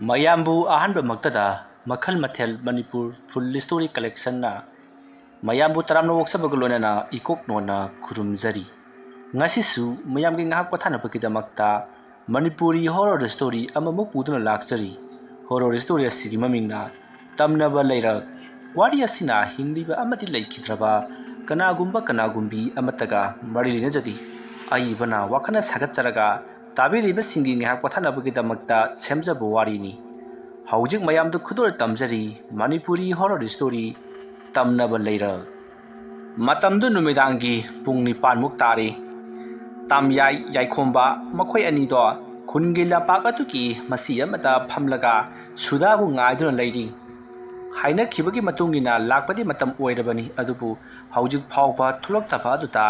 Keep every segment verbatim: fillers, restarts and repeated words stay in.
ꯃꯌꯥꯝꯕꯨ ꯑꯍꯥꯟꯕꯃꯛꯇꯗ ꯃꯈꯜ ꯃꯊꯦꯜ ꯃꯅꯤꯄꯨꯔ ꯐꯨꯜ ꯁ꯭ꯇꯣꯔꯤ ꯀꯂꯦꯛꯁꯟꯅ ꯃꯌꯥꯝꯕꯨ ꯇꯔꯥꯝꯅ ꯑꯣꯛꯆꯕꯒ ꯂꯣꯏꯅꯅ ꯏꯀꯣꯛ ꯅꯣꯟꯅ ꯈꯨꯔꯨꯝꯖꯔꯤ꯫ ꯉꯁꯤꯁꯨ ꯃꯌꯥꯝꯒꯤ ꯉꯥꯏꯍꯥꯛ ꯄꯣꯊꯥꯅꯕꯒꯤꯗꯃꯛꯇ ꯃꯅꯤꯄꯨꯔꯤ ꯍꯣꯔꯔ ꯁ꯭ꯇꯣꯔꯤ ꯑꯃꯃꯨꯛ ꯄꯨꯗꯨꯅ ꯂꯥꯛꯆꯔꯤ꯫ ꯍꯣꯔꯔ ꯁ꯭ꯇꯣꯔꯤ ꯑꯁꯤꯒꯤ ꯃꯃꯤꯡꯅ ꯇꯝꯅꯕ ꯂꯩꯔꯛ꯫ ꯋꯥꯔꯤ ꯑꯁꯤꯅ ꯍꯤꯡꯂꯤꯕ ꯑꯃꯗꯤ ꯂꯩꯈꯤꯗ꯭ꯔꯕ ꯀꯅꯥꯒꯨꯝꯕ ꯀꯅꯥꯒꯨꯝꯕꯤ ꯑꯃꯠꯇꯒ ꯃꯔꯤ ꯂꯩꯅꯖꯗꯦ꯫ ꯑꯏꯕꯅ ꯋꯥꯈꯜꯅ ꯁꯥꯒꯠꯆꯔꯒ ꯇꯥꯕꯤꯔꯤꯕꯁꯤꯡꯒꯤ ꯉꯥꯏꯍꯥꯛ ꯄꯣꯊꯥꯅꯕꯒꯤꯗꯃꯛꯇ ꯁꯦꯝꯖꯕ ꯋꯥꯔꯤꯅꯤ꯫ ꯍꯧꯖꯤꯛ ꯃꯌꯥꯝꯗ ꯈꯨꯗꯣꯜ ꯇꯝꯖꯔꯤ ꯃꯅꯤꯄꯨꯔꯤ ꯍꯣꯔꯔ ꯁ꯭ꯇꯣꯔꯤ ꯇꯝꯅꯕ ꯂꯩꯔꯛ꯫ ꯃꯇꯝꯗꯨ ꯅꯨꯃꯤꯗꯥꯡꯒꯤ ꯄꯨꯡ ꯅꯤꯄꯥꯟꯃꯨꯛ ꯇꯥꯔꯤ꯫ ꯇꯥꯝꯌꯥꯏ ꯌꯥꯏꯈꯣꯝꯕ ꯃꯈꯣꯏ ꯑꯅꯤꯗꯣ ꯈꯨꯟꯒꯤ ꯂꯝꯄꯥꯛ ꯑꯗꯨꯒꯤ ꯃꯆꯤ ꯑꯃꯗ ꯐꯝꯂꯒ ꯁꯨꯗꯥꯕꯨ ꯉꯥꯏꯗꯨꯅ ꯂꯩꯔꯤ꯫ ꯍꯥꯏꯅꯈꯤꯕꯒꯤ ꯃꯇꯨꯡ ꯏꯟꯅ ꯂꯥꯛꯄꯗꯤ ꯃꯇꯝ ꯑꯣꯏꯔꯕꯅꯤ, ꯑꯗꯨꯕꯨ ꯍꯧꯖꯤꯛ ꯐꯥꯎꯕ ꯊꯣꯛꯂꯛꯇꯕ ꯑꯗꯨꯗ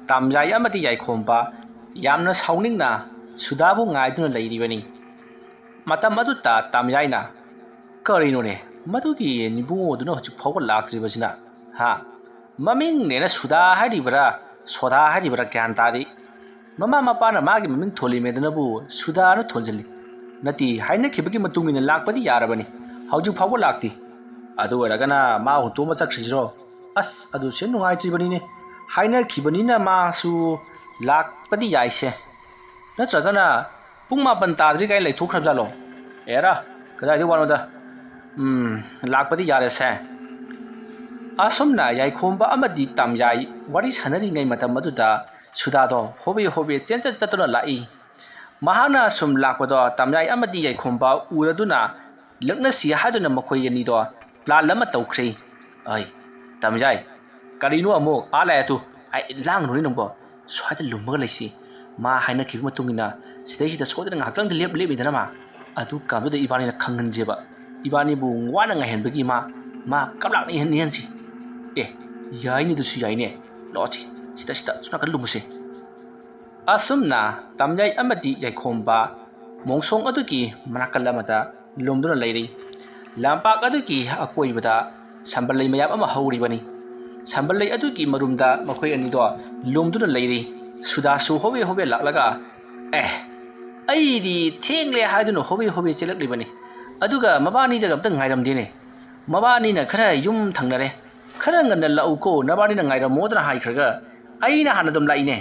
ꯇꯥꯝꯌꯥꯏ ꯑꯃꯗꯤ ꯌꯥꯏꯈꯣꯝꯕ ꯌꯥꯝꯅ ꯁꯥꯎꯅꯤꯡꯅ ꯁꯨꯗꯥꯕꯨ ꯉꯥꯏꯗꯨꯅ ꯂꯩꯔꯤꯕꯅꯤ꯫ ꯃꯇꯝ ꯑꯗꯨꯗ ꯇꯥꯝꯌꯥꯏꯅ, "ꯀꯔꯤꯅꯣꯅꯦ, ꯃꯗꯨꯒꯤ ꯅꯤꯕꯨꯡꯉꯣꯗꯨꯅ ꯍꯧꯖꯤꯛ ꯐꯥꯎꯕ ꯂꯥꯛꯇ꯭ꯔꯤꯕꯁꯤꯅ? ꯍꯥ? ꯃꯃꯤꯡꯅꯦꯅ ꯁꯨꯗꯥ ꯍꯥꯏꯔꯤꯕ꯭ꯔꯥ, ꯁꯣꯗꯥ ꯍꯥꯏꯔꯤꯕ꯭ꯔꯥ ꯒ꯭ꯌꯥꯟ ꯇꯥꯗꯦ꯫ ꯃꯃꯥ ꯃꯄꯥꯅ ꯃꯥꯒꯤ ꯃꯃꯤꯡ ꯊꯣꯜꯂꯤꯃꯦꯗꯅꯕꯨ ꯁꯨꯗꯥꯅ ꯊꯣꯟꯖꯤꯜꯂꯤ꯫ ꯅꯠꯇꯦ, ꯍꯥꯏꯅꯈꯤꯕꯒꯤ ꯃꯇꯨꯡ ꯏꯟꯅ ꯂꯥꯛꯄꯗꯤ ꯌꯥꯔꯕꯅꯤ, ꯍꯧꯖꯤꯛ ꯐꯥꯎꯕ ꯂꯥꯛꯇꯦ꯫ ꯑꯗꯨ ꯑꯣꯏꯔꯒꯅ ꯃꯥ ꯍꯨꯟꯇꯣꯛꯑꯃ ꯆꯠꯈ꯭ꯔꯤꯁꯤꯔꯣ? ꯑꯁ, ꯑꯗꯨꯁꯦ ꯅꯨꯡꯉꯥꯏꯇ꯭ꯔꯤꯕꯅꯤꯅꯦ꯫ ꯍꯥꯏꯅꯈꯤꯕꯅꯤꯅ ꯃꯥꯁꯨ ꯂꯥꯛꯄꯗꯤ ꯌꯥꯏꯁꯦ꯫ ꯅꯠꯇ꯭ꯔꯒꯅ ꯄꯨꯡ ꯃꯥꯄꯟ ꯇꯥꯗ꯭ꯔꯤ ꯀꯥꯏꯅ ꯂꯩꯊꯣꯛꯈ꯭ꯔꯕꯖꯥꯠꯂꯣ? ꯑꯦꯔꯥ, ꯀꯗꯥꯏꯗꯩ ꯋꯥꯅꯣꯗ꯫ ꯎꯝ, ꯂꯥꯛꯄꯗꯤ ꯌꯥꯔꯦꯁꯦ꯫" ꯑꯁꯨꯝꯅ ꯌꯥꯏꯈꯣꯝꯕ ꯑꯃꯗꯤ ꯇꯥꯝꯌꯥꯏ ꯋꯥꯔꯤ ꯁꯥꯟꯅꯔꯤꯉꯩ ꯃꯇꯝ ꯑꯗꯨꯗ ꯁꯨꯗꯥꯗꯣ ꯍꯣꯕꯦ ꯍꯣꯕꯦ ꯆꯦꯟꯆꯠ ꯆꯠꯇꯨꯅ ꯂꯥꯛꯏ꯫ ꯃꯍꯥꯛꯅ ꯁꯨꯝ ꯂꯥꯛꯄꯗꯣ ꯇꯥꯝꯌꯥꯏ ꯑꯃꯗꯤ ꯌꯥꯏꯈꯣꯝꯕ ꯎꯔꯗꯨꯅ ꯂꯛꯅꯁꯤ ꯍꯥꯏꯗꯨꯅ ꯃꯈꯣꯏ ꯑꯅꯤꯗꯣ ꯄ꯭ꯂꯥꯟ ꯑꯃ ꯇꯧꯈ꯭ꯔꯦ꯫ "ꯑꯩ, ꯇꯥꯝꯌꯥꯏ, ꯀꯔꯤꯅꯣ ꯑꯃꯨꯛ ꯑꯥ ꯂꯥꯛꯑꯦ ꯇꯨ? ꯑꯩ, ꯂꯥꯡꯒꯅꯨꯅꯦ ꯅꯪꯕꯣ, ꯁ꯭ꯋꯥꯏꯗ ꯂꯨꯝꯃꯒ ꯂꯩꯁꯤ꯫ ꯃꯥ ꯍꯥꯏꯅꯈꯤꯕ ꯃꯇꯨꯡ ꯏꯟꯅ ꯁꯤꯗꯩꯁꯤꯗ ꯁꯣꯏꯗꯅ ꯉꯥꯏꯍꯥꯛꯇꯪꯗꯤ ꯂꯦꯞ-, ꯂꯦꯞꯅꯤꯗꯅ ꯃꯥ꯫ ꯑꯗꯨ ꯀꯥꯟꯗꯨꯗ ꯏꯕꯥꯅꯤꯅ ꯈꯪꯍꯟꯁꯦꯕ꯫ ꯏꯕꯥꯅꯤꯕꯨ ꯋꯥꯅ ꯉꯥꯏꯍꯟꯕꯒꯤ ꯃꯥ, ꯃꯥ ꯀꯞꯂꯥꯛꯅ ꯏꯍꯟ-, ꯏꯍꯟꯁꯤ꯫ ꯑꯦ, ꯌꯥꯏꯅꯦ, ꯑꯗꯨꯁꯨ ꯌꯥꯏꯅꯦ꯫ ꯂꯥꯛꯑꯣꯁꯤ, ꯁꯤꯗ, ꯁꯤꯗ, ꯁꯣꯝ ꯅꯥꯀꯟ ꯂꯨꯝꯃꯨꯁꯦ꯫" ꯑꯁꯨꯝꯅ ꯇꯥꯝꯌꯥꯏ ꯑꯃꯗꯤ ꯌꯥꯏꯈꯣꯝꯕ ꯃꯣꯡꯁꯣꯡ ꯑꯗꯨꯒꯤ ꯃꯅꯥꯀꯜ ꯑꯃꯗ ꯂꯨꯝꯗꯨꯅ ꯂꯩꯔꯤ꯫ ꯂꯝꯄꯥꯛ ꯑꯗꯨꯒꯤ ꯑꯀꯣꯏꯕꯗ ꯁꯝꯕꯜ ꯂꯩ ꯃꯌꯥꯝ ꯑꯃ ꯍꯧꯔꯤꯕꯅꯤ꯫ ꯁꯝꯕꯜ ꯂꯩ ꯑꯗꯨꯒꯤ ꯃꯔꯨꯝꯗ ꯃꯈꯣꯏ ꯑꯅꯤꯗꯣ ꯂꯨꯝꯗꯨꯅ ꯂꯩꯔꯤ꯫ ꯁꯨꯗꯥꯁꯨ ꯍꯣꯕꯦ ꯍꯣꯕꯦ ꯂꯥꯛꯂꯒ, "ꯑꯦ, ꯑꯩꯗꯤ ꯊꯦꯡꯂꯦ" ꯍꯥꯏꯗꯨꯅ ꯍꯣꯕꯦ ꯍꯣꯕꯦ ꯆꯦꯜꯂꯛꯂꯤꯕꯅꯤ꯫ ꯑꯗꯨꯒ ꯃꯕꯥꯅꯤꯗꯒ ꯑꯝꯇ ꯉꯥꯏꯔꯝꯗꯦꯅꯦ꯫ ꯃꯕꯥꯅꯤꯅ ꯈꯔ ꯌꯨꯝ ꯊꯪꯅꯔꯦ꯫ "ꯈꯔ ꯉꯟꯅ ꯂꯥꯛꯎꯀꯣ, ꯅꯕꯥꯅꯤꯅ ꯉꯥꯏꯔꯝꯃꯣꯗꯅ ꯍꯥꯏꯈ꯭ꯔꯒ ꯑꯩꯅ ꯍꯥꯟꯅ ꯑꯗꯨꯝ ꯂꯥꯛꯏꯅꯦ꯫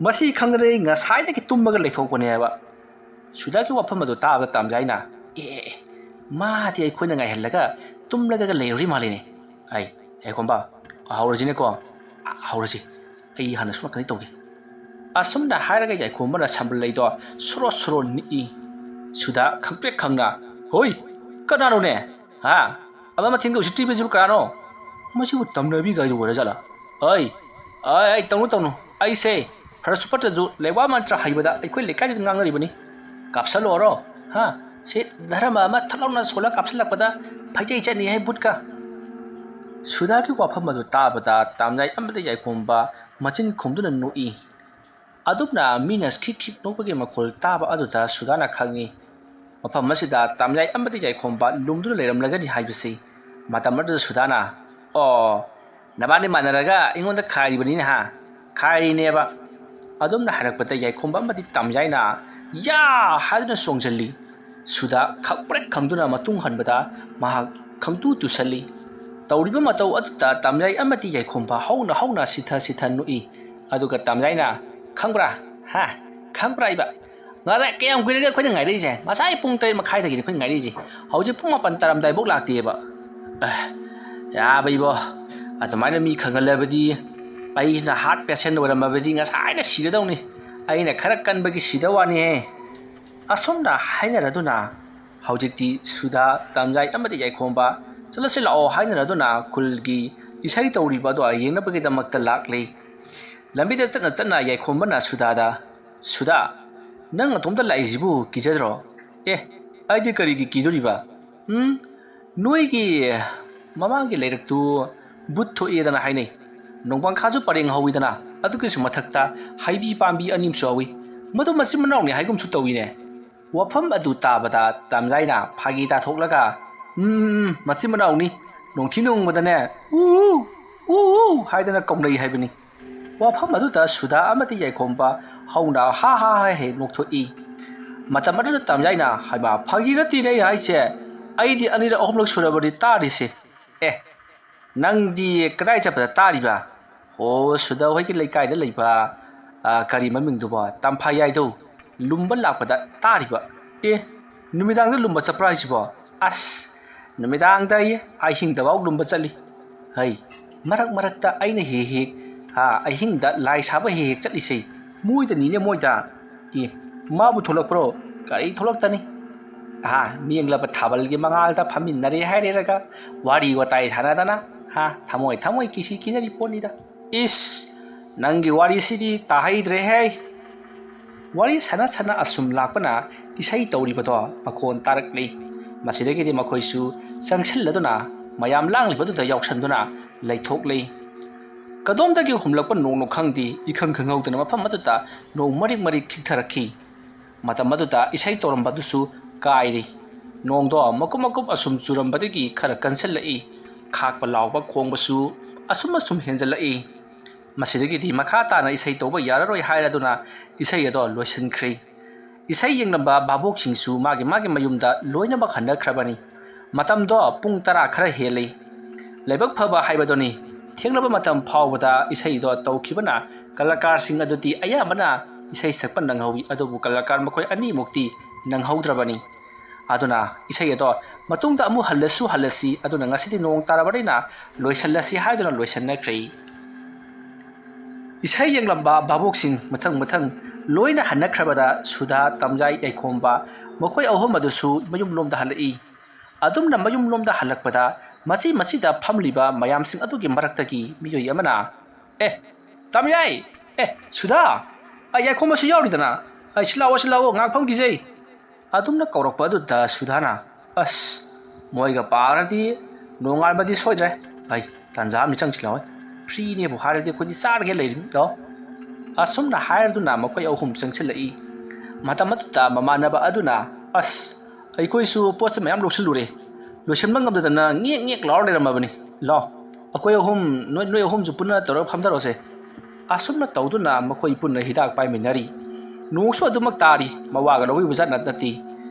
ꯃꯁꯤ ꯈꯪꯗꯅ ꯑꯩ ꯉꯁꯥꯏꯗꯒꯤ ꯇꯨꯝꯃꯒ ꯂꯩꯊꯣꯛꯄꯅꯦ" ꯍꯥꯏꯕ꯫ ꯁꯨꯗꯥꯒꯤ ꯋꯥꯐꯝ ꯑꯗꯨ ꯇꯥꯕꯗ ꯇꯥꯝꯖꯥꯏꯅ, "ꯑꯦ, ꯑꯦ, ꯑꯦ, ꯃꯥꯗꯤ ꯑꯩꯈꯣꯏꯅ ꯉꯥꯏꯍꯜꯂꯒ ꯇꯨꯝꯂꯒꯒ ꯂꯩꯔꯨꯔꯤ ꯃꯥꯜꯂꯤꯅꯦ꯫ ꯑꯩ, ꯌꯥꯏꯈꯣꯝꯕ, ꯍꯧꯔꯁꯤꯅꯦꯀꯣ꯫ ꯍꯧꯔꯁꯤ꯫ ꯑꯩ ꯍꯥꯟꯅ ꯁꯣꯝ ꯅꯥꯀꯟꯗꯩ ꯇꯧꯒꯦ"꯫ ꯑꯁꯨꯝꯅ ꯍꯥꯏꯔꯒ ꯌꯥꯏꯈꯣꯝꯕꯅ ꯁꯝꯕꯜ ꯂꯩꯗꯣ ꯁꯣꯔꯣ ꯁꯣꯔꯣ ꯅꯤꯛꯏ꯫ ꯁꯨꯗꯥ ꯈꯪꯄ꯭ꯔꯦꯛ ꯈꯪꯅ, "ꯍꯣꯏ, ꯀꯅꯥꯅꯣꯅꯦ? ꯍꯥ? ꯑꯃ ꯃꯊꯦꯜꯒ ꯎꯁꯤꯠꯇ꯭ꯔꯤꯕꯁꯤꯕꯨ ꯀꯅꯥꯅꯣ? ꯃꯁꯤꯕꯨ ꯇꯝꯅꯕꯤ ꯒꯥꯏꯗꯨ ꯑꯣꯏꯔꯖꯥꯠꯂꯥ? ꯑꯩ, ꯑꯩ, ꯑꯩ, ꯇꯧꯅꯨ, ꯇꯧꯅꯨ꯫ ꯑꯩꯁꯦ ꯐꯔꯁꯨ ꯐꯠꯇ꯭ꯔꯁꯨ ꯂꯩꯋꯥ ꯃꯟꯇ꯭ꯔ ꯍꯩꯕꯗ ꯑꯩꯈꯣꯏ ꯂꯩꯀꯥꯏꯗꯨꯗ ꯉꯥꯡꯅꯔꯤꯕꯅꯤ꯫ ꯀꯥꯞꯁꯜꯂꯣꯔꯣ? ꯍꯥ? ꯁꯤ ꯙꯔꯃ ꯑꯃ ꯊꯛ ꯂꯥꯎꯅ ꯁꯣꯜꯂ ꯀꯥꯞꯁꯜꯂꯛꯄꯗ ꯐꯩꯖꯩ ꯆꯠꯅꯤ ꯍꯥꯏ ꯕꯨꯠꯀ"꯫ ꯁꯨꯗꯥꯒꯤ ꯋꯥꯐꯝ ꯑꯗꯨ ꯇꯥꯕꯗ ꯇꯥꯝꯖꯥꯏ ꯑꯃꯗꯤ ꯌꯥꯏꯈꯣꯝꯕ ꯃꯆꯤꯟ ꯈꯨꯝꯗꯨꯅ ꯅꯣꯛꯏ꯫ ꯑꯗꯨꯝꯅ ꯃꯤꯅ ꯈꯤꯛ ꯈꯤꯛ ꯅꯣꯛꯄꯒꯤ ꯃꯈꯣꯜ ꯇꯥꯕ ꯑꯗꯨꯗ ꯁꯨꯗꯥꯅ ꯈꯪꯏ, ꯃꯐꯝ ꯑꯁꯤꯗ ꯇꯥꯝꯖꯥꯏ ꯑꯃꯗꯤ ꯌꯥꯏꯈꯣꯝꯕ ꯂꯨꯝꯗꯨꯅ ꯂꯩꯔꯝꯂꯒꯅꯤ ꯍꯥꯏꯕꯁꯤ꯫ ꯃꯇꯝ ꯑꯗꯨꯗ ꯁꯨꯗꯥꯅ, "ꯑꯣ, ꯅꯕꯥꯅꯤ ꯃꯥꯟꯅꯔꯒ ꯑꯩꯉꯣꯟꯗ ꯈꯥꯏꯔꯤꯕꯅꯤꯅꯦ ꯍꯥ? ꯈꯥꯏꯔꯤꯅꯦꯕ"꯫ ꯑꯗꯨꯝꯅ ꯍꯥꯏꯔꯛꯄꯗ ꯌꯥꯏꯈꯣꯝꯕ ꯑꯃꯗꯤ ꯇꯥꯝꯖꯥꯏꯅ "ꯌꯥ!" ꯍꯥꯏꯗꯨꯅ ꯆꯣꯡꯁꯤꯜꯂꯤ꯫ ꯁꯨꯗꯥ ꯈꯪꯄ꯭ꯔꯦꯛ ꯈꯪꯗꯨꯅ ꯃꯇꯨꯡ ꯍꯟꯕꯗ ꯃꯍꯥꯛ ꯈꯪꯇꯨ ꯇꯨꯁꯜꯂꯤ꯫ ꯇꯧꯔꯤꯕ ꯃꯇꯧ ꯑꯗꯨꯗ ꯇꯥꯝꯖꯥꯏ ꯑꯃꯗꯤ ꯌꯥꯏꯈꯣꯝꯕ ꯍꯧꯅ ꯍꯧꯅ ꯁꯤꯊ ꯁꯤꯊ ꯅꯣꯛꯏ꯫ ꯑꯗꯨꯒ ꯇꯥꯝꯖꯥꯏꯅ, "ꯈꯪꯕ꯭ꯔꯥ? ꯍꯥ? ꯈꯪꯕ꯭ꯔꯥ ꯏꯕ? ꯉꯁꯥꯏ ꯀꯌꯥꯝ ꯀꯨꯏꯔꯒꯦ ꯑꯩꯈꯣꯏꯅ ꯉꯥꯏꯔꯛꯏꯁꯦ? ꯉꯁꯥꯏ ꯄꯨꯡ ꯇꯔꯦꯠ ꯃꯈꯥꯏꯗꯒꯤꯅꯤ ꯑꯩꯈꯣꯏꯅ ꯉꯥꯏꯔꯛꯏꯁꯦ꯫ ꯍꯧꯖꯤꯛ ꯄꯨꯡ ꯃꯥꯄꯟ ꯇꯥꯔꯝꯗꯥꯏꯐꯥꯎ ꯂꯥꯛꯇꯦꯕ"꯫ ꯑꯦ, ꯌꯥꯕ ꯏꯕꯣ, ꯑꯗꯨꯃꯥꯏꯅ ꯃꯤ ꯈꯪꯍꯜꯂꯕꯗꯤ ꯑꯩꯁꯤꯅ heart patient ꯑꯣꯏꯔꯝꯃꯕꯗꯤ ꯉꯁꯥꯏꯅ ꯁꯤꯔꯗꯧꯅꯤ꯫ ꯑꯩꯅ ꯈꯔ ꯀꯟꯕꯒꯤ ꯁꯤꯗ ꯋꯥꯅꯤꯍꯦ꯫ ꯑꯁꯨꯝꯅ ꯍꯥꯏꯅꯔꯗꯨꯅ ꯍꯧꯖꯤꯛꯇꯤ ꯁꯨꯗꯥ, ꯇꯥꯝꯖꯥꯏ ꯑꯃꯗꯤ ꯌꯥꯏꯈꯣꯝꯕ ꯆꯠꯂꯁꯤ ꯂꯥꯛꯑꯣ ꯍꯥꯏꯅꯔꯗꯨꯅ ꯈꯨꯜꯒꯤ ꯏꯁꯩ ꯇꯧꯔꯤꯕ ꯑꯗꯨ ꯌꯦꯡꯅꯕꯒꯤꯗꯃꯛꯇ ꯂꯥꯛꯂꯤ꯫ ꯂꯝꯕꯤꯗ ꯆꯠꯅ ꯆꯠꯅ ꯌꯥꯏꯈꯣꯝꯕꯅ ꯁꯨꯗꯥꯗ, "ꯁꯨꯗꯥ, ꯅꯪ ꯅꯇꯣꯝꯇ ꯂꯥꯛꯏꯁꯤꯕꯨ ꯀꯤꯖꯗ꯭ꯔꯣ?" "ꯑꯦ, ꯑꯩꯗꯤ ꯀꯔꯤꯒꯤ ꯀꯤꯗꯣꯔꯤꯕ? ꯎꯝ, ꯅꯣꯏꯒꯤ ꯃꯃꯥꯡꯒꯤ ꯂꯩꯔꯛꯇꯨ ꯕꯨꯠ ꯊꯣꯛꯑꯦꯗꯅ ꯍꯥꯏꯅꯩ꯫ ꯅꯣꯡꯕꯥꯡꯈꯥꯁꯨ ꯄꯔꯦꯡ ꯍꯧꯋꯤꯗꯅ, ꯑꯗꯨꯒꯤꯁꯨ ꯃꯊꯛꯇ ꯍꯩꯕꯤ ꯄꯥꯝꯕꯤ ꯑꯅꯤ ꯑꯃꯁꯨ ꯍꯧꯋꯤ꯫ ꯃꯗꯨ ꯃꯆꯤꯟ ꯃꯅꯥꯎꯅꯤ ꯍꯥꯏꯒꯨꯝꯁꯨ ꯇꯧꯏꯅꯦ"꯫ ꯋꯥꯐꯝ ꯑꯗꯨ ꯇꯥꯕꯗ ꯇꯥꯝꯖꯥꯏꯅ ꯐꯥꯒꯤ ꯇꯥꯊꯣꯛꯂꯒ, "ꯎꯝ, ꯎꯝ, ꯎꯝ, ꯃꯆꯤꯟ ꯃꯅꯥꯎꯅꯤ꯫ ꯅꯣꯡꯊꯤ ꯅꯣꯡꯃꯗꯅꯦ, ꯎ, ꯎ, ꯎ, ꯎ ꯍꯥꯏꯗꯅ ꯀꯧꯅꯩ ꯍꯥꯏꯕꯅꯤ"꯫ ꯋꯥꯐꯝ ꯑꯗꯨꯗ ꯁꯨꯗꯥ ꯑꯃꯗꯤ ꯌꯥꯏꯈꯣꯝꯕ ꯍꯧꯅ ꯍꯥ ꯍꯥ ꯍꯥ ꯍꯦꯛ ꯅꯣꯛꯊꯣꯛꯏ꯫ ꯃꯇꯝ ꯑꯗꯨꯗ ꯇꯝꯌꯥꯏꯅ ꯍꯥꯏꯕ, "ꯐꯥꯒꯤ ꯅꯠꯇꯦꯅꯦ ꯑꯩ ꯍꯥꯏꯁꯦ, ꯑꯩꯗꯤ ꯑꯅꯤꯔꯛ ꯑꯍꯨꯝꯂꯛ ꯁꯨꯔꯕꯅꯤ ꯇꯥꯔꯤꯁꯦ꯫ ꯑꯦ, ꯅꯪꯗꯤ ꯀꯗꯥꯏ ꯆꯠꯄꯗ ꯇꯥꯔꯤꯕ?" "ꯑꯣ, ꯁꯨꯗ ꯍꯣꯏꯒꯤ ꯂꯩꯀꯥꯏꯗ ꯂꯩꯕ, ꯑ, ꯀꯔꯤ ꯃꯃꯤꯡꯗꯨꯕꯣ, ꯇꯝꯐꯥ ꯌꯥꯏꯗꯧ ꯂꯨꯝꯕ ꯂꯥꯛꯄꯗ ꯇꯥꯔꯤꯕ꯫" "ꯑꯦ, ꯅꯨꯃꯤꯗꯥꯡꯗ ꯂꯨꯝꯕ ꯆꯠꯄ꯭ꯔꯥ ꯍꯥꯏꯁꯤꯕꯣ?" "ꯑꯁ, ꯅꯨꯃꯤꯗꯥꯡꯗ ꯑꯩ ꯑꯍꯤꯡꯗꯐꯥꯎ ꯂꯨꯝꯕ ꯆꯠꯂꯤ꯫ ꯍꯩ, ꯃꯔꯛ ꯃꯔꯛꯇ ꯑꯩꯅ ꯍꯦꯛ ꯍꯦꯛ, ꯍꯥ, ꯑꯍꯤꯡꯗ ꯂꯥꯏ ꯁꯥꯕ ꯍꯦꯛ ꯍꯦꯛ ꯆꯠꯂꯤꯁꯦ ꯃꯣꯏꯗꯅꯤꯅꯦ, ꯃꯣꯏꯗ꯫" "ꯑꯦ, ꯃꯥꯕꯨ ꯊꯣꯛꯂꯛꯄ꯭ꯔꯣ? ꯀꯔꯤ ꯊꯣꯛꯂꯛꯇꯅꯤ? ꯍꯥ, ꯃꯦꯡꯂꯕ ꯊꯥꯕꯜꯒꯤ ꯃꯉꯥꯜꯗ ꯐꯝꯃꯤꯟꯅꯔꯦ ꯍꯥꯏꯔꯦꯔꯒ ꯋꯥꯔꯤ ꯋꯥꯇꯥꯏ ꯁꯥꯟꯅꯗꯅ, ꯍꯥ, ꯊꯃꯣꯏ ꯊꯃꯣꯏ ꯀꯤꯁꯤ ꯀꯤꯅꯔꯤ ꯄꯣꯠꯅꯤꯗ꯫" "ꯏꯁ, ꯅꯪꯒꯤ ꯋꯥꯔꯤꯁꯤꯗꯤ ꯇꯥꯍꯩꯗ꯭ꯔꯦꯍꯦ!" ꯋꯥꯔꯤ ꯁꯥꯟꯅ ꯁꯥꯟꯅ ꯑꯁꯨꯝ ꯂꯥꯛꯄꯅ ꯏꯁꯩ ꯇꯧꯔꯤꯕꯗꯣ ꯃꯈꯣꯟ ꯇꯥꯔꯛꯂꯤ꯫ ꯃꯁꯤꯗꯒꯤꯗꯤ ꯃꯈꯣꯏꯁꯨ ꯆꯪꯁꯤꯜꯂꯗꯨꯅ ꯃꯌꯥꯝ ꯂꯥꯡꯂꯤꯕꯗꯨꯗ ꯌꯥꯎꯁꯟꯗꯨꯅ ꯂꯩꯊꯣꯛꯂꯤ꯫ ꯀꯗꯣꯝꯗꯒꯤ ꯍꯨꯝꯂꯛꯄ ꯅꯣꯡꯅꯣ ꯈꯪꯗꯦ, ꯏꯈꯪ ꯈꯪꯍꯧꯗꯅ ꯃꯐꯝ ꯑꯗꯨꯗ ꯅꯣꯡ ꯃꯔꯤꯛ ꯃꯔꯤꯛ ꯈꯤꯛꯊꯔꯛꯈꯤ꯫ ꯃꯇꯝ ꯑꯗꯨꯗ ꯏꯁꯩ ꯇꯧꯔꯝꯕꯗꯨꯁꯨ ꯀꯥꯏꯔꯤ꯫ ꯅꯣꯡꯗꯣ ꯃꯀꯨꯞ ꯃꯀꯨꯞ ꯑꯁꯨꯝ ꯆꯨꯔꯝꯕꯗꯒꯤ ꯈꯔ ꯀꯟꯁꯤꯜꯂꯛꯏ꯫ ꯈꯥꯛꯄ ꯂꯥꯎꯕ ꯈꯣꯡꯕꯁꯨ ꯑꯁꯨꯝ ꯑꯁꯨꯝ ꯍꯦꯟꯖꯜꯂꯛꯏ꯫ ꯃꯁꯤꯗꯒꯤꯗꯤ ꯃꯈꯥ ꯇꯥꯅ ꯏꯁꯩ ꯇꯧꯕ ꯌꯥꯔꯔꯣꯏ ꯍꯥꯏꯔꯗꯨꯅ ꯏꯁꯩ ꯑꯗꯣ ꯂꯣꯏꯁꯤꯟꯈ꯭ꯔꯦ꯫ ꯏꯁꯩ ꯌꯦꯡꯂꯝꯕ ꯚꯥꯕꯣꯛꯁꯤꯡꯁꯨ ꯃꯥꯒꯤ ꯃꯥꯒꯤ ꯃꯌꯨꯝꯗ ꯂꯣꯏꯅꯃꯛ ꯍꯟꯅꯈ꯭ꯔꯕꯅꯤ꯫ ꯃꯇꯝꯗꯣ ꯄꯨꯡ ꯇꯔꯥ ꯈꯔ ꯍꯦꯜꯂꯤ꯫ ꯂꯥꯏꯕꯛ ꯐꯕ ꯍꯥꯏꯕꯗꯨꯅꯤ꯫ ꯊꯦꯡꯂꯕ ꯃꯇꯝ ꯐꯥꯎꯕꯗ ꯏꯁꯩꯗꯣ ꯇꯧꯈꯤꯕꯅ ꯀꯂꯥꯀꯥꯔꯁꯤꯡ ꯑꯗꯨꯗꯤ ꯑꯌꯥꯝꯕꯅ ꯏꯁꯩ ꯁꯛꯄ ꯅꯪꯍꯧꯏ, ꯑꯗꯨꯕꯨ ꯀꯂꯥꯀꯥꯔ ꯃꯈꯣꯏ ꯑꯅꯤꯃꯨꯛꯇꯤ ꯅꯪꯍꯧꯗ꯭ꯔꯕꯅꯤ꯫ ꯑꯗꯨꯅ ꯏꯁꯩ ꯑꯗꯣ ꯃꯇꯨꯡꯗ ꯑꯃꯨꯛ ꯍꯜꯂꯁꯨ ꯍꯜꯂꯁꯤ, ꯑꯗꯨꯅ ꯉꯁꯤꯗꯤ ꯅꯣꯡ ꯇꯥꯔꯕꯅꯤꯅ ꯂꯣꯏꯁꯤꯜꯂꯁꯤ ꯍꯥꯏꯗꯨꯅ ꯂꯣꯏꯁꯤꯟꯅꯈ꯭ꯔꯦ꯫ ꯏꯁꯩ ꯌꯦꯡꯂꯝꯕ ꯚꯥꯕꯣꯛꯁꯤꯡ ꯃꯊꯪ ꯃꯊꯪ ꯂꯣꯏꯅ ꯍꯟꯅꯈ꯭ꯔꯕꯗ ꯁꯨꯙꯥ, ꯇꯝꯌꯥꯏ, ꯌꯥꯏꯈꯣꯝꯕ ꯃꯈꯣꯏ ꯑꯍꯨꯝ ꯑꯗꯨꯁꯨ ꯃꯌꯨꯝꯂꯣꯝꯗ ꯍꯜꯂꯛꯏ꯫ ꯑꯗꯨꯝꯅ ꯃꯌꯨꯝꯂꯣꯝꯗ ꯍꯜꯂꯛꯄꯗ ꯃꯆꯤ ꯃꯆꯤꯗ ꯐꯝꯂꯤꯕ ꯃꯌꯥꯝꯁꯤꯡ ꯑꯗꯨꯒꯤ ꯃꯔꯛꯇꯒꯤ ꯃꯤꯑꯣꯏ ꯑꯃꯅ, "ꯑꯦ, ꯇꯝꯌꯥꯏ! ꯑꯦ, ꯁꯨꯙꯥ! ꯑ, ꯌꯥꯏꯈꯣꯝꯕꯁꯨ ꯌꯥꯎꯔꯤꯗꯅ꯫ ꯑ, ꯁꯤ ꯂꯥꯛꯑꯣ, ꯁꯤ ꯂꯥꯛꯑꯣ, ꯉꯥꯏꯍꯥꯛ ꯐꯝꯈꯤꯁꯦ꯫" ꯑꯗꯨꯝꯅ ꯀꯧꯔꯛꯄ ꯑꯗꯨꯗ ꯁꯨꯙꯥꯅ, "ꯑꯁ, ꯃꯣꯏꯒ ꯄꯥꯔꯗꯤ ꯅꯣꯡꯉꯥꯟꯕꯗꯤ ꯁꯣꯏꯗ꯭ꯔꯦ꯫ ꯑꯩ ꯇꯥꯟꯖꯥ ꯑꯃ ꯆꯪꯁꯤꯜꯂꯛꯑꯣꯏ꯫ ꯐ꯭ꯔꯤꯅꯦꯕꯨ ꯍꯥꯏꯔꯗꯤ ꯑꯩꯈꯣꯏꯗꯤ ꯆꯥꯔꯒꯦ ꯂꯩꯔꯤꯅꯤ, ꯂꯥꯛꯑꯣ꯫" ꯑꯁꯨꯝꯅ ꯍꯥꯏꯔꯗꯨꯅ ꯃꯈꯣꯏ ꯑꯍꯨꯝ ꯆꯪꯁꯤꯜꯂꯛꯏ꯫ ꯃꯇꯝ ꯑꯗꯨꯗ ꯃꯃꯥꯟꯅꯕ ꯑꯗꯨꯅ, "ꯑꯁ, ꯑꯩꯈꯣꯏꯁꯨ ꯄꯣꯠꯁꯦ ꯃꯌꯥꯝ ꯂꯧꯁꯤꯜꯂꯨꯔꯦ꯫ ꯂꯣꯏꯁꯤꯟꯕ ꯉꯝꯗꯗꯅ ꯉꯦꯛ ꯉꯦꯛ ꯂꯥꯎꯔ ꯂꯩꯔꯝꯃꯕꯅꯤ꯫ ꯂꯥꯛꯑꯣ, ꯑꯩꯈꯣꯏ ꯑꯍꯨꯝ, ꯅꯣꯏ, ꯅꯣꯏ ꯑꯍꯨꯝꯁꯨ ꯄꯨꯟꯅ ꯇꯧꯔꯒ ꯐꯝꯊꯔꯛꯑꯣꯁꯦ꯫" ꯑꯁꯨꯝꯅ ꯇꯧꯗꯨꯅ ꯃꯈꯣꯏ ꯄꯨꯟꯅ ꯍꯤꯗꯥꯛ ꯄꯥꯏꯃꯤꯟꯅꯔꯤ꯫ ꯅꯣꯡꯁꯨ ꯑꯗꯨꯃꯛ ꯇꯥꯔꯤ, ꯃꯋꯥꯒ ꯂꯧꯕꯤꯕ ꯖꯥꯠ ꯅꯠ-, ꯅꯠꯇꯦ꯫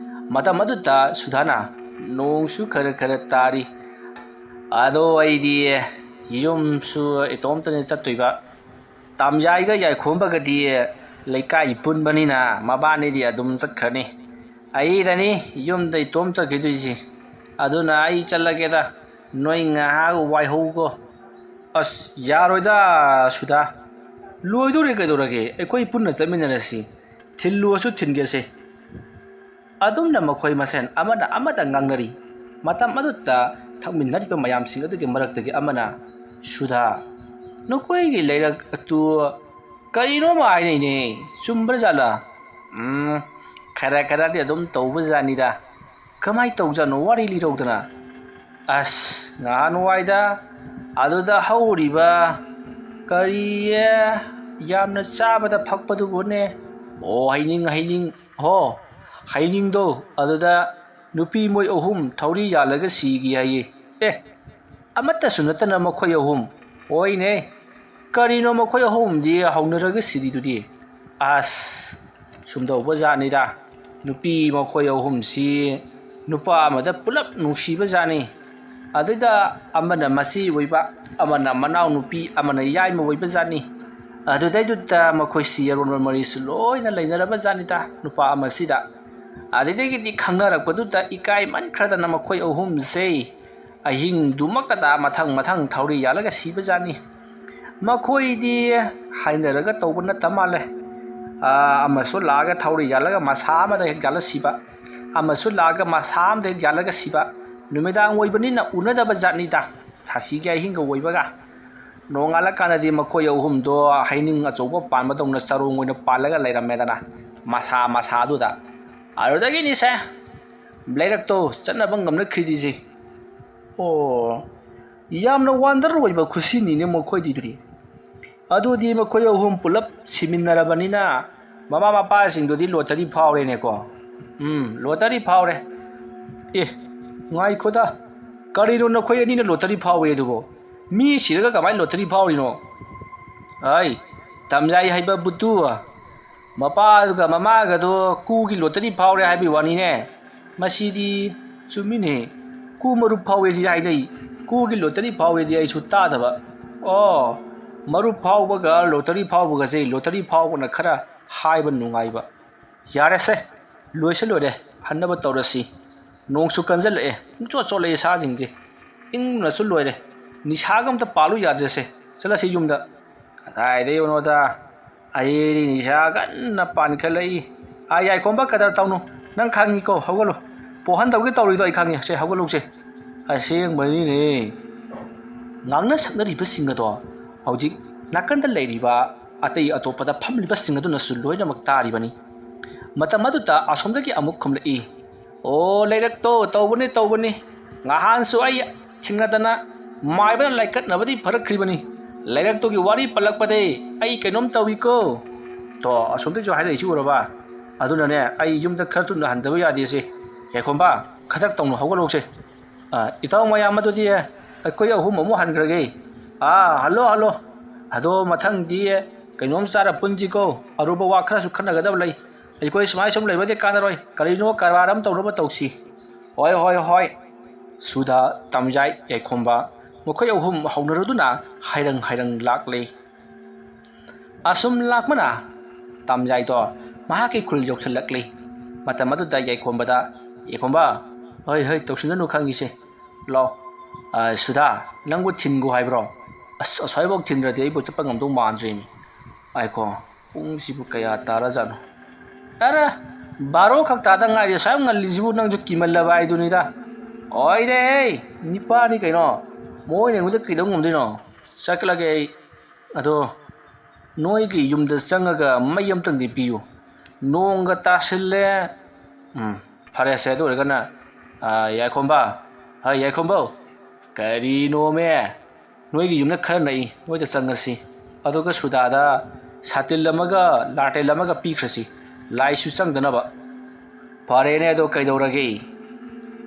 ꯃꯇꯝ ꯑꯗꯨꯗ ꯁꯨꯙꯥꯅ, "ꯅꯣꯡꯁꯨ ꯈꯔ ꯈꯔ ꯇꯥꯔꯤ, ꯑꯗꯣ ꯑꯩꯗꯤ ꯌꯨꯝꯁꯨ ꯏꯇꯣꯝꯇꯅꯤ ꯆꯠꯇꯣꯏꯕ, ꯇꯥꯝꯖꯥꯏꯒ ꯌꯥꯏꯈꯣꯝꯕꯒꯗꯤ ꯂꯩꯀꯥꯏ ꯄꯨꯟꯕꯅꯤꯅ ꯃꯕꯥꯅꯤꯗꯤ ꯑꯗꯨꯝ ꯆꯠꯈ꯭ꯔꯅꯤ, ꯑꯩꯗꯅꯤ ꯌꯨꯝꯗ ꯏꯇꯣꯝ ꯆꯠꯈꯤꯗꯣꯏꯁꯤ꯫ ꯑꯗꯨꯅ ꯑꯩ ꯆꯠꯂꯒꯦꯗ, ꯅꯣꯏ ꯉꯥꯏꯍꯥꯛ ꯋꯥꯏꯍꯧꯀꯣ꯫" "ꯑꯁ, ꯌꯥꯔꯣꯏꯗ ꯁꯨꯙꯥ, ꯂꯣꯏꯗꯣꯔꯦ ꯀꯩꯗꯧꯔꯒꯦ, ꯑꯩꯈꯣꯏ ꯄꯨꯟꯅ ꯆꯠꯃꯤꯟꯅꯔꯁꯤ, ꯊꯤꯜꯂꯨꯔꯁꯨ ꯊꯤꯟꯒꯦꯁꯦ꯫" ꯑꯗꯨꯝꯅ ꯃꯈꯣꯏ ꯃꯁꯦꯟ ꯑꯃꯅ ꯑꯃꯗ ꯉꯥꯡꯅꯔꯤ꯫ ꯃꯇꯝ ꯑꯗꯨꯗ ꯊꯛꯃꯤꯟꯅꯔꯤꯕ ꯃꯌꯥꯝꯁꯤꯡ ꯑꯗꯨꯒꯤ ꯃꯔꯛꯇꯒꯤ ꯑꯃꯅ, "ꯁꯨꯙꯥ, ꯅꯈꯣꯏꯒꯤ ꯂꯩꯔꯛ ꯑꯗꯨ ꯀꯔꯤꯅꯣꯃ ꯍꯥꯏꯅꯩꯅꯦ, ꯆꯨꯝꯕ꯭ꯔꯥ ꯖꯥꯠꯂꯥ?" "ꯎꯝ, ꯈꯔ ꯈꯔꯗꯤ ꯑꯗꯨꯝ ꯇꯧꯕꯖꯥꯠꯅꯤꯗ꯫" "ꯀꯃꯥꯏ ꯇꯧꯖꯥꯠꯅꯣ, ꯋꯥꯔꯤ ꯂꯤꯔꯧꯗꯅ꯫" "ꯑꯁ, ꯅꯍꯥꯟꯋꯥꯏꯗ ꯑꯗꯨꯗ ꯍꯧꯔꯤꯕ ꯀꯔꯤ ꯌꯥꯝꯅ ꯆꯥꯕꯗ ꯐꯛꯄꯗꯨꯕꯨꯅꯦ?" "ꯑꯣ, ꯍꯩꯅꯤꯡ, ꯍꯩꯅꯤꯡ, ꯍꯣ, ꯍꯩꯅꯤꯡꯗꯣ, ꯑꯗꯨꯗ ꯅꯨꯄꯤ ꯃꯣꯏ ꯑꯍꯨꯝ ꯊꯧꯔꯤ ꯌꯥꯜꯂꯒ ꯁꯤꯒꯤ ꯍꯥꯏꯌꯦ꯫" "ꯑꯦ, ꯑꯃꯠꯇꯁꯨ ꯅꯠꯇꯅ ꯃꯈꯣꯏ ꯑꯍꯨꯝ?" "ꯍꯣꯏꯅꯦ, ꯀꯔꯤꯅꯣ ꯃꯈꯣꯏ ꯑꯍꯨꯝꯗꯤ ꯍꯧꯅꯔꯒ ꯁꯤꯔꯤꯗꯨꯗꯤ?" "ꯑꯁ, ꯁꯨꯝꯗꯧꯕ ꯖꯥꯠꯅꯤꯗ, ꯅꯨꯄꯤ ꯃꯈꯣꯏ ꯑꯍꯨꯝꯁꯤ ꯅꯨꯄꯥ ꯑꯃꯗ ꯄꯨꯂꯞ ꯅꯨꯡꯁꯤꯕ ꯖꯥꯠꯅꯤ꯫ ꯑꯗꯨꯗ ꯑꯃꯅ ꯃꯆꯦ ꯑꯣꯏꯕ, ꯑꯃꯅ ꯃꯅꯥꯎ ꯅꯨꯄꯤ, ꯑꯃꯅ ꯌꯥꯏꯃ ꯑꯣꯏꯕ ꯖꯥꯠꯅꯤ꯫ ꯑꯗꯨꯗꯩꯗꯨꯗ ꯃꯈꯣꯏꯁꯤ ꯑꯔꯣꯟꯕ ꯃꯔꯤꯁꯨ ꯂꯣꯏꯅ ꯂꯩꯅꯔꯕ ꯖꯥꯠꯅꯤꯗ ꯅꯨꯄꯥ ꯑꯃꯁꯤꯗ꯫ ꯑꯗꯨꯗꯒꯤꯗꯤ ꯈꯪꯅꯔꯛꯄꯗꯨꯗ ꯏꯀꯥꯏꯃꯟꯈ꯭ꯔꯗꯅ ꯃꯈꯣꯏ ꯑꯍꯨꯝꯁꯦ ꯑꯍꯤꯡꯗꯨꯃꯛꯇꯗ ꯃꯊꯪ ꯃꯊꯪ ꯊꯧꯔꯤ ꯌꯥꯜꯂꯒ ꯁꯤꯕ ꯖꯥꯠꯅꯤ꯫ ꯃꯈꯣꯏꯗꯤ ꯍꯥꯏꯅꯔꯒ ꯇꯧꯕ ꯅꯠꯇ ꯃꯥꯜꯂꯦ꯫ ꯑꯥ, ꯑꯃꯁꯨ ꯂꯥꯛꯑꯒ ꯊꯧꯔꯤ ꯌꯥꯜꯂꯒ ꯃꯁꯥ ꯑꯃꯗ ꯍꯦꯛ ꯌꯥꯜꯂ ꯁꯤꯕ, ꯑꯃꯁꯨ ꯂꯥꯛꯑꯒ ꯃꯁꯥ ꯑꯃꯗ ꯍꯦꯛ ꯌꯥꯜꯂꯒ ꯁꯤꯕ꯫ ꯅꯨꯃꯤꯗꯥꯡ ꯑꯣꯏꯕꯅꯤꯅ ꯎꯅꯗꯕ ꯖꯥꯠꯅꯤꯗ, ꯊꯥꯁꯤꯒꯤ ꯑꯍꯤꯡꯒ ꯑꯣꯏꯕꯒ꯫ ꯅꯣꯡꯉꯥꯜꯂꯀꯥꯟꯗꯗꯤ ꯃꯈꯣꯏ ꯑꯍꯨꯝꯗꯣ ꯍꯩꯅꯤꯡ ꯑꯆꯧꯕ ꯄꯥꯟꯕꯗꯧꯅ ꯆꯔꯣꯡ ꯑꯣꯏꯅ ꯄꯥꯜꯂꯒ ꯂꯩꯔꯝꯃꯦꯗꯅ, ꯃꯁꯥ ꯃꯁꯥꯗꯨꯗ꯫ ꯑꯗꯨꯗꯒꯤꯅꯤꯁꯦ ꯂꯩꯔꯛꯇꯣ ꯆꯠꯅꯕ ꯉꯝꯅꯈ꯭ꯔꯤꯗꯤꯁꯦ꯫ ꯑꯣ, ꯌꯥꯝꯅ ꯋꯥꯟꯗꯔ ꯑꯣꯏꯕ ꯈꯨꯁꯤꯅꯤꯅꯦ ꯃꯈꯣꯏꯗꯤꯗꯨꯗꯤ꯫ ꯑꯗꯨꯗꯤ ꯃꯈꯣꯏ ꯑꯍꯨꯝ ꯄꯨꯂꯞ ꯁꯤꯃꯤꯟꯅꯔꯕꯅꯤꯅ ꯃꯃꯥ ꯃꯄꯥꯁꯤꯡꯗꯨꯗꯤ ꯂꯣꯇꯔꯤ ꯐꯥꯎꯔꯦꯅꯦꯀꯣ꯫ ꯎꯝ, ꯂꯣꯇꯔꯤ ꯐꯥꯎꯔꯦ꯫ ꯑꯦ, ꯉꯥꯏꯈꯣꯗ, ꯀꯔꯤꯅꯣ ꯅꯈꯣꯏ ꯑꯅꯤꯅ ꯂꯣꯇꯔꯤ ꯐꯥꯎꯋꯦ ꯑꯗꯨꯕꯣ? ꯃꯤ ꯁꯤꯔꯒ ꯀꯃꯥꯏꯅ ꯂꯣꯇꯔꯤ ꯐꯥꯎꯔꯤꯅꯣ? ꯑꯩ, ꯇꯝꯖꯥꯏ ꯍꯥꯏꯕ ꯕꯨꯠꯇꯨ, ꯃꯄꯥꯒ ꯃꯃꯥꯒꯗꯣ ꯀꯨꯒꯤ ꯂꯣꯇꯔꯤ ꯐꯥꯎꯔꯦ ꯍꯥꯏꯕꯒꯤ ꯋꯥꯅꯤꯅꯦ꯫ ꯃꯁꯤꯗꯤ ꯆꯨꯝꯃꯤꯅꯦ꯫ ꯀꯨ ꯃꯔꯨꯞ ꯐꯥꯎꯋꯦꯗꯤ ꯍꯥꯏꯅꯩ꯫ ꯀꯨꯒꯤ ꯂꯣꯇꯔꯤ ꯐꯥꯎꯋꯦꯗꯤ ꯑꯩꯁꯨ ꯇꯥꯗꯕ꯫ ꯑꯣ, ꯃꯔꯨꯞ ꯐꯥꯎꯕꯒ ꯂꯣꯇꯔꯤ ꯐꯥꯎꯕꯒꯁꯦ, ꯂꯣꯇꯔꯤ ꯐꯥꯎꯕꯅ ꯈꯔ ꯍꯥꯏꯕ ꯅꯨꯡꯉꯥꯏꯕ꯫ ꯌꯥꯔꯦꯁꯦ, ꯂꯣꯏꯁꯦ ꯂꯣꯏꯔꯦ, ꯍꯟꯅꯕ ꯇꯧꯔꯁꯤ꯫ ꯅꯣꯡꯁꯨ ꯀꯟꯖꯜꯂꯛꯑꯦ, ꯄꯨꯡꯆꯣꯠ ꯆꯣꯠꯂꯛꯑꯦ ꯁꯥꯁꯤꯡꯁꯦ꯫ ꯏꯪꯕꯅꯁꯨ ꯂꯣꯏꯔꯦ꯫ ꯅꯤꯁꯥꯒ ꯑꯝꯇ ꯄꯥꯜꯂꯨ ꯌꯥꯗ꯭ꯔꯦꯁꯦ꯫ ꯆꯠꯂꯁꯤ ꯌꯨꯝꯗ꯫ ꯀꯗꯥꯏꯗꯩꯅꯣꯗ, ꯑꯩꯗꯤ ꯅꯤꯁꯥ ꯀꯟꯅ ꯄꯥꯟꯈꯠꯂꯛꯏ꯫ ꯑꯥ, ꯌꯥꯏꯈꯣꯝꯕ, ꯀꯗꯔ ꯇꯧꯅꯨ꯫ ꯅꯪ ꯈꯪꯉꯤꯀꯣ, ꯍꯧꯒꯠꯂꯨ꯫ ꯄꯣꯛꯍꯟꯗꯧꯒꯦ ꯇꯧꯔꯤꯗꯣ ꯑꯩ ꯈꯪꯉꯤ꯫ ꯁꯦ, ꯍꯧꯒꯠꯂꯨꯁꯦ꯫ ꯑꯁꯦꯡꯕꯅꯤꯅꯦ꯫ ꯉꯥꯡꯅ ꯁꯛꯅꯔꯤꯕꯁꯤꯡ ꯑꯗꯣ ꯍꯧꯖꯤꯛ ꯅꯥꯀꯟꯗ ꯂꯩꯔꯤꯕ ꯑꯇꯩ ꯑꯇꯣꯞꯄꯗ ꯐꯝꯂꯤꯕꯁꯤꯡ ꯑꯗꯨꯅꯁꯨ ꯂꯣꯏꯅꯃꯛ ꯇꯥꯔꯤꯕꯅꯤ꯫ ꯃꯇꯝ ꯑꯗꯨꯗ ꯑꯁꯣꯝꯗꯒꯤ ꯑꯃꯨꯛ ꯈꯨꯝꯂꯛꯏ, "ꯑꯣ, ꯂꯩꯔꯛꯇꯣ ꯇꯧꯕꯅꯤ, ꯇꯧꯕꯅꯤ꯫ ꯉꯍꯥꯟꯁꯨ ꯑꯩ ꯊꯦꯡꯅꯗꯅ ꯃꯥꯏꯕꯅ ꯂꯥꯏꯀꯠꯅꯕꯗꯤ ꯐꯔꯛꯈ꯭ꯔꯤꯕꯅꯤ꯫ ꯂꯩꯔꯛꯇꯨꯒꯤ ꯋꯥꯔꯤ ꯄꯜꯂꯛꯄꯗꯩ ꯑꯩ ꯀꯩꯅꯣꯝ ꯇꯧꯏꯀꯣ꯫" ꯇꯣ, ꯑꯁꯣꯝꯗꯒꯤꯁꯨ ꯍꯥꯏꯔꯛꯏꯁꯤ ꯎꯔꯕ? ꯑꯗꯨꯅꯅꯦ, ꯑꯩ ꯌꯨꯝꯗ ꯈꯔ ꯊꯨꯅ ꯍꯟꯗꯕ ꯌꯥꯗꯦꯁꯦ꯫ ꯌꯥꯏꯈꯣꯝꯕ, ꯈꯗꯛ ꯇꯧꯅ ꯍꯧꯒꯠꯂꯣꯛꯁꯦ꯫ ꯑ, ꯏꯇꯥꯎ ꯃꯌꯥꯝ ꯑꯗꯨꯗꯤ ꯑꯩꯈꯣꯏ ꯑꯍꯨꯝ ꯑꯃꯨꯛ ꯍꯟꯈ꯭ꯔꯒꯦ꯫ ꯑꯥ, ꯍꯜꯂꯣ, ꯍꯜꯂꯣ꯫ ꯑꯗꯣ ꯃꯊꯪꯗꯤ ꯀꯩꯅꯣꯝ ꯆꯥꯔ ꯄꯨꯟꯁꯤꯀꯣ꯫ ꯑꯔꯨꯕ ꯋꯥ ꯈꯔꯁꯨ ꯈꯟꯅꯒꯗꯕ ꯂꯩ꯫ ꯑꯩꯈꯣꯏ ꯁꯨꯃꯥꯏ ꯁꯨꯝ ꯂꯩꯕꯗꯤ ꯀꯥꯟꯅꯔꯣꯏ꯫ ꯀꯔꯤꯅꯣ ꯀꯔꯕꯥꯔ ꯑꯃ ꯇꯧꯅꯕ ꯇꯧꯁꯤ꯫ ꯍꯣꯏ, ꯍꯣꯏ, ꯍꯣꯏ꯫ ꯁꯨꯗꯥ, ꯇꯝꯖꯥꯏ, ꯌꯥꯏꯈꯣꯝꯕ ꯃꯈꯣꯏ ꯑꯍꯨꯝ ꯍꯧꯅꯔꯗꯨꯅ ꯍꯥꯏꯔꯪ ꯍꯥꯏꯔꯪ ꯂꯥꯛꯂꯦ꯫ ꯑꯁꯨꯝ ꯂꯥꯛꯄꯅ ꯇꯝꯖꯥꯏꯗꯣ ꯃꯍꯥꯛꯀꯤ ꯈꯨꯜ ꯌꯧꯁꯤꯜꯂꯛꯂꯤ꯫ ꯃꯇꯝ ꯑꯗꯨꯗ ꯌꯥꯏꯈꯣꯝꯕꯗ, "ꯌꯥꯏꯈꯣꯝꯕ, ꯍꯣꯏ, ꯍꯣꯏ, ꯇꯧꯁꯤꯟꯒꯅꯨ, ꯈꯪꯉꯤꯁꯦ꯫ ꯂꯥꯎ, ꯑ, ꯁꯨꯗꯥ, ꯅꯪꯕꯨ ꯊꯤꯟꯒꯣ ꯍꯥꯏꯕ꯭ꯔꯣ?" "ꯑꯁ, ꯑꯁ꯭ꯋꯥꯏꯐꯥꯎ ꯊꯤꯟꯗ꯭ꯔꯗꯤ ꯑꯩꯕꯨ ꯆꯠꯄ ꯉꯝꯗꯧ ꯃꯥꯟꯗ꯭ꯔꯦꯅꯦ꯫ ꯉꯥꯏꯈꯣ, ꯄꯨꯡꯁꯤꯕꯨ ꯀꯌꯥ ꯇꯥꯔꯖꯥꯠꯅꯣ? ꯑꯔꯦ, ꯕꯥꯔꯣ ꯈꯛ ꯇꯥꯗ ꯉꯥꯏꯔꯤ, ꯑꯁꯨꯛ ꯌꯥꯝ ꯉꯜꯂꯤꯁꯤꯕꯨ, ꯅꯪꯁꯨ ꯀꯤꯃꯜꯂꯕ ꯍꯥꯏꯗꯨꯅꯤꯗ꯫ ꯑꯣꯏꯔꯦ, ꯅꯤꯄꯥꯅꯤ ꯀꯩꯅꯣ, ꯃꯣꯏꯅ ꯑꯩꯉꯣꯟꯗ ꯀꯩꯗꯧ ꯉꯝꯗꯣꯏꯅꯣ? ꯆꯠꯂꯒꯦ ꯑꯩ꯫ ꯑꯗꯣ ꯅꯣꯏꯒꯤ ꯌꯨꯝꯗ ꯆꯪꯉꯒ ꯃꯩ ꯑꯝꯇꯪꯗꯤ ꯄꯤꯌꯨ꯫ ꯅꯣꯡꯒ ꯇꯥꯁꯤꯜꯂꯦ꯫" "ꯎꯝ, ꯐꯔꯦꯁꯦ, ꯑꯗꯨ ꯑꯣꯏꯔꯒꯅ, ꯑ, ꯌꯥꯏꯈꯣꯝꯕ, ꯍꯥꯏ, ꯌꯥꯏꯈꯣꯝꯕꯧ, ꯀꯔꯤꯅꯣꯃꯦ? ꯅꯣꯏꯒꯤ ꯌꯨꯝꯅ ꯈꯔ ꯅꯛꯏ, ꯅꯣꯏꯗ ꯆꯪꯉꯁꯤ꯫ ꯑꯗꯨꯒ ꯁꯨꯗꯥꯗ ꯁꯥꯇꯤꯜ ꯑꯃꯒ ꯂꯥꯇꯦꯜ ꯑꯃꯒ ꯄꯤꯈ꯭ꯔꯁꯤ, ꯂꯥꯏꯁꯨ ꯆꯪꯗꯅꯕ꯫" "ꯐꯔꯦꯅꯦ, ꯑꯗꯣ ꯀꯩꯗꯧꯔꯒꯦ?"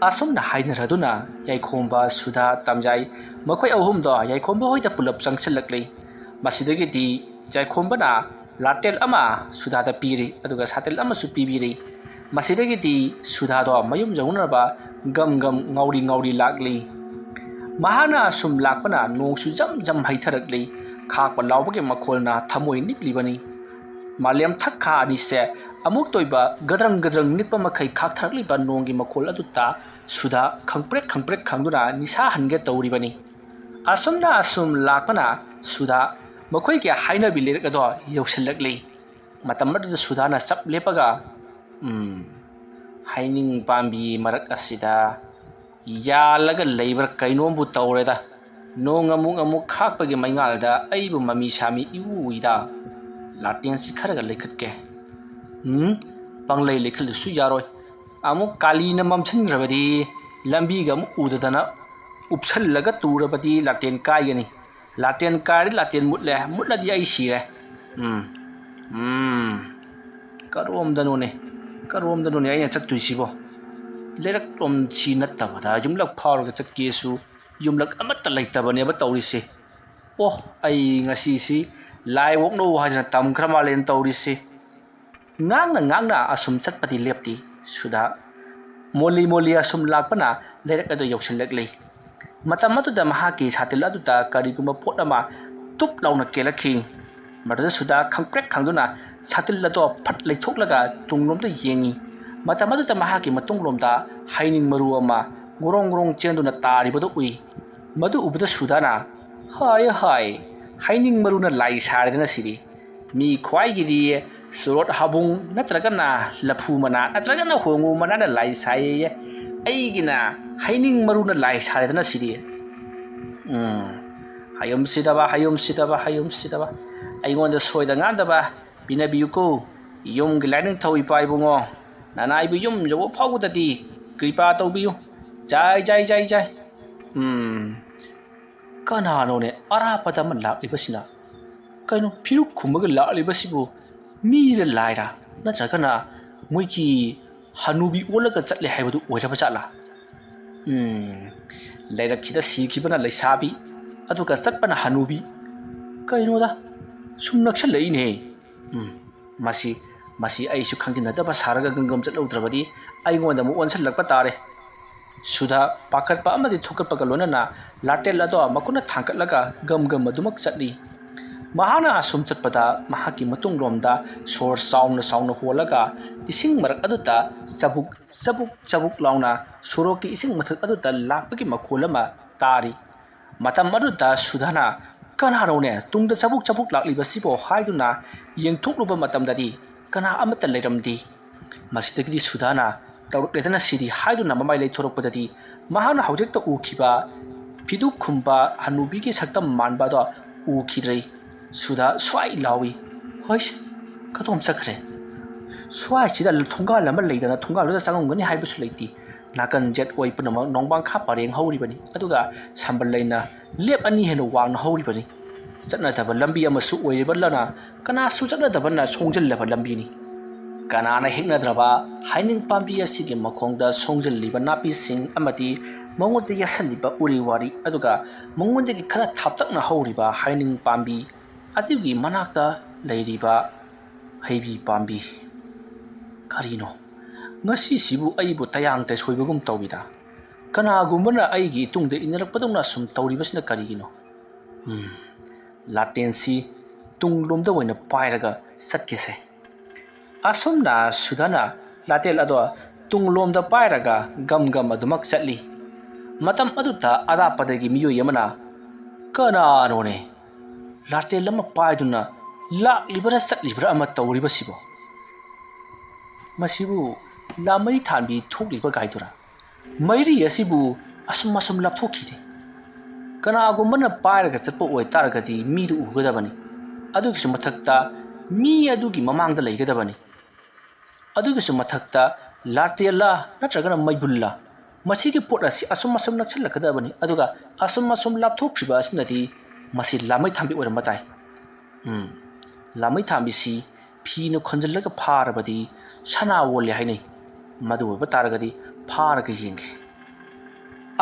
ꯑꯁꯨꯝꯅ ꯍꯥꯏꯅꯔꯗꯨꯅ ꯌꯥꯏꯈꯣꯝꯕ, ꯁꯨꯗꯥ, ꯇꯝꯖꯥꯏ ꯃꯈꯣꯏ ꯑꯍꯨꯝꯗꯣ ꯌꯥꯏꯈꯣꯝꯕ ꯍꯣꯏꯗ ꯄꯨꯂꯞ ꯆꯪꯁꯤꯜꯂꯛꯂꯤ꯫ ꯃꯁꯤꯗꯒꯤꯗꯤ ꯌꯥꯏꯈꯣꯝꯕꯅ ꯂꯥꯇꯦꯜ ꯑꯃ ꯁꯨꯙꯥꯗ ꯄꯤꯔꯤ, ꯑꯗꯨꯒ ꯁꯥꯇꯤꯜ ꯑꯃꯁꯨ ꯄꯤꯕꯤꯔꯤ꯫ ꯃꯁꯤꯗꯒꯤꯗꯤ ꯁꯨꯙꯥꯗꯣ ꯃꯌꯨꯝ ꯌꯧꯅꯅꯕ ꯒꯝ ꯒꯝ ꯉꯥꯎꯔꯤ ꯉꯥꯎꯔꯤ ꯂꯥꯛꯂꯤ꯫ ꯃꯍꯥꯛꯅ ꯑꯁꯨꯝ ꯂꯥꯛꯄꯅ ꯅꯣꯡꯁꯨ ꯖꯝ ꯖꯝ ꯍꯩꯊꯔꯛꯂꯤ꯫ ꯈꯥꯛꯄ ꯂꯥꯎꯕꯒꯤ ꯃꯈꯣꯜꯅ ꯊꯃꯣꯏ ꯅꯤꯛꯂꯤꯕꯅꯤ꯫ ꯃꯥꯂꯦꯝ ꯊꯛꯈꯥ ꯑꯅꯤꯁꯦ ꯑꯃꯨꯛꯇ ꯑꯣꯏꯕ ꯒꯗ꯭ꯔꯪ ꯒꯗ꯭ꯔꯪ ꯅꯤꯛꯄ ꯃꯈꯩ ꯈꯥꯛꯊꯔꯛꯂꯤꯕ ꯅꯣꯡꯒꯤ ꯃꯈꯣꯜ ꯑꯗꯨ ꯇꯥ ꯁꯨꯙꯥ ꯈꯪꯄ꯭ꯔꯦꯛ ꯈꯪꯄ꯭ꯔꯦꯛ ꯈꯪꯗꯨꯅ ꯅꯤꯁꯥ ꯍꯟꯒꯦ ꯇꯧꯔꯤꯕꯅꯤ꯫ ꯑꯁꯨꯝꯅ ꯑꯁꯨꯝ ꯂꯥꯛꯄꯅ ꯁꯨꯙꯥ ꯃꯈꯣꯏꯒꯤ ꯍꯥꯏꯅꯕꯤ ꯂꯩꯔꯛ ꯑꯗꯣ ꯌꯧꯁꯤꯜꯂꯛꯂꯤ꯫ ꯃꯇꯝ ꯑꯗꯨꯗ ꯁꯨꯙꯥꯅ ꯆꯞ ꯂꯦꯞꯄꯒ, "ꯎꯝ, ꯍꯩꯅꯤꯡ ꯄꯥꯝꯕꯤ ꯃꯔꯛ ꯑꯁꯤꯗ ꯌꯥꯜꯂꯒ ꯂꯩꯕ꯭ꯔꯥ ꯀꯩꯅꯣꯝꯕꯨ ꯇꯧꯔꯦꯗ꯫ ꯅꯣꯡ ꯑꯃꯨꯛ ꯑꯃꯨꯛ ꯈꯥꯛꯄꯒꯤ ꯃꯩꯉꯥꯜꯗ ꯑꯩꯕꯨ ꯃꯃꯤ ꯁꯥꯃꯤ ꯏꯎ ꯎꯏꯗ꯫ ꯂꯥꯇꯦꯟꯁꯤ ꯈꯔꯒ ꯂꯩꯈꯠꯀꯦ꯫ ꯎꯝ, ꯄꯪꯂꯩ ꯂꯩꯈꯠꯂꯁꯨ ꯌꯥꯔꯣꯏ꯫ ꯑꯃꯨꯛ ꯀꯥꯂꯤꯅ ꯃꯝꯁꯤꯟꯈ꯭ꯔꯕꯗꯤ, ꯂꯝꯕꯤꯒ ꯑꯃꯨꯛ ꯎꯗꯗꯅ ꯎꯞꯁꯜꯂꯒ ꯇꯨꯔꯕꯗꯤ ꯂꯥꯇꯦꯟ ꯀꯥꯏꯒꯅꯤ꯫ ꯂꯥꯇꯦꯟ ꯀꯥꯏꯔꯗꯤ ꯂꯥꯇꯦꯟ ꯃꯨꯠꯂꯦ, ꯃꯨꯠꯂꯗꯤ ꯑꯩ ꯁꯤꯔꯦ꯫ ꯎꯝ, ꯎꯝ, ꯀꯔꯣꯝꯗꯅꯣꯅꯦ, ꯀꯔꯣꯝꯗꯅꯣꯅꯦ ꯑꯩꯅ ꯆꯠꯇꯣꯏꯁꯤꯕꯣ? ꯂꯩꯔꯛꯂꯣꯝꯁꯤ ꯅꯠꯇꯕꯗ ꯌꯨꯝꯂꯛ ꯐꯥꯎꯔꯒ ꯆꯠꯀꯦꯁꯨ ꯌꯨꯝꯂꯛ ꯑꯃꯠꯇ ꯂꯩꯇꯕꯅꯦꯕ ꯇꯧꯔꯤꯁꯦ꯫ ꯑꯣ, ꯑꯩ ꯉꯁꯤꯁꯤ ꯂꯥꯏ ꯑꯣꯛꯅꯧ ꯍꯥꯏꯗꯅ ꯇꯝꯈ꯭ꯔ ꯃꯥꯜꯂꯦꯅ ꯇꯧꯔꯤꯁꯦ꯫" ꯉꯥꯡꯅ ꯉꯥꯡꯅ ꯑꯁꯨꯝ ꯆꯠꯄꯗꯤ ꯂꯦꯞꯇꯦ ꯁꯨꯙꯥ꯫ ꯃꯣꯜꯂꯤ ꯃꯣꯜꯂꯤ ꯑꯁꯨꯝ ꯂꯥꯛꯄꯅ ꯂꯩꯔꯛ ꯑꯗꯨ ꯌꯧꯁꯤꯜꯂꯛꯂꯤ꯫ ꯃꯇꯝ ꯑꯗꯨꯗ ꯃꯍꯥꯛꯀꯤ ꯁꯥꯇꯤꯜ ꯑꯗꯨꯗ ꯀꯔꯤꯒꯨꯝꯕ ꯄꯣꯠ ꯑꯃ ꯇꯨꯞ ꯂꯥꯎꯅ ꯀꯦꯜꯂꯛꯈꯤ꯫ ꯃꯗꯨꯗ ꯁꯨꯙꯥ ꯈꯪꯄ꯭ꯔꯦꯛ ꯈꯪꯗꯨꯅ ꯁꯥꯇꯤꯜ ꯑꯗꯣ ꯐꯠ ꯂꯩꯊꯣꯛꯂꯒ ꯇꯨꯡꯂꯣꯝꯗ ꯌꯦꯡꯉꯤ꯫ ꯃꯇꯝ ꯑꯗꯨꯗ ꯃꯍꯥꯛꯀꯤ ꯃꯇꯨꯡꯂꯣꯝꯗ ꯍꯩꯅꯤꯡ ꯃꯔꯨ ꯑꯃ ꯒꯣꯔꯣꯡ ꯒꯣꯔꯣꯡ ꯆꯦꯟꯗꯨꯅ ꯇꯥꯔꯤꯕꯗꯨ ꯎꯏ꯫ ꯃꯗꯨ ꯎꯕꯗ ꯁꯨꯙꯥꯅ, "ꯍꯥꯏ ꯍꯥꯏ, ꯍꯩꯅꯤꯡ ꯃꯔꯨꯅ ꯂꯥꯏ ꯁꯥꯔꯦꯗꯅ ꯁꯤꯗꯤ꯫ ꯃꯤ ꯈ꯭ꯋꯥꯏꯒꯤꯗꯤ ꯆꯨꯔꯣꯠ ꯍꯥꯕꯨꯡ ꯅꯠꯇ꯭ꯔꯒꯅ ꯂꯐꯨ ꯃꯅꯥ ꯅꯠꯇ꯭ꯔꯒꯅ ꯍꯣꯡꯉꯨ ꯃꯅꯥꯅ ꯂꯥꯏ ꯁꯥꯏꯌꯦ꯫ ꯑꯩꯒꯤꯅ ꯍꯩꯅꯤꯡ ꯃꯔꯨꯅ ꯂꯥꯏ ꯁꯥꯔꯦꯗꯅ ꯁꯤꯗꯤ꯫ ꯎꯝ, ꯍꯌꯨꯝ ꯁꯤꯗꯕ, ꯍꯌꯨꯝ ꯁꯤꯗꯕ, ꯍꯌꯨꯝ ꯁꯤꯗꯕ꯫ ꯑꯩꯉꯣꯟꯗ ꯁꯣꯏꯗ ꯉꯥꯝꯗꯕ ꯄꯤꯅꯕꯤꯌꯨꯀꯣ꯫ ꯌꯨꯝꯒꯤ ꯂꯥꯏꯅꯤꯡꯊꯧ ꯏꯄꯥ ꯏꯕꯨꯡꯉꯣ, ꯅꯅꯥꯏꯕꯨ ꯌꯨꯝ ꯌꯧꯕ ꯐꯥꯎꯕꯗꯗꯤ ꯀ꯭ꯔꯤꯄꯥ ꯇꯧꯕꯤꯌꯨ꯫ ꯖꯥꯏ, ꯖꯥꯏ, ꯖꯥꯏ, ꯖꯥꯏ꯫ ꯎꯝ, ꯀꯅꯥꯅꯣꯅꯦ ꯑꯔꯥꯞꯄꯗ ꯑꯃ ꯂꯥꯛꯂꯤꯕꯁꯤꯅ? ꯀꯩꯅꯣ ꯐꯤꯔꯨꯛ ꯈꯨꯝꯃꯒ ꯂꯥꯛꯂꯤꯕꯁꯤꯕꯨ? ꯃꯤꯔ ꯂꯥꯏꯔ? ꯅꯠꯇ꯭ꯔꯒꯅ ꯃꯣꯏꯒꯤ ꯍꯅꯨꯕꯤ ꯑꯣꯜꯂꯒ ꯆꯠꯂꯦ ꯍꯥꯏꯕꯗꯨ ꯑꯣꯏꯔꯕ ꯖꯥꯠꯂꯥ? ꯎꯝ, ꯂꯩꯔꯛꯁꯤꯗ ꯁꯤꯈꯤꯕꯅ ꯂꯩꯁꯥꯕꯤ, ꯑꯗꯨꯒ ꯆꯠꯄꯅ ꯍꯅꯨꯕꯤ꯫ ꯀꯩꯅꯣꯗ, ꯁꯨꯝ ꯅꯛꯁꯜꯂꯛꯏꯅꯦ꯫ ꯎꯝ, ꯃꯁꯤ, ꯃꯁꯤ ꯑꯩꯁꯨ ꯈꯪꯖꯤꯟꯅꯗꯕ ꯁꯥꯔꯒ ꯒꯝꯒꯝ ꯆꯠꯍꯧꯗ꯭ꯔꯕꯗꯤ ꯑꯩꯉꯣꯟꯗ ꯑꯃꯨꯛ ꯑꯣꯟꯁꯤꯜꯂꯛꯄ ꯇꯥꯔꯦ꯫ ꯁꯨꯙꯥ ꯄꯥꯈꯠꯄ ꯑꯃꯗꯤ ꯊꯨꯀꯠꯄꯒ ꯂꯣꯏꯅꯅ ꯂꯥꯇꯦꯜ ꯑꯗꯣ ꯃꯈꯨꯠꯅ ꯊꯥꯡꯒꯠꯂꯒ ꯒꯝꯒꯝ ꯑꯗꯨꯃꯛ ꯆꯠꯂꯤ꯫ ꯃꯍꯥꯛꯅ ꯑꯁꯨꯝ ꯆꯠꯄꯗ ꯃꯍꯥꯛꯀꯤ ꯃꯇꯨꯡꯂꯣꯝꯗ ꯁꯣꯔ ꯆꯥꯎꯅ ꯆꯥꯎꯅ ꯍꯣꯜꯂꯒ ꯏꯁꯤꯡ ꯃꯔꯛ ꯑꯗꯨꯗ ꯆꯕꯨꯛ ꯆꯕꯨꯛ ꯆꯕꯨꯛ ꯂꯥꯎꯅ ꯁꯣꯔꯣꯛꯀꯤ ꯏꯁꯤꯡ ꯃꯊꯛ ꯑꯗꯨꯗ ꯂꯥꯛꯄꯒꯤ ꯃꯈꯣꯜ ꯑꯃ ꯇꯥꯔꯤ꯫ ꯃꯇꯝ ꯑꯗꯨꯗ ꯁꯨꯙꯥꯅ, "ꯀꯅꯥꯅꯣꯅꯦ ꯇꯨꯡꯗ ꯆꯕꯨꯛ ꯆꯕꯨꯛ ꯂꯥꯛꯂꯤꯕꯁꯤꯕꯣ?" ꯍꯥꯏꯗꯨꯅ ꯌꯦꯡꯊꯣꯛꯂꯨꯕ ꯃꯇꯝꯗꯗꯤ ꯀꯅꯥ ꯑꯃꯠꯇ ꯂꯩꯔꯝꯗꯦ꯫ ꯃꯁꯤꯗꯒꯤꯗꯤ ꯁꯨꯙꯥꯅ, "ꯇꯧꯔꯛꯂꯦꯗꯅ ꯁꯤꯗꯤ" ꯍꯥꯏꯗꯨꯅ ꯃꯃꯥꯏ ꯂꯩꯊꯣꯔꯛꯄꯗꯗꯤ ꯃꯍꯥꯛꯅ ꯍꯧꯖꯤꯛꯇ ꯎꯈꯤꯕ ꯐꯤꯗꯨꯛ ꯈꯨꯝꯕ ꯍꯅꯨꯕꯤꯒꯤ ꯁꯛꯇꯝ ꯃꯥꯟꯕ ꯑꯗꯣ ꯎꯈꯤꯗ꯭ꯔꯦ꯫ ꯁꯨꯙꯥ ꯁ꯭ꯋꯥꯏ ꯂꯥꯎꯏ, "ꯍꯩꯁ, ꯀꯗꯣꯝ ꯆꯠꯈ꯭ꯔꯦ? ꯁ꯭ꯋꯥꯏꯁꯤꯗ ꯊꯣꯡꯒꯥꯜ ꯑꯃ ꯂꯩꯗꯅ ꯊꯣꯡꯒꯥꯜꯗꯨꯗ ꯆꯪꯉꯝꯒꯅꯤ ꯍꯥꯏꯕꯁꯨ ꯂꯩꯇꯦ꯫ ꯅꯥꯀꯟ ꯌꯦꯠ ꯑꯣꯏ ꯄꯨꯝꯅꯃꯛ ꯅꯣꯡꯕꯥꯡꯈꯥ ꯄꯔꯦꯡ ꯍꯧꯔꯤꯕꯅꯤ, ꯑꯗꯨꯒ ꯁꯝꯕꯜ ꯂꯩꯅ ꯂꯦꯞ ꯑꯅꯤ ꯍꯦꯟꯅ ꯋꯥꯡꯅ ꯍꯧꯔꯤꯕꯅꯤ꯫ ꯆꯠꯅꯗꯕ ꯂꯝꯕꯤ ꯑꯃꯁꯨ ꯑꯣꯏꯔꯤꯕꯅ ꯀꯅꯥꯁꯨ ꯆꯠꯅꯗꯕꯅ ꯁꯣꯡꯖꯜꯂꯕ ꯂꯝꯕꯤꯅꯤ꯫ ꯀꯅꯥꯅ ꯍꯦꯛꯅꯗ꯭ꯔꯕ ꯍꯩꯅꯤꯡ ꯄꯥꯝꯕꯤ ꯑꯁꯤꯒꯤ ꯃꯈꯣꯡꯗ ꯁꯣꯡꯖꯜꯂꯤꯕ ꯅꯥꯄꯤꯁꯤꯡ ꯑꯃꯗꯤ ꯃꯉꯣꯟꯗ ꯌꯦꯠꯁꯜꯂꯤꯕ ꯎꯔꯤ ꯋꯥꯔꯤ, ꯑꯗꯨꯒ ꯃꯉꯣꯟꯗꯒꯤ ꯈꯔ ꯊꯥꯞꯇꯛꯅ ꯍꯧꯔꯤꯕ ꯍꯩꯅꯤꯡ ꯄꯥꯝꯕꯤ ꯑꯗꯨꯒꯤ ꯃꯅꯥꯛꯇ ꯂꯩꯔꯤꯕ ꯍꯩꯕꯤ ꯄꯥꯝꯕꯤ꯫ ꯀꯔꯤꯅꯣ? ꯉꯁꯤꯁꯤꯕꯨ ꯑꯩꯕꯨ ꯇꯌꯥꯡ ꯇꯩꯁꯣꯏꯕꯒꯨꯝ ꯇꯧꯏꯗ꯫ ꯀꯅꯥꯒꯨꯝꯕꯅ ꯑꯩꯒꯤ ꯏꯇꯨꯡꯗ ꯏꯟꯅꯔꯛꯄꯗꯧꯅ ꯁꯨꯝ ꯇꯧꯔꯤꯕꯁꯤꯅ ꯀꯔꯤꯒꯤꯅꯣ? ꯎꯝ, ꯂꯥꯇꯦꯟꯁꯤ ꯇꯨꯡꯂꯣꯝꯗ ꯑꯣꯏꯅ ꯄꯥꯏꯔꯒ ꯆꯠꯀꯦꯁꯦ꯫" ꯑꯁꯨꯝꯅ ꯁꯨꯙꯥꯅ ꯂꯥꯇꯦꯜ ꯑꯗꯣ ꯇꯨꯡꯂꯣꯝꯗ ꯄꯥꯏꯔꯒ ꯒꯝ ꯒꯝ ꯑꯗꯨꯃꯛ ꯆꯠꯂꯤ꯫ ꯃꯇꯝ ꯑꯗꯨꯗ ꯑꯔꯥꯞꯄꯗꯒꯤ ꯃꯤꯑꯣꯏ ꯑꯃꯅ, "ꯀꯅꯥꯅꯣꯅꯦ ꯂꯥꯇꯦꯜ ꯑꯃ ꯄꯥꯏꯗꯨꯅ ꯂꯥꯛꯂꯤꯕ꯭ꯔꯥ ꯆꯠꯂꯤꯕ꯭ꯔꯥ ꯑꯃ ꯇꯧꯔꯤꯕꯁꯤꯕꯣ? ꯃꯁꯤꯕꯨ ꯂꯥꯃꯩ ꯊꯥꯟꯕꯤ ꯊꯣꯛꯂꯤꯕ ꯒꯥꯏꯗꯨꯔꯥ? ꯃꯩꯔꯤ ꯑꯁꯤꯕꯨ ꯑꯁꯨꯝ ꯑꯁꯨꯝ ꯂꯥꯞꯊꯣꯛꯈꯤꯗꯦ꯫ ꯀꯅꯥꯒꯨꯝꯕꯅ ꯄꯥꯏꯔꯒ ꯆꯠꯄ ꯑꯣꯏꯇꯥꯔꯒꯗꯤ ꯃꯤꯗꯨ ꯎꯒꯗꯕꯅꯤ꯫ ꯑꯗꯨꯒꯤꯁꯨ ꯃꯊꯛꯇ ꯃꯤ ꯑꯗꯨꯒꯤ ꯃꯃꯥꯡꯗ ꯂꯩꯒꯗꯕꯅꯤ꯫ ꯑꯗꯨꯒꯤꯁꯨ ꯃꯊꯛꯇ ꯂꯥꯇꯦꯜꯂ ꯅꯠꯇ꯭ꯔꯒꯅ ꯃꯩꯕꯨꯜꯂ, ꯃꯁꯤꯒꯤ ꯄꯣꯠ ꯑꯁꯤ ꯑꯁꯨꯝ ꯑꯁꯨꯝ ꯅꯛꯁꯤꯜꯂꯛꯀꯗꯕꯅꯤ꯫ ꯑꯗꯨꯒ ꯑꯁꯨꯝ ꯑꯁꯨꯝ ꯂꯥꯞꯊꯣꯛꯈ꯭ꯔꯤꯕ ꯑꯁꯤꯅꯗꯤ ꯃꯁꯤ ꯂꯥꯃꯩ ꯊꯥꯟꯕꯤ ꯑꯣꯏꯔꯝꯕ ꯇꯥꯏ꯫ ꯎꯝ, ꯂꯥꯃꯩ ꯊꯥꯟꯕꯤꯁꯤ ꯐꯤꯅ ꯈꯣꯟꯖꯤꯜꯂꯒ ꯐꯥꯔꯕꯗꯤ ꯁꯅꯥ ꯑꯣꯜꯂꯦ ꯍꯥꯏꯅꯩ꯫ ꯃꯗꯨ ꯑꯣꯏꯕ ꯇꯥꯔꯒꯗꯤ ꯐꯥꯔꯒ ꯌꯦꯡꯒꯦ꯫"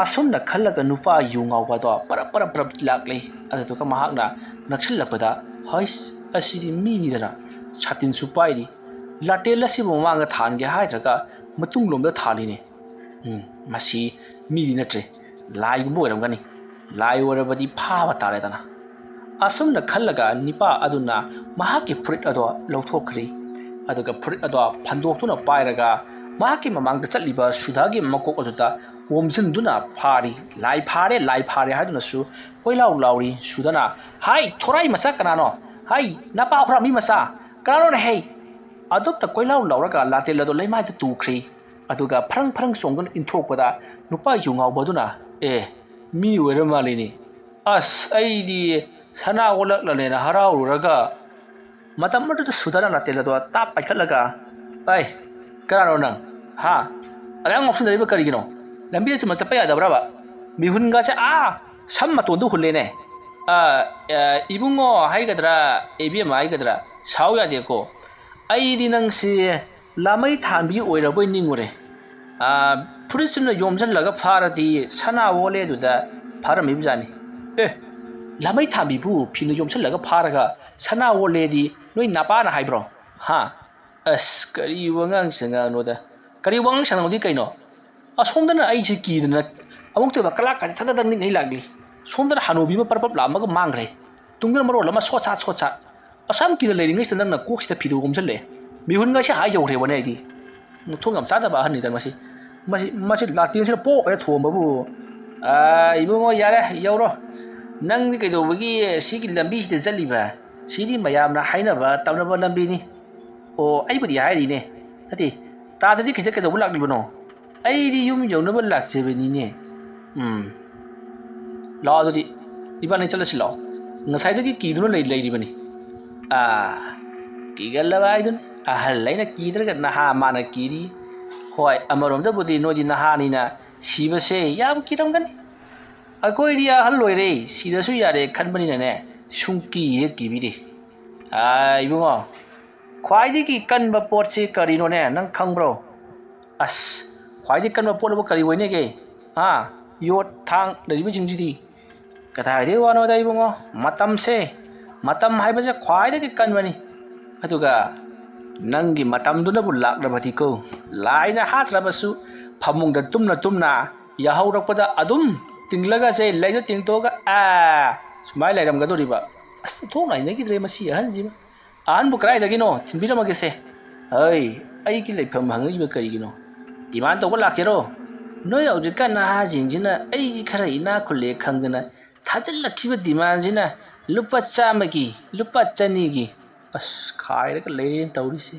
ꯑꯁꯨꯝꯅ ꯈꯜꯂꯒ ꯅꯨꯄꯥ ꯌꯨ ꯉꯥꯎꯕ ꯑꯗꯣ ꯄꯔꯞ ꯄꯔꯞ ꯄꯔꯞ ꯂꯥꯛꯂꯦ꯫ ꯑꯗꯨꯗꯨꯒ ꯃꯍꯥꯛꯅ ꯅꯛꯁꯤꯜꯂꯛꯄꯗ, "ꯍꯩꯁ, ꯑꯁꯤꯗꯤ ꯃꯤꯅꯤꯗꯅ, ꯁꯥꯇꯤꯟꯁꯨ ꯄꯥꯏꯔꯤ꯫ ꯂꯥꯇꯦꯜ ꯑꯁꯤꯕꯨ ꯃꯃꯥꯡꯗ ꯊꯥꯟꯒꯦ ꯍꯥꯏꯗ꯭ꯔꯒ ꯃꯇꯨꯡꯂꯣꯝꯗ ꯊꯥꯜꯂꯤꯅꯦ꯫ ꯎꯝ, ꯃꯁꯤ ꯃꯤꯗꯤ ꯅꯠꯇ꯭ꯔꯦ, ꯂꯥꯏꯒꯨꯝꯕ ꯑꯣꯏꯔꯝꯒꯅꯤ꯫ ꯂꯥꯏ ꯑꯣꯏꯔꯕꯗꯤ ꯐꯥꯕ ꯇꯥꯔꯦꯗꯅ꯫ ꯑꯁꯨꯝꯅ ꯈꯜꯂꯒ ꯅꯤꯄꯥ ꯑꯗꯨꯅ ꯃꯍꯥꯛꯀꯤ ꯐꯨꯔꯤꯠ ꯑꯗꯣ ꯂꯧꯊꯣꯛꯈ꯭ꯔꯤ꯫ ꯑꯗꯨꯒ ꯐꯨꯔꯤꯠ ꯑꯗꯣ ꯐꯟꯗꯣꯛꯇꯨꯅ ꯄꯥꯏꯔꯒ ꯃꯍꯥꯛꯀꯤ ꯃꯃꯥꯡꯗ ꯆꯠꯂꯤꯕ ꯁꯨꯗꯥꯒꯤ ꯃꯀꯣꯛ ꯑꯗꯨꯗ ꯑꯣꯝꯁꯤꯟꯗꯨꯅ ꯐꯥꯔꯤ꯫ "ꯂꯥꯏ ꯐꯥꯔꯦ, ꯂꯥꯏ ꯐꯥꯔꯦ" ꯍꯥꯏꯗꯨꯅꯁꯨ ꯀꯣꯏꯂꯥꯎ ꯂꯥꯎꯔꯤ꯫ ꯁꯨꯗꯅ, "ꯍꯥꯏ, ꯊꯣꯔꯥꯏ ꯃꯆꯥ ꯀꯅꯥꯅꯣ? ꯍꯥꯏ, ꯅꯄꯥ ꯍꯨꯔꯥꯟꯕꯤ ꯃꯆꯥ, ꯀꯅꯥꯅꯣꯅꯦ ꯍꯦ?" ꯑꯗꯨꯝꯇ ꯀꯣꯏꯂꯥꯎ ꯂꯥꯎꯔꯒ ꯂꯥꯇꯦꯜ ꯑꯗꯨ ꯂꯩꯃꯥꯏꯗ ꯇꯨꯈ꯭ꯔꯤ꯫ ꯑꯗꯨꯒ ꯐ꯭ꯔꯪ ꯐ꯭ꯔꯪ ꯆꯣꯡꯗꯨꯅ ꯏꯟꯊꯣꯛꯄꯗ ꯅꯨꯄꯥ ꯌꯨ ꯉꯥꯎꯕ ꯑꯗꯨꯅ, "ꯑꯦ, ꯃꯤ ꯑꯣꯏꯔ ꯃꯥꯜꯂꯤꯅꯦ꯫ ꯑꯁ, ꯑꯩꯗꯤ ꯁꯅꯥ ꯑꯣꯜꯂꯛꯂꯅꯦꯅ ꯍꯔꯥꯎꯔꯨꯔꯒ"꯫ ꯃꯇꯝ ꯑꯗꯨꯗ ꯁꯨꯗꯅ ꯂꯥꯇꯦꯜ ꯑꯗꯣ ꯇꯥꯞ ꯄꯥꯏꯈꯠꯂꯒ, "ꯑꯩ, ꯀꯅꯥꯅꯣ ꯅꯪ? ꯍꯥ? ꯑꯗꯥꯝ ꯉꯥꯎꯁꯤꯟꯅꯔꯤꯕ ꯀꯔꯤꯒꯤꯅꯣ? ꯂꯝꯕꯤꯗ ꯆꯨꯝꯅ ꯆꯠꯄ ꯌꯥꯗꯕ꯭ꯔꯕ? ꯃꯤꯍꯨꯟꯒꯁꯦ ꯑꯥ ꯁꯝ ꯃꯇꯣꯟꯗ ꯍꯨꯜꯂꯦꯅꯦ꯫ ꯑ, ꯑ, ꯏꯕꯨꯡꯉꯣ ꯍꯥꯏꯒꯗ꯭ꯔꯥ, ꯏꯕꯦꯝꯃ ꯍꯥꯏꯒꯗ꯭ꯔꯥ, ꯁꯥꯎ ꯌꯥꯗꯦꯀꯣ꯫ ꯑꯩꯗꯤ ꯅꯪꯁꯤ ꯂꯥꯃꯩ ꯊꯥꯟꯕꯤ ꯑꯣꯏꯔꯕꯣꯏ ꯅꯤꯡꯉꯨꯔꯦ꯫ ꯑ, ꯐꯨꯔꯤꯠꯁꯤꯅ ꯌꯣꯝꯁꯤꯜꯂꯒ ꯐꯥꯔꯗꯤ ꯁꯅꯥ ꯑꯣꯜꯂꯦ ꯑꯗꯨꯗ ꯐꯥꯔꯝꯃꯤꯕ ꯖꯥꯠꯅꯤ꯫ ꯑꯦ, ꯂꯥꯃꯩ ꯊꯥꯟꯕꯤꯕꯨ ꯐꯤꯅ ꯌꯣꯝꯁꯤꯜꯂꯒ ꯐꯥꯔꯒ ꯁꯅꯥ ꯑꯣꯜꯂꯦꯗꯤ ꯅꯣꯏ ꯅꯄꯥꯅ ꯍꯥꯏꯕ꯭ꯔꯣ? ꯍꯥ? ꯑꯁ, ꯀꯔꯤ ꯋꯥꯉꯥꯡ ꯁꯉꯥꯡꯅꯣꯗ? ꯀꯔꯤ ꯋꯥꯉꯥꯡ ꯁꯉꯥꯡꯅꯣꯗꯤ ꯀꯩꯅꯣ? ꯑꯁꯣꯝꯗꯅ ꯑꯩꯁꯦ ꯀꯤꯗꯅ ꯑꯃꯨꯛꯇ ꯑꯣꯏꯕ ꯀꯂꯥꯛꯀꯥꯁꯦ ꯊꯛ ꯊꯛ ꯊꯛ ꯅꯤꯛ ꯅꯩ ꯂꯥꯛꯂꯤ꯫ ꯁꯣꯝꯗꯅ ꯍꯅꯨꯕꯤ ꯑꯃ ꯄꯔꯞ ꯄꯔꯞ ꯂꯥꯛꯑꯝꯃꯒ ꯃꯥꯡꯈ꯭ꯔꯦ꯫ ꯇꯨꯡꯗꯅ ꯃꯔꯣꯜ ꯑꯃ ꯁꯣꯠ ꯁꯥꯠ ꯁꯣꯠ ꯁꯥꯠ꯫ ꯑꯁꯨꯛ ꯌꯥꯝ ꯀꯤꯅ ꯂꯩꯔꯤꯉꯩꯁꯤꯗ ꯅꯪꯅ ꯀꯣꯛꯁꯤꯗ ꯐꯤꯗꯨ ꯀꯨꯝꯁꯤꯜꯂꯦ꯫ ꯃꯤꯍꯨꯟꯒꯁꯦ ꯍꯥꯏ ꯌꯧꯈ꯭ꯔꯦꯕꯅꯦ ꯑꯩꯗꯤ꯫ ꯃꯊꯣꯡ ꯌꯥꯝ ꯆꯥꯗꯕ ꯑꯍꯟꯅꯤꯗ ꯃꯁꯤ꯫ ꯃꯁꯤ, ꯃꯁꯤ ꯂꯥꯇꯦꯟꯁꯤꯅ ꯄꯣꯛ ꯍꯦꯛ ꯊꯣꯝꯕꯕꯨ꯫ "ꯑꯥ, ꯏꯕꯨꯡꯉꯣ, ꯌꯥꯔꯦ, ꯌꯧꯔꯣ꯫ ꯅꯪꯗꯤ ꯀꯩꯗꯧꯕꯒꯤ ꯁꯤꯒꯤ ꯂꯝꯕꯤꯁꯤꯗ ꯆꯠꯂꯤꯕ? ꯁꯤꯗꯤ ꯃꯌꯥꯝꯅ ꯍꯥꯏꯅꯕ ꯇꯝꯅꯕ ꯂꯝꯕꯤꯅꯤ"꯫ "ꯑꯣ, ꯑꯩꯕꯨꯗꯤ ꯍꯥꯏꯔꯤꯅꯦ꯫ ꯅꯠꯇꯦ, ꯇꯥꯗꯗꯤ ꯁꯤꯗ ꯀꯩꯗꯧꯕ ꯂꯥꯛꯂꯤꯕꯅꯣ?" "ꯑꯩꯗꯤ ꯌꯨꯝ ꯌꯧꯅꯕ ꯂꯥꯛꯆꯕꯅꯤꯅꯦ"꯫ "ꯎꯝ, ꯂꯥꯛꯑꯣ ꯑꯗꯨꯗꯤ, ꯏꯕꯥꯅꯤ ꯆꯠꯂꯁꯤ ꯂꯥꯛꯑꯣ꯫ ꯉꯁꯥꯏꯗꯒꯤ ꯀꯤꯗꯨꯅ ꯂꯩ-, ꯂꯩꯔꯤꯕꯅꯤ"꯫ ꯑꯥ, ꯀꯤꯒꯜꯂꯕ ꯍꯥꯏꯗꯨꯅꯤ꯫ ꯑꯍꯜ ꯑꯩꯅ ꯀꯤꯗ꯭ꯔꯒ ꯅꯍꯥ ꯃꯥꯅ ꯀꯤꯔꯤ꯫ ꯍꯣꯏ, ꯑꯃꯔꯣꯝꯗꯕꯨꯗꯤ ꯅꯣꯏꯗꯤ ꯅꯍꯥꯅꯤꯅ ꯁꯤꯕꯁꯦ ꯌꯥꯝ ꯀꯤꯔꯝꯒꯅꯤ꯫ ꯑꯩꯈꯣꯏꯗꯤ ꯑꯍꯜ ꯑꯣꯏꯔꯦ, ꯁꯤꯔꯁꯨ ꯌꯥꯔꯦ ꯈꯟꯕꯅꯤꯅꯅꯦ, ꯁꯨꯡꯀꯤ ꯍꯦꯛ ꯀꯤꯕꯤꯗꯦ꯫ ꯑꯥ, ꯏꯕꯨꯡꯉꯣ, ꯈ꯭ꯋꯥꯏꯗꯒꯤ ꯀꯟꯕ ꯄꯣꯠꯁꯤ ꯀꯔꯤꯅꯣꯅꯦ, ꯅꯪ ꯈꯪꯕ꯭ꯔꯣ? ꯑꯁ, ꯈ꯭ꯋꯥꯏꯗꯒꯤ ꯀꯟꯕ ꯄꯣꯠ ꯑꯕꯨ ꯀꯔꯤ ꯑꯣꯏꯅꯤꯒꯦ? ꯍꯥ? ꯌꯣꯠ, ꯊꯥꯡ ꯂꯩꯔꯤꯕꯁꯤꯡꯁꯤꯗꯤ꯫ ꯀꯗꯥꯏꯗꯒꯤ ꯋꯥꯅꯣꯗ ꯏꯕꯨꯡꯉꯣ, ꯃꯇꯝꯁꯦ ꯃꯇꯝ ꯍꯥꯏꯕꯁꯦ ꯈ꯭ꯋꯥꯏꯗꯒꯤ ꯀꯟꯕꯅꯤ꯫ ꯑꯗꯨꯒ ꯅꯪꯒꯤ ꯃꯇꯝꯗꯨꯅꯕꯨ ꯂꯥꯛꯂꯕꯗꯤꯀꯣ, ꯂꯥꯏꯅ ꯍꯥꯠꯇ꯭ꯔꯕꯁꯨ ꯐꯃꯨꯡꯗ ꯇꯨꯝꯅ ꯇꯨꯝꯅ ꯌꯥꯍꯧꯔꯛꯄꯗ ꯑꯗꯨꯝ ꯇꯤꯡꯂꯒꯁꯦ ꯂꯩꯗꯣ ꯇꯤꯡꯊꯣꯛꯑꯒ ꯑꯥ ꯁꯨꯃꯥꯏꯅ ꯂꯩꯔꯝꯒꯗꯧꯔꯤꯕ꯫ ꯑꯁ, ꯊꯣꯛꯅ ꯍꯩꯅꯈꯤꯗ꯭ꯔꯦ ꯃꯁꯤ ꯑꯍꯟꯁꯤꯃ꯫ ꯑꯍꯟꯕꯨ ꯀꯗꯥꯏꯗꯒꯤꯅꯣ? ꯊꯤꯟꯕꯤꯔꯝꯃꯒꯦꯁꯦ꯫ ꯍꯩ, ꯑꯩꯒꯤ ꯂꯩꯐꯝ ꯍꯪꯉꯛꯏꯕ ꯀꯔꯤꯒꯤꯅꯣ? ꯗꯤꯃꯥꯟ ꯇꯧꯕ ꯂꯥꯛꯀꯦꯔꯣ? ꯅꯣꯏ ꯍꯧꯖꯤꯛꯀꯥꯟ ꯅꯍꯥꯁꯤꯡꯁꯤꯅ ꯑꯩꯁꯤ ꯈꯔ ꯏꯅꯥꯛ ꯈꯨꯜꯂꯦ ꯈꯪꯗꯅ ꯊꯥꯖꯤꯜꯂꯛꯈꯤꯕ ꯗꯤꯃꯥꯟꯁꯤꯅ ꯂꯨꯄꯥ ꯆꯥꯝꯃꯒꯤ, ꯂꯨꯄꯥ ꯆꯅꯤꯒꯤ꯫ ꯑꯁ, ꯈꯥꯏꯔꯒ ꯂꯩꯔꯦꯅ ꯇꯧꯔꯤꯁꯤ꯫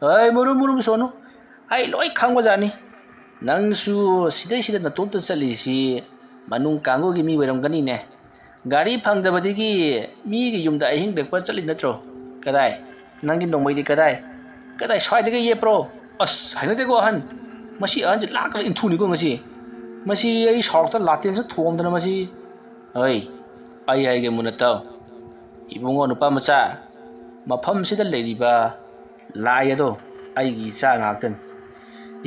ꯍꯩ, ꯃꯨꯔꯨꯝ ꯃꯨꯔꯨꯝ ꯁꯣꯅꯨ, ꯑꯩ ꯂꯣꯏ ꯈꯪꯕꯖꯥꯠꯅꯤ꯫ ꯅꯪꯁꯨ ꯁꯤꯗꯩꯁꯤꯗ ꯅꯇꯣꯝꯇ ꯆꯠꯂꯤꯁꯤ ꯃꯅꯨꯡ ꯀꯥꯡꯕꯨꯒꯤ ꯃꯤ ꯑꯣꯏꯔꯝꯒꯅꯤꯅꯦ꯫ ꯒꯥꯔꯤ ꯐꯪꯗꯕꯗꯒꯤ ꯃꯤꯒꯤ ꯌꯨꯝꯗ ꯑꯍꯤꯡ ꯂꯦꯛꯄ ꯆꯠꯂꯤ ꯅꯠꯇ꯭ꯔꯣ? ꯀꯗꯥꯏ? ꯅꯪꯒꯤ ꯅꯣꯡꯃꯩꯗꯤ ꯀꯗꯥꯏ? ꯀꯗꯥꯏ ꯁ꯭ꯋꯥꯏꯗꯒ ꯌꯦꯞꯄ꯭ꯔꯣ? ꯑꯁ, ꯍꯩꯅꯗꯦꯀꯣ ꯑꯍꯟ꯫ ꯃꯁꯤ ꯑꯍꯟꯁꯦ ꯂꯥꯛꯀꯗ ꯏꯟꯊꯨꯅꯤꯀꯣ ꯉꯁꯤ꯫ ꯃꯁꯤ ꯑꯩ ꯁꯥꯎꯔꯛꯇ ꯂꯥꯇꯦꯟꯁꯦ ꯊꯣꯝꯗꯅ ꯃꯁꯤ꯫ ꯍꯩ, ꯑꯩ ꯍꯥꯏꯒꯦ ꯃꯨꯟꯅ ꯇꯥꯎ꯫ ꯏꯕꯨꯡꯉꯣ ꯅꯨꯄꯥ ꯃꯆꯥ, ꯃꯐꯝꯁꯤꯗ ꯂꯩꯔꯤꯕ ꯂꯥꯏ ꯑꯗꯣ ꯑꯩꯒꯤ ꯏꯆꯥ ꯉꯥꯛꯇꯅꯤ꯫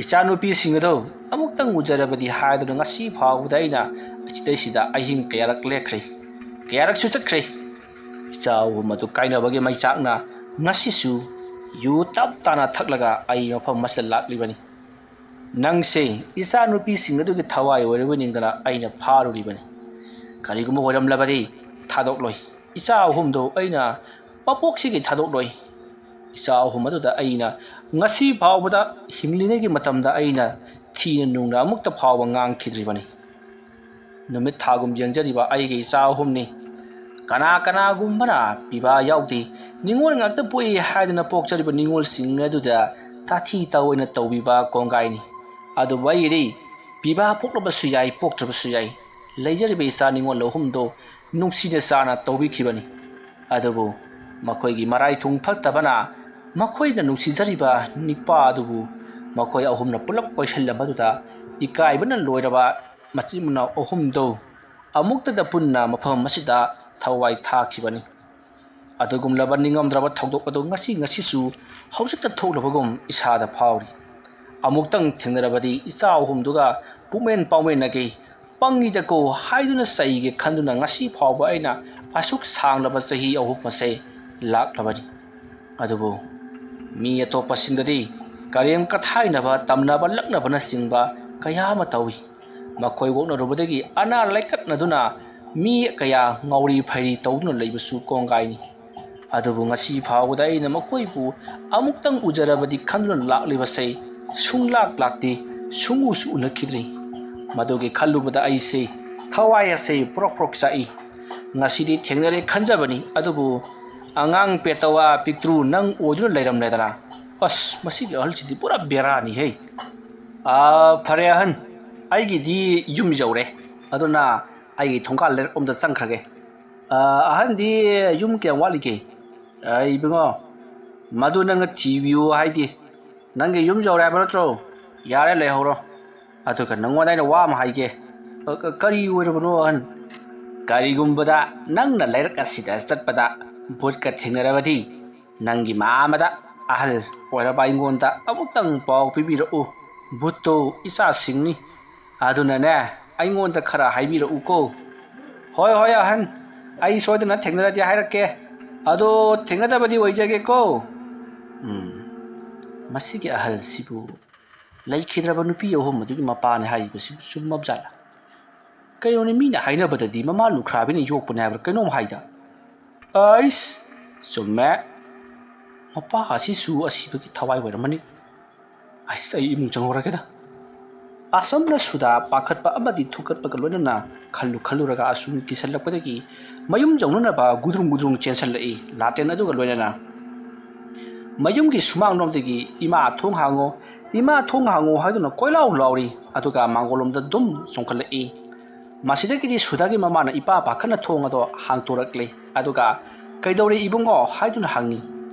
ꯏꯆꯥꯅꯨꯄꯤꯁꯤꯡ ꯑꯗꯣ ꯑꯃꯨꯛꯇꯪ ꯎꯖꯔꯕꯗꯤ ꯍꯥꯏꯗꯨꯅ ꯉꯁꯤ ꯐꯥꯎꯕꯗ ꯑꯩꯅ ꯑꯁꯤꯗꯩꯁꯤꯗ ꯑꯍꯤꯡ ꯀꯌꯥꯔꯛ ꯂꯦꯛꯈ꯭ꯔꯦ, ꯀꯌꯥꯔꯛꯁꯨ ꯆꯠꯈ꯭ꯔꯦ꯫ ꯏꯆꯥ ꯑꯍꯨꯝ ꯑꯗꯨ ꯀꯥꯏꯅꯕꯒꯤ ꯃꯩꯆꯥꯛꯅ ꯉꯁꯤꯁꯨ ꯌꯨ ꯇꯞ ꯇꯥꯅ ꯊꯛꯂꯒ ꯑꯩ ꯃꯐꯝ ꯑꯁꯤꯗ ꯂꯥꯛꯂꯤꯕꯅꯤ꯫ ꯅꯪꯁꯦ ꯏꯆꯥꯅꯨꯄꯤꯁꯤꯡ ꯑꯗꯨꯒꯤ ꯊꯋꯥꯏ ꯑꯣꯏꯔꯕꯣꯏ ꯅꯤꯡꯗꯅ ꯑꯩꯅ ꯐꯥꯔꯨꯔꯤꯕꯅꯤ꯫ ꯀꯔꯤꯒꯨꯝꯕ ꯑꯣꯏꯔꯝꯂꯕꯗꯤ ꯊꯥꯗꯣꯛꯂꯣꯏ꯫ ꯏꯆꯥ ꯑꯍꯨꯝꯗꯨ ꯑꯩꯅ ꯃꯄꯣꯛꯁꯤꯒꯤ ꯊꯥꯗꯣꯛꯂꯣꯏ꯫ ꯏꯆꯥ ꯑꯍꯨꯝ ꯑꯗꯨꯗ ꯑꯩꯅ ꯉꯁꯤ ꯐꯥꯎꯕꯗ ꯍꯤꯡꯂꯤꯉꯩꯒꯤ ꯃꯇꯝꯗ ꯑꯩꯅ ꯊꯤꯅ ꯅꯨꯡꯅ ꯑꯃꯨꯛꯇ ꯐꯥꯎꯕ ꯉꯥꯡꯈꯤꯗ꯭ꯔꯤꯕꯅꯤ꯫ ꯅꯨꯃꯤꯠ ꯊꯥꯒꯨꯝ ꯌꯦꯡꯖꯔꯤꯕ ꯑꯩꯒꯤ ꯏꯆꯥ ꯑꯍꯨꯝꯅꯤ꯫ ꯀꯅꯥ ꯀꯅꯥꯒꯨꯝꯕꯅ ꯄꯤꯕꯥ ꯌꯥꯎꯗꯦ, ꯅꯤꯉꯣꯜ ꯉꯥꯛꯇ ꯄꯣꯛꯏ ꯍꯥꯏꯗꯨꯅ ꯄꯣꯛꯆꯔꯤꯕ ꯅꯤꯉꯣꯜꯁꯤꯡ ꯑꯗꯨꯗ ꯇꯥꯊꯤ ꯇꯥꯑꯣꯏꯅ ꯇꯧꯕꯤꯕ ꯀꯣꯡꯒꯥꯏꯅꯤ꯫ ꯑꯗꯨꯕꯨ ꯑꯩꯒꯤꯗꯤ ꯄꯤꯕꯥ ꯄꯣꯛꯂꯕꯁꯨ ꯌꯥꯏ, ꯄꯣꯛꯇ꯭ꯔꯕꯁꯨ ꯌꯥꯏ, ꯂꯩꯖꯔꯤꯕ ꯏꯆꯥ ꯅꯤꯉꯣꯜ ꯑꯍꯨꯝꯗꯣ ꯅꯨꯡꯁꯤꯅ ꯆꯥꯅ ꯇꯧꯕꯤꯈꯤꯕꯅꯤ꯫ ꯑꯗꯨꯕꯨ ꯃꯈꯣꯏꯒꯤ ꯃꯔꯥꯏꯊꯨꯡ ꯐꯠꯇꯕꯅ ꯃꯈꯣꯏꯅ ꯅꯨꯡꯁꯤꯖꯔꯤꯕ ꯅꯤꯄꯥ ꯑꯗꯨꯕꯨ ꯃꯈꯣꯏ ꯑꯍꯨꯝꯅ ꯄꯨꯂꯞ ꯀꯣꯏꯁꯤꯜꯂꯝꯕꯗꯨꯗ ꯏꯀꯥꯏꯕꯅ ꯂꯣꯏꯔꯕ ꯃꯆꯤꯟ ꯃꯅꯥꯎ ꯑꯍꯨꯝꯗꯨ ꯑꯃꯨꯛꯇꯗ ꯄꯨꯟꯅ ꯃꯐꯝ ꯑꯁꯤꯗ ꯊꯋꯥꯏ ꯊꯥꯈꯤꯕꯅꯤ꯫ ꯑꯗꯨꯒꯨꯝꯂꯕ ꯅꯤꯡꯉꯝꯗ꯭ꯔꯕ ꯊꯧꯗꯣꯛ ꯑꯗꯨ ꯉꯁꯤ ꯉꯁꯤꯁꯨ ꯍꯧꯖꯤꯛꯇ ꯊꯣꯛꯂꯕꯒꯨꯝ ꯏꯁꯥꯗ ꯐꯥꯎꯔꯤ꯫ ꯑꯃꯨꯛꯇꯪ ꯊꯦꯡꯅꯔꯕꯗꯤ ꯏꯆꯥ ꯑꯍꯨꯝꯗꯨꯒ ꯄꯨꯛꯃꯦꯟ ꯄꯥꯎꯃꯦꯟꯅꯒꯦ, ꯄꯪꯉꯤꯗꯀꯣ ꯍꯥꯏꯗꯨꯅ ꯆꯩꯒꯦ ꯈꯟꯗꯨꯅ ꯉꯁꯤ ꯐꯥꯎꯕ ꯑꯩꯅ ꯑꯁꯨꯛ ꯁꯥꯡꯂꯕ ꯆꯍꯤ ꯑꯍꯨꯝ ꯑꯁꯦ ꯂꯥꯛꯂꯕꯅꯤ꯫ ꯑꯗꯨꯕꯨ ꯃꯤ ꯑꯇꯣꯞꯄꯁꯤꯡꯗꯗꯤ ꯀꯔꯦꯝ ꯀꯊꯥꯏꯅꯕ, ꯇꯝꯅꯕ ꯂꯛꯅꯕꯅꯆꯤꯡꯕ ꯀꯌꯥ ꯑꯃ ꯇꯧꯏ꯫ ꯃꯈꯣꯏ ꯑꯣꯛꯅꯔꯨꯕꯗꯒꯤ ꯑꯅꯥ ꯂꯥꯏꯀꯠꯅꯗꯨꯅ ꯃꯤ ꯀꯌꯥ ꯉꯥꯎꯔꯤ ꯐꯩꯔꯤ ꯇꯧꯗꯨꯅ ꯂꯩꯕꯁꯨ ꯀꯣꯡꯒꯥꯏꯅꯤ꯫ ꯑꯗꯨꯕꯨ ꯉꯁꯤ ꯐꯥꯎꯕꯗ ꯑꯩꯅ ꯃꯈꯣꯏꯕꯨ ꯑꯃꯨꯛꯇꯪ ꯎꯖꯔꯕꯗꯤ ꯈꯟꯗꯨꯅ ꯂꯥꯛꯂꯤꯕꯁꯦ ꯁꯨꯡꯂꯥꯛ ꯂꯥꯛꯇꯦ, ꯁꯨꯡꯎꯁꯨ ꯎꯅꯈꯤꯗ꯭ꯔꯤ꯫ ꯃꯗꯨꯒꯤ ꯈꯜꯂꯨꯕꯗ ꯑꯩꯁꯦ ꯊꯋꯥꯏ ꯑꯁꯦ ꯄ꯭ꯔꯣꯛ ꯄ꯭ꯔꯣꯛ ꯆꯥꯛꯏ꯫ ꯉꯁꯤꯗꯤ ꯊꯦꯡꯅꯔꯦ ꯈꯟꯖꯕꯅꯤ, ꯑꯗꯨꯕꯨ ꯑꯉꯥꯡ ꯄꯦꯇꯋꯥ ꯄꯤꯛꯇ꯭ꯔꯨ ꯅꯪ ꯑꯣꯏꯗꯨꯅ ꯂꯩꯔꯝꯂꯦꯗꯅ꯫ ꯑꯁ, ꯃꯁꯤꯒꯤ ꯑꯍꯜꯁꯤꯗꯤ ꯄꯨꯔꯥ ꯕꯦꯔꯥꯅꯤꯍꯦ꯫ ꯑꯥ, ꯐꯔꯦ ꯑꯍꯟ, ꯑꯩꯒꯤꯗꯤ ꯌꯨꯝ ꯌꯧꯔꯦ, ꯑꯗꯨꯅ ꯑꯩꯒꯤ ꯊꯣꯡꯒꯥꯜ ꯂꯩꯔꯛꯂꯣꯝꯗ ꯆꯪꯈ꯭ꯔꯒꯦ꯫ ꯑꯥ, ꯑꯍꯟꯗꯤ ꯌꯨꯝ ꯀꯌꯥꯝ ꯋꯥꯠꯂꯤꯒꯦ? ꯑꯥ, ꯏꯕꯨꯡꯉꯣ, ꯃꯗꯨ ꯅꯪꯅ ꯊꯤꯕꯤꯌꯨ ꯍꯥꯏꯗꯦ꯫ ꯅꯪꯒꯤ ꯌꯨꯝ ꯌꯧꯔꯦ ꯍꯥꯏꯕ ꯅꯠꯇ꯭ꯔꯣ? ꯌꯥꯔꯦ, ꯂꯩꯍꯧꯔꯣ꯫ ꯑꯗꯨꯒ ꯅꯪꯉꯣꯟꯗ ꯑꯩꯅ ꯋꯥ ꯑꯃ ꯍꯥꯏꯒꯦ꯫ ꯑ, ꯀ-, ꯀꯔꯤ ꯑꯣꯏꯔꯕꯅꯣ ꯑꯍꯟ? ꯀꯔꯤꯒꯨꯝꯕꯗ ꯅꯪꯅ ꯂꯩꯔꯛ ꯑꯁꯤꯗ ꯆꯠꯄꯗ ꯚꯨꯠꯀ ꯊꯦꯡꯅꯔꯕꯗꯤ, ꯅꯪꯒꯤ ꯃꯥꯃꯗ ꯑꯍꯜ ꯑꯣꯏꯔꯕ ꯑꯩꯉꯣꯟꯗ ꯑꯃꯨꯛꯇꯪ ꯄꯥꯎ ꯄꯤꯕꯤꯔꯛꯎ꯫ ꯚꯨꯠꯇꯨ ꯏꯆꯥꯁꯤꯡꯅꯤ꯫ ꯑꯗꯨꯅꯅꯦ, ꯑꯩꯉꯣꯟꯗ ꯈꯔ ꯍꯥꯏꯕꯤꯔꯛꯎꯀꯣ꯫ ꯍꯣꯏ, ꯍꯣꯏ, ꯑꯍꯟ, ꯑꯩ ꯁꯣꯏꯗꯅ ꯊꯦꯡꯅꯔꯗꯤ ꯍꯥꯏꯔꯛꯀꯦ꯫ ꯑꯗꯣ ꯊꯦꯡꯅꯗꯕꯗꯤ ꯑꯣꯏꯖꯒꯦꯀꯣ꯫ ꯎꯝ, ꯃꯁꯤꯒꯤ ꯑꯍꯜꯁꯤꯕꯨ ꯂꯩꯈꯤꯗ꯭ꯔꯕ ꯅꯨꯄꯤ ꯑꯍꯨꯝ ꯑꯗꯨꯒꯤ ꯃꯄꯥꯅꯦ ꯍꯥꯏꯔꯤꯕꯁꯤꯕꯨ ꯆꯨꯝꯃꯕꯖꯥꯠꯂ? ꯀꯩꯅꯣꯅꯦ, ꯃꯤꯅ ꯍꯥꯏꯅꯕꯗꯗꯤ ꯃꯃꯥ ꯂꯨꯈ꯭ꯔꯥꯕꯤꯅ ꯌꯣꯛꯄꯅꯦ ꯍꯥꯏꯕ꯭ꯔꯥ ꯀꯩꯅꯣꯝ ꯍꯥꯏꯗ꯫ ꯑꯩꯁ, ꯆꯨꯝꯃꯦ꯫ ꯃꯄꯥ ꯑꯁꯤꯁꯨ ꯑꯁꯤꯕꯒꯤ ꯊꯋꯥꯏ ꯑꯣꯏꯔꯝꯃꯅꯤ꯫ ꯑꯩꯁ, ꯑꯩ ꯏꯃꯨꯡ ꯆꯪꯍꯧꯔꯒꯦꯗ꯫ ꯑꯁꯝꯅ ꯁꯨꯗꯥ ꯄꯥꯈꯠꯄ ꯑꯃꯗꯤ ꯊꯨꯀꯠꯄꯒ ꯂꯣꯏꯅꯅ ꯈꯜꯂꯨ ꯈꯜꯂꯨꯔꯒ ꯑꯁꯨꯝ ꯀꯤꯁꯜꯂꯛꯄꯗꯒꯤ ꯃꯌꯨꯝ ꯌꯧꯅꯅꯕ ꯒꯨꯗ꯭ꯔꯨꯡ ꯒꯨꯗ꯭ꯔꯨꯡ ꯆꯦꯟꯁꯜꯂꯛꯏ, ꯂꯥꯇꯦꯟ ꯑꯗꯨꯒ ꯂꯣꯏꯅꯅ꯫ ꯃꯌꯨꯝꯒꯤ ꯁꯨꯃꯥꯡꯂꯣꯝꯗꯒꯤ "ꯏꯃꯥ, ꯊꯣꯡ ꯍꯥꯡꯉꯣ, ꯏꯃꯥ, ꯊꯣꯡ ꯍꯥꯡꯉꯣ" ꯍꯥꯏꯗꯨꯅ ꯀꯣꯏꯂꯥꯎ ꯂꯥꯎꯔꯤ, ꯑꯗꯨꯒ ꯃꯥꯡꯒꯣꯜꯂꯣꯝꯗ ꯗꯨꯝ ꯆꯣꯡꯈꯠꯂꯛꯏ꯫ ꯃꯁꯤꯗꯒꯤꯗꯤ ꯁꯨꯗꯥꯒꯤ ꯃꯃꯥꯅ ꯏꯄꯥ ꯄꯥꯈꯠꯅ ꯊꯣꯡ ꯑꯗꯣ ꯍꯥꯡꯇꯣꯔꯛꯂꯦ, ꯑꯗꯨꯒ "ꯀꯩꯗꯧꯔꯦ ꯏꯕꯨꯡꯉꯣ?" ꯍꯥꯏꯗꯨꯅ ꯍꯪꯉꯤ꯫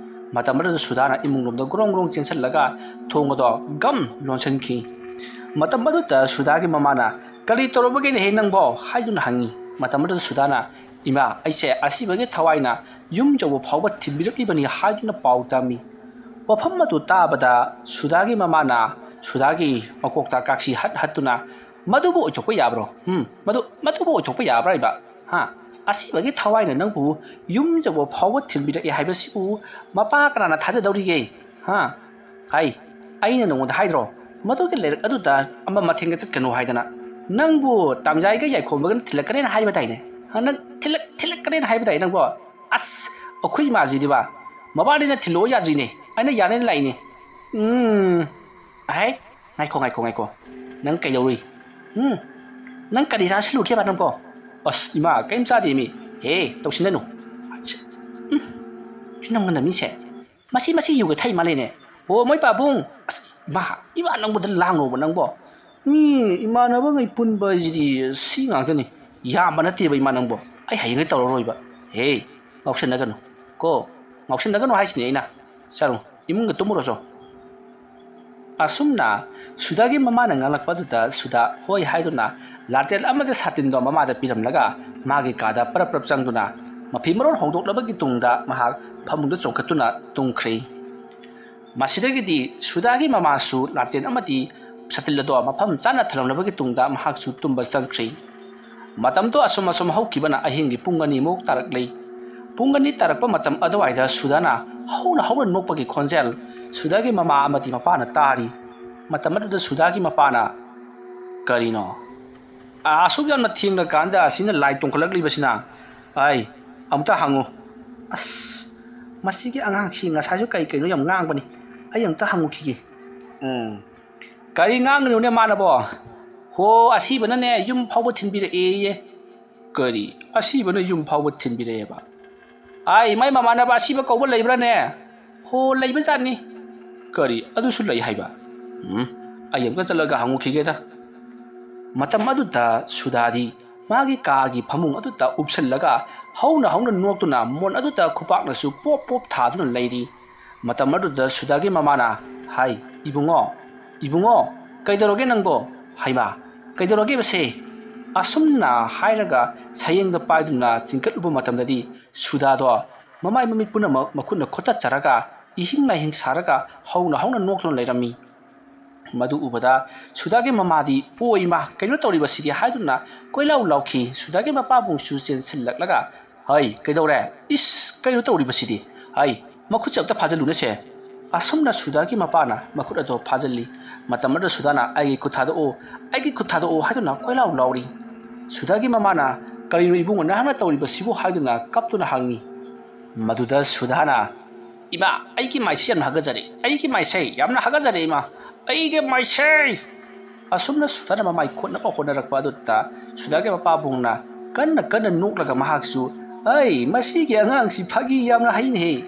ꯃꯇꯝ ꯑꯗꯨꯗ ꯁꯨꯗꯥꯅ ꯏꯃꯨꯡꯂꯣꯝꯗ ꯒ꯭ꯔꯣꯡ ꯒ꯭ꯔꯣꯡ ꯆꯦꯟꯁꯤꯜꯂꯒ ꯊꯣꯡ ꯑꯗꯣ ꯒꯝ ꯂꯣꯟꯁꯤꯟꯈꯤ꯫ ꯃꯇꯝ ꯑꯗꯨꯗ ꯁꯨꯗꯥꯒꯤ ꯃꯃꯥꯅ "ꯀꯔꯤ ꯇꯧꯔꯕꯒꯦꯅꯦꯍꯦ ꯅꯪꯕꯣ?" ꯍꯥꯏꯗꯨꯅ ꯍꯪꯉꯤ꯫ ꯃꯇꯝ ꯑꯗꯨꯗ ꯁꯨꯗꯥꯅ "ꯏꯃꯥ, ꯑꯩꯁꯦ ꯑꯁꯤꯕꯒꯤ ꯊꯋꯥꯏꯅ ꯌꯨꯝ ꯌꯧꯕ ꯐꯥꯎꯕ ꯊꯤꯟꯕꯤꯔꯛꯂꯤꯕꯅꯤ" ꯍꯥꯏꯗꯨꯅ ꯄꯥꯎ ꯇꯝꯃꯤ꯫ ꯋꯥꯐꯝ ꯑꯗꯨ ꯇꯥꯕꯗ ꯁꯨꯗꯥꯒꯤ ꯃꯃꯥꯅ ꯁꯨꯗꯥꯒꯤ ꯃꯀꯣꯛꯇ ꯀꯥꯛꯁꯤ ꯍꯠ ꯍꯠꯇꯨꯅ "ꯃꯗꯨꯕꯨ ꯑꯣꯏꯊꯣꯛꯄ ꯌꯥꯕ꯭ꯔꯣ? ꯍꯝ? ꯃꯗꯨ, ꯃꯗꯨꯕꯨ ꯑꯣꯏꯊꯣꯛꯄ ꯌꯥꯕ꯭ꯔꯥ ꯍꯥꯏꯕ? ꯍꯥ? ꯑꯁꯤꯕꯒꯤ ꯊꯋꯥꯏꯅ ꯅꯪꯕꯨ ꯌꯨꯝ ꯌꯧꯕ ꯐꯥꯎꯕ ꯊꯤꯟꯕꯤꯔꯛꯑꯦ ꯍꯥꯏꯕꯁꯤꯕꯨ ꯃꯄꯥ ꯀꯅꯥꯅ ꯊꯥꯖꯗꯧꯔꯤꯒꯦ? ꯍꯥ? ꯑꯩ, ꯑꯩꯅ ꯅꯉꯣꯟꯗ ꯍꯥꯏꯗ꯭ꯔꯣ? ꯃꯗꯨꯒꯤ ꯂꯩꯔꯛ ꯑꯗꯨꯗ ꯑꯃ ꯃꯊꯦꯡꯒ ꯆꯠꯀꯅꯨ ꯍꯥꯏꯗꯅ꯫ ꯅꯪꯕꯨ ꯇꯥꯡꯖꯥꯏꯒ ꯌꯥꯏꯈꯣꯝꯕꯒꯅ ꯊꯤꯜꯂꯛꯀꯅꯦꯅ ꯍꯥꯏꯕ ꯇꯥꯏꯅꯦ꯫ ꯍꯥ, ꯅꯪ ꯊꯤꯜꯂꯛ-, ꯊꯤꯜꯂꯛꯀꯅꯦꯅ ꯍꯥꯏꯕ ꯇꯥꯏ ꯅꯪꯕꯣ꯫ ꯑꯁ, ꯑꯩꯈꯣꯏ ꯏꯃꯥꯁꯤꯗꯤꯕ, ꯃꯕꯥꯅꯤꯅ ꯊꯤꯜꯂꯛꯑꯣ ꯌꯥꯗ꯭ꯔꯤꯅꯦ꯫ ꯑꯩꯅ ꯌꯥꯅꯦꯅ ꯂꯥꯛꯏꯅꯦ꯫ ꯎꯝ, ꯑꯍꯩ, ꯉꯥꯏꯈꯣ, ꯉꯥꯏꯈꯣ, ꯉꯥꯏꯈꯣ꯫ ꯅꯪ ꯀꯩꯗꯧꯔꯨꯏ? ꯎꯝ, ꯅꯪ ꯀꯔꯤ ꯆꯥꯁꯤꯜꯂꯨꯒꯦꯕ ꯅꯪꯕꯣ? ꯑꯁ, ꯏꯃꯥ, ꯀꯩꯝ ꯆꯥꯗꯦ ꯃꯤ꯫ ꯍꯦ, ꯇꯧꯁꯤꯟꯅꯅꯨ꯫ ꯑꯁ, ꯎꯝ, ꯁꯤ ꯅꯪ ꯃꯅꯝ ꯃꯤꯁꯦ꯫ ꯃꯁꯤ, ꯃꯁꯤ ꯌꯨꯒ ꯊꯛꯏ ꯃꯥꯜꯂꯦꯅꯦ꯫ ꯑꯣ, ꯃꯣꯏ ꯄꯥꯕꯨꯡ꯫ ꯑꯁ, ꯏꯃꯥ, ꯏꯃꯥ, ꯅꯪꯕꯨ ꯂꯥꯡꯅꯣꯕ ꯅꯪꯕꯣ? ꯃꯤ ꯏꯃꯥꯟꯅꯕꯉꯩ ꯄꯨꯟꯕ ꯍꯥꯏꯁꯤꯗꯤ ꯁꯤ ꯉꯥꯛꯇꯅꯤ꯫ ꯌꯥꯝꯕ ꯅꯠꯇꯦꯕ ꯏꯃꯥ ꯅꯪꯕꯣ꯫ ꯑꯩ ꯍꯌꯦꯡꯉꯩ ꯇꯧꯔꯔꯣꯏꯕ꯫ ꯍꯦ, ꯉꯥꯎꯁꯟꯅꯒꯅꯨ꯫ ꯀꯣ, ꯉꯥꯎꯁꯟꯅꯒꯅꯨ ꯍꯥꯏꯁꯤꯅꯤ ꯑꯩꯅ꯫ ꯆꯠꯂꯣ, ꯏꯃꯨꯡꯗ ꯇꯨꯝꯃꯨꯔꯣ ꯆꯣ꯫ ꯑꯁꯨꯝꯅ ꯁꯨꯗꯥꯒꯤ ꯃꯃꯥꯅ ꯉꯥꯡꯂꯛꯄ ꯑꯗꯨꯗ ꯁꯨꯗꯥ ꯍꯣꯏ ꯍꯥꯏꯗꯨꯅ ꯂꯥꯇꯦꯟ ꯑꯃꯗꯤ ꯁꯥꯇꯤꯟꯗꯣ ꯃꯃꯥꯗ ꯄꯤꯔꯝꯂꯒ ꯃꯥꯒꯤ ꯀꯥꯗ ꯄꯔꯞ ꯄꯔꯞ ꯆꯪꯗꯨꯅ ꯃꯐꯤ ꯃꯔꯣꯜ ꯍꯣꯡꯗꯣꯛꯂꯕꯒꯤ ꯇꯨꯡꯗ ꯃꯍꯥꯛ ꯐꯃꯨꯡꯗ ꯆꯣꯡꯈꯠꯇꯨꯅ ꯇꯨꯝꯈ꯭ꯔꯦ꯫ ꯃꯁꯤꯗꯒꯤꯗꯤ ꯁꯨꯗꯥꯒꯤ ꯃꯃꯥꯁꯨ ꯂꯥꯇꯦꯟ ꯑꯃꯗꯤ ꯁꯥꯇꯤꯟ ꯑꯗꯣ ꯃꯐꯝ ꯆꯥꯅ ꯊꯝꯂꯝꯂꯕꯒꯤ ꯇꯨꯡꯗ ꯃꯍꯥꯛꯁꯨ ꯇꯨꯝꯕ ꯆꯪꯈ꯭ꯔꯦ꯫ ꯃꯇꯝꯗꯣ ꯑꯁꯨꯝ ꯑꯁꯨꯝ ꯍꯧꯈꯤꯕꯅ ꯑꯍꯤꯡꯒꯤ ꯄꯨꯡ ꯑꯅꯤꯃꯨꯛ ꯇꯥꯔꯛꯂꯦ꯫ ꯄꯨꯡ ꯑꯅꯤ ꯇꯥꯔꯛꯄ ꯃꯇꯝ ꯑꯗꯨꯋꯥꯏꯗ ꯁꯨꯗꯥꯅ ꯍꯧꯅ ꯍꯧꯅ ꯅꯣꯛꯄꯒꯤ ꯈꯣꯟꯖꯦꯜ ꯁꯨꯗꯥꯒꯤ ꯃꯃꯥ ꯑꯃꯗꯤ ꯃꯄꯥꯅ ꯇꯥꯔꯤ꯫ ꯃꯇꯝ ꯑꯗꯨꯗ ꯁꯨꯗꯥꯒꯤ ꯃꯄꯥꯅ, "ꯀꯔꯤꯅꯣ? ꯑꯁꯨꯛ ꯌꯥꯝꯅ ꯊꯦꯡꯂꯀꯥꯟꯗ ꯑꯁꯤꯅ ꯂꯥꯏ ꯇꯣꯡꯈꯠꯂꯛꯂꯤꯕꯁꯤꯅ? ꯑꯩ ꯑꯃꯨꯛꯇ ꯍꯪꯉꯨ꯫ ꯑꯁ, ꯃꯁꯤꯒꯤ ꯑꯉꯥꯡꯁꯤ ꯉꯁꯥꯏꯁꯨ ꯀꯩ ꯀꯩꯅꯣ ꯌꯥꯝ ꯉꯥꯡꯕꯅꯤ꯫ ꯑꯩ ꯑꯃꯨꯛꯇ ꯍꯪꯉꯨꯈꯤꯒꯦ꯫ ꯎꯝ, ꯀꯔꯤ ꯉꯥꯡꯉꯤꯅꯣꯅꯦ ꯃꯥꯅꯕꯣ? ꯍꯣ, ꯑꯁꯤꯕꯅꯅꯦ ꯌꯨꯝ ꯐꯥꯎꯕ ꯊꯤꯟꯕꯤꯔꯛꯑꯦꯌꯦ꯫ ꯀꯔꯤ? ꯑꯁꯤꯕꯅ ꯌꯨꯝ ꯐꯥꯎꯕ ꯊꯤꯟꯕꯤꯔꯛꯑꯦꯕ? ꯑꯥꯏ, ꯃꯥꯏ ꯃꯃꯥꯟꯅꯕ ꯑꯁꯤꯕ ꯀꯧꯕ ꯂꯩꯕ꯭ꯔꯥꯅꯦ? ꯍꯣ, ꯂꯩꯕꯖꯥꯠꯅꯤ꯫ ꯀꯔꯤ? ꯑꯗꯨꯁꯨ ꯂꯩ ꯍꯥꯏꯕ? ꯎꯝ, ꯑꯩ ꯑꯃꯨꯛꯇ ꯆꯠꯂꯒ ꯍꯪꯉꯨꯈꯤꯒꯦꯗ꯫ ꯃꯇꯝ ꯑꯗꯨꯗ ꯁꯨꯗꯥꯗꯤ ꯃꯥꯒꯤ ꯀꯥꯒꯤ ꯐꯃꯨꯡ ꯑꯗꯨꯗ ꯎꯞꯁꯜꯂꯒ ꯍꯧꯅ ꯍꯧꯅ ꯅꯣꯛꯇꯨꯅ ꯃꯣꯟ ꯑꯗꯨꯗ ꯈꯨꯄꯥꯛꯅꯁꯨ ꯄꯣꯞ ꯄꯣꯞ ꯊꯥꯗꯨꯅ ꯂꯩꯔꯤ꯫ ꯃꯇꯝ ꯑꯗꯨꯗ ꯁꯨꯗꯥꯒꯤ ꯃꯃꯥꯅ ꯍꯥꯏ, "ꯏꯕꯨꯡꯉꯣ, ꯏꯕꯨꯡꯉꯣ, ꯀꯩꯗꯧꯔꯒꯦ ꯅꯪꯕꯣ? ꯍꯩꯃꯥ, ꯀꯩꯗꯧꯔꯒꯦꯕꯁꯦ?" ꯑꯁꯨꯝꯅ ꯍꯥꯏꯔꯒ ꯁꯌꯦꯡꯗ ꯄꯥꯏꯗꯨꯅ ꯆꯤꯡꯈꯠꯂꯨꯕ ꯃꯇꯝꯗꯗꯤ ꯁꯨꯗꯥꯗꯣ ꯃꯃꯥꯏ ꯃꯃꯤꯠ ꯄꯨꯝꯅꯃꯛ ꯃꯈꯨꯠꯅ ꯈꯣꯠꯇꯠꯆꯔꯒ ꯏꯍꯤꯡ ꯂꯥꯏꯍꯤꯡ ꯁꯥꯔꯒ ꯍꯧꯅ ꯍꯧꯅ ꯅꯣꯛꯇꯨꯅ ꯂꯩꯔꯝꯃꯤ꯫ ꯃꯗꯨ ꯎꯕꯗ ꯁꯨꯗꯥꯒꯤ ꯃꯃꯥꯗꯤ, "ꯑꯣ ꯏꯃꯥ, ꯀꯩꯅꯣ ꯇꯧꯔꯤꯕꯁꯤꯗꯤ?" ꯍꯥꯏꯗꯨꯅ ꯀꯣꯏꯂꯥꯎ ꯂꯥꯎꯈꯤ꯫ ꯁꯨꯗꯥꯒꯤ ꯃꯄꯥꯕꯨꯡꯁꯨ ꯆꯦꯟꯁꯤꯜꯂꯛꯂꯒ, "ꯍꯩ, ꯀꯩꯗꯧꯔꯦ? ꯏꯁ, ꯀꯩꯅꯣ ꯇꯧꯔꯤꯕꯁꯤꯗꯤ? ꯍꯩ, ꯃꯈꯨꯠꯁꯦ ꯑꯝꯇ ꯐꯥꯖꯤꯜꯂꯨꯅꯦꯁꯦ!" ꯑꯁꯨꯝꯅ ꯁꯨꯗꯥꯒꯤ ꯃꯄꯥꯅ ꯃꯈꯨꯠ ꯑꯗꯣ ꯐꯥꯖꯤꯜꯂꯤ꯫ ꯃꯇꯝ ꯑꯗꯨꯗ ꯁꯨꯗꯥꯅ, "ꯑꯩꯒꯤ ꯈꯨꯠ ꯊꯥꯗꯣꯛꯑꯣ, ꯑꯩꯒꯤ ꯈꯨꯠ ꯊꯥꯗꯣꯛꯑꯣ" ꯍꯥꯏꯗꯨꯅ ꯀꯣꯏꯂꯥꯎ ꯂꯥꯎꯔꯤ꯫ ꯁꯨꯗꯥꯒꯤ ꯃꯃꯥꯅ, "ꯀꯔꯤꯅꯣ ꯏꯕꯨꯡꯉꯣ ꯅꯍꯥꯛꯅ ꯇꯧꯔꯤꯕꯁꯤꯕꯨ?" ꯍꯥꯏꯗꯨꯅ ꯀꯞꯇꯨꯅ ꯍꯪꯉꯤ꯫ ꯃꯗꯨꯗ ꯁꯨꯗꯥꯅ, "ꯏꯃꯥ, ꯑꯩꯒꯤ ꯃꯥꯏꯁꯦ ꯌꯥꯝꯅ ꯍꯥꯒꯠꯆꯔꯦ, ꯑꯩꯒꯤ ꯃꯥꯏꯁꯦ ꯌꯥꯝꯅ ꯍꯥꯒꯠꯆꯔꯦ ꯏꯃꯥ, ꯑꯩꯒꯤ ꯃꯥꯏꯁꯦ!" ꯑꯁꯨꯝꯅ ꯁꯨꯗꯥꯅ ꯃꯃꯥꯏ ꯈꯣꯠꯅꯕ ꯍꯣꯠꯅꯔꯛꯄ ꯑꯗꯨꯗ ꯁꯨꯗꯥꯒꯤ ꯃꯄꯥꯕꯨꯡꯅ ꯀꯟꯅ ꯀꯟꯅ ꯅꯣꯛꯂꯒ ꯃꯍꯥꯛꯁꯨ, "ꯑꯩ, ꯃꯁꯤꯒꯤ ꯑꯉꯥꯡꯁꯤ ꯐꯥꯒꯤ ꯌꯥꯝꯅ ꯍꯩꯅꯦꯍꯦ!"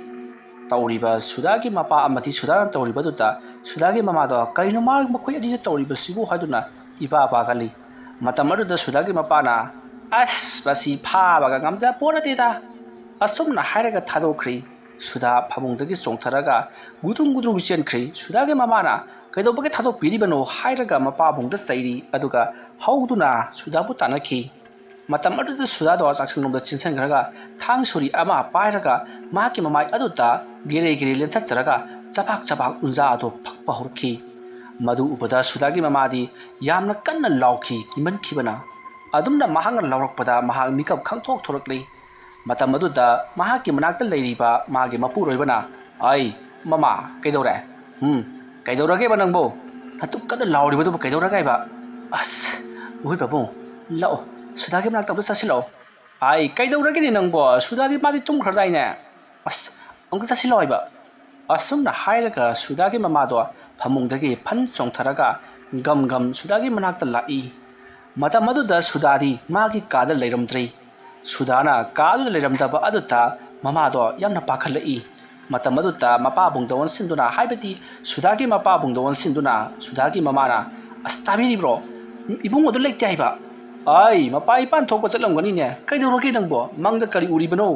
ꯇꯧꯔꯤꯕ ꯁꯨꯗꯥꯒꯤ ꯃꯄꯥ ꯑꯃꯗꯤ ꯁꯨꯗꯥꯅ ꯇꯧꯔꯤꯕꯗꯨꯗ ꯁꯨꯗꯥꯒꯤ ꯃꯃꯥꯗꯣ, "ꯀꯩꯅꯣ ꯃꯥ, ꯃꯈꯣꯏ ꯑꯅꯤꯅ ꯇꯧꯔꯤꯕꯁꯤꯕꯨ?" ꯍꯥꯏꯗꯨꯅ ꯏꯄꯥ ꯄꯥꯈꯠꯂꯤ꯫ ꯃꯇꯝ ꯑꯗꯨꯗ ꯁꯨꯗꯥꯒꯤ ꯃꯄꯥꯅ, "ꯑꯁ, ꯃꯁꯤ ꯐꯥꯕꯒ ꯉꯝꯖ ꯄꯣꯠ ꯅꯠꯇꯦꯗ!" ꯑꯁꯨꯝꯅ ꯍꯥꯏꯔꯒ ꯊꯥꯗꯣꯛꯈ꯭ꯔꯤ꯫ ꯁꯨꯗꯥ ꯐꯃꯨꯡꯗꯒꯤ ꯆꯣꯡꯊꯔꯒ ꯒꯨꯗ꯭ꯔꯨꯡ ꯒꯨꯗ꯭ꯔꯨꯡ ꯆꯦꯟꯈ꯭ꯔꯤ꯫ ꯁꯨꯗꯥꯒꯤ ꯃꯃꯥꯅ, "ꯀꯩꯗꯧꯕꯒꯤ ꯊꯥꯗꯣꯛꯄꯤꯔꯤꯕꯅꯣ?" ꯍꯥꯏꯔꯒ ꯃꯄꯥꯕꯨꯡꯗ ꯆꯩꯔꯤ, ꯑꯗꯨꯒ ꯍꯧꯗꯨꯅ ꯁꯨꯗꯥꯕꯨ ꯇꯥꯟꯅꯈꯤ꯫ ꯃꯇꯝ ꯑꯗꯨꯗ ꯁꯨꯗꯥꯗꯣ ꯆꯥꯛꯁꯪꯂꯣꯝꯗ ꯆꯦꯟꯁꯤꯟꯈ꯭ꯔꯒ ꯊꯥꯡ ꯁꯣꯔꯤ ꯑꯃ ꯄꯥꯏꯔꯒ ꯃꯍꯥꯛꯀꯤ ꯃꯃꯥꯏ ꯑꯗꯨꯗ ꯒꯤꯔꯦ ꯒꯤꯔꯦ ꯂꯦꯟꯊꯠꯆꯔꯒ ꯆꯕꯥꯛ ꯆꯕꯥꯛ ꯎꯟꯖꯥ ꯑꯗꯨ ꯐꯛꯄ ꯍꯧꯔꯛꯈꯤ꯫ ꯃꯗꯨ ꯎꯕꯗ ꯁꯨꯗꯥꯒꯤ ꯃꯃꯥꯗꯤ ꯌꯥꯝꯅ ꯀꯟꯅ ꯂꯥꯎꯈꯤ, ꯀꯤꯃꯟꯈꯤꯕꯅ꯫ ꯑꯗꯨꯝꯅ ꯃꯍꯥꯛꯅ ꯂꯥꯎꯔꯛꯄꯗ ꯃꯍꯥꯛ ꯃꯤꯀꯞ ꯈꯪꯊꯣꯛ ꯊꯣꯔꯛꯂꯤ꯫ ꯃꯇꯝ ꯑꯗꯨꯗ ꯃꯍꯥꯛꯀꯤ ꯃꯅꯥꯛꯇ ꯂꯩꯔꯤꯕ ꯃꯥꯒꯤ ꯃꯄꯨꯔꯣꯏꯕꯅ, "ꯑꯩ, ꯃꯃꯥ, ꯀꯩꯗꯧꯔꯦ? ꯎꯝ, ꯀꯩꯗꯧꯔꯒꯦꯕ ꯅꯪꯕꯨ? ꯅꯇꯨ ꯀꯟꯅ ꯂꯥꯎꯔꯤꯕꯗꯨꯕꯨ ꯀꯩꯗꯧꯔꯒꯦ ꯍꯥꯏꯕ?" "ꯑꯁ, ꯏꯕꯨꯡ, ꯂꯥꯛꯑꯣ, ꯁꯨꯗꯥꯒꯤ ꯃꯅꯥꯛꯇ ꯑꯝꯇ ꯆꯠꯁꯤꯜꯂꯛꯑꯣ꯫" "ꯑꯩ, ꯀꯩꯗꯧꯔꯒꯦꯅꯦ ꯅꯪꯕꯣ? ꯁꯨꯗꯥꯗꯤ ꯃꯥꯗꯤ ꯇꯨꯝꯈ꯭ꯔꯗꯥꯏꯅꯦ?" "ꯑꯁ, ꯑꯃꯨꯛꯇ ꯆꯠꯁꯤꯜꯂꯣ ꯍꯥꯏꯕ꯫" ꯑꯁꯨꯝꯅ ꯍꯥꯏꯔꯒ ꯁꯨꯗꯥꯒꯤ ꯃꯃꯥꯗꯣ ꯐꯃꯨꯡꯗꯒꯤ ꯐꯟ ꯆꯣꯡꯊꯔꯒ ꯒꯝ ꯒꯝ ꯁꯨꯗꯥꯒꯤ ꯃꯅꯥꯛꯇ ꯂꯥꯛꯏ꯫ ꯃꯇꯝ ꯑꯗꯨꯗ ꯁꯨꯗꯥꯗꯤ ꯃꯥꯒꯤ ꯀꯥꯗ ꯂꯩꯔꯝꯗ꯭ꯔꯦ꯫ ꯁꯨꯗꯥꯅ ꯀꯥ ꯑꯗꯨꯗ ꯂꯩꯔꯝꯗꯕ ꯑꯗꯨꯗ ꯃꯃꯥꯗꯣ ꯌꯥꯝꯅ ꯄꯥꯈꯠꯂꯛꯏ꯫ ꯃꯇꯝ ꯑꯗꯨꯗ ꯃꯄꯥꯕꯨꯡꯗ ꯑꯣꯟꯁꯤꯟꯗꯨꯅ, ꯍꯥꯏꯕꯗꯤ ꯁꯨꯗꯥꯒꯤ ꯃꯄꯥꯕꯨꯡꯗ ꯑꯣꯟꯁꯤꯟꯗꯨꯅ ꯁꯨꯗꯥꯒꯤ ꯃꯃꯥꯅ, "ꯑꯁ, ꯇꯥꯕꯤꯔꯤꯕ꯭ꯔꯣ? ꯏꯕꯨꯡꯉꯣꯗꯣ ꯂꯩꯇꯦ ꯍꯥꯏꯕ꯫ ꯑꯩ, ꯃꯄꯥ ꯏꯄꯥꯟ ꯊꯣꯛꯄ ꯆꯠꯂꯝꯒꯅꯤꯅꯦ꯫ ꯀꯩꯗꯧꯔꯒꯦ ꯅꯪꯕꯣ? ꯃꯪꯗ ꯀꯔꯤ ꯎꯔꯤꯕꯅꯣ?"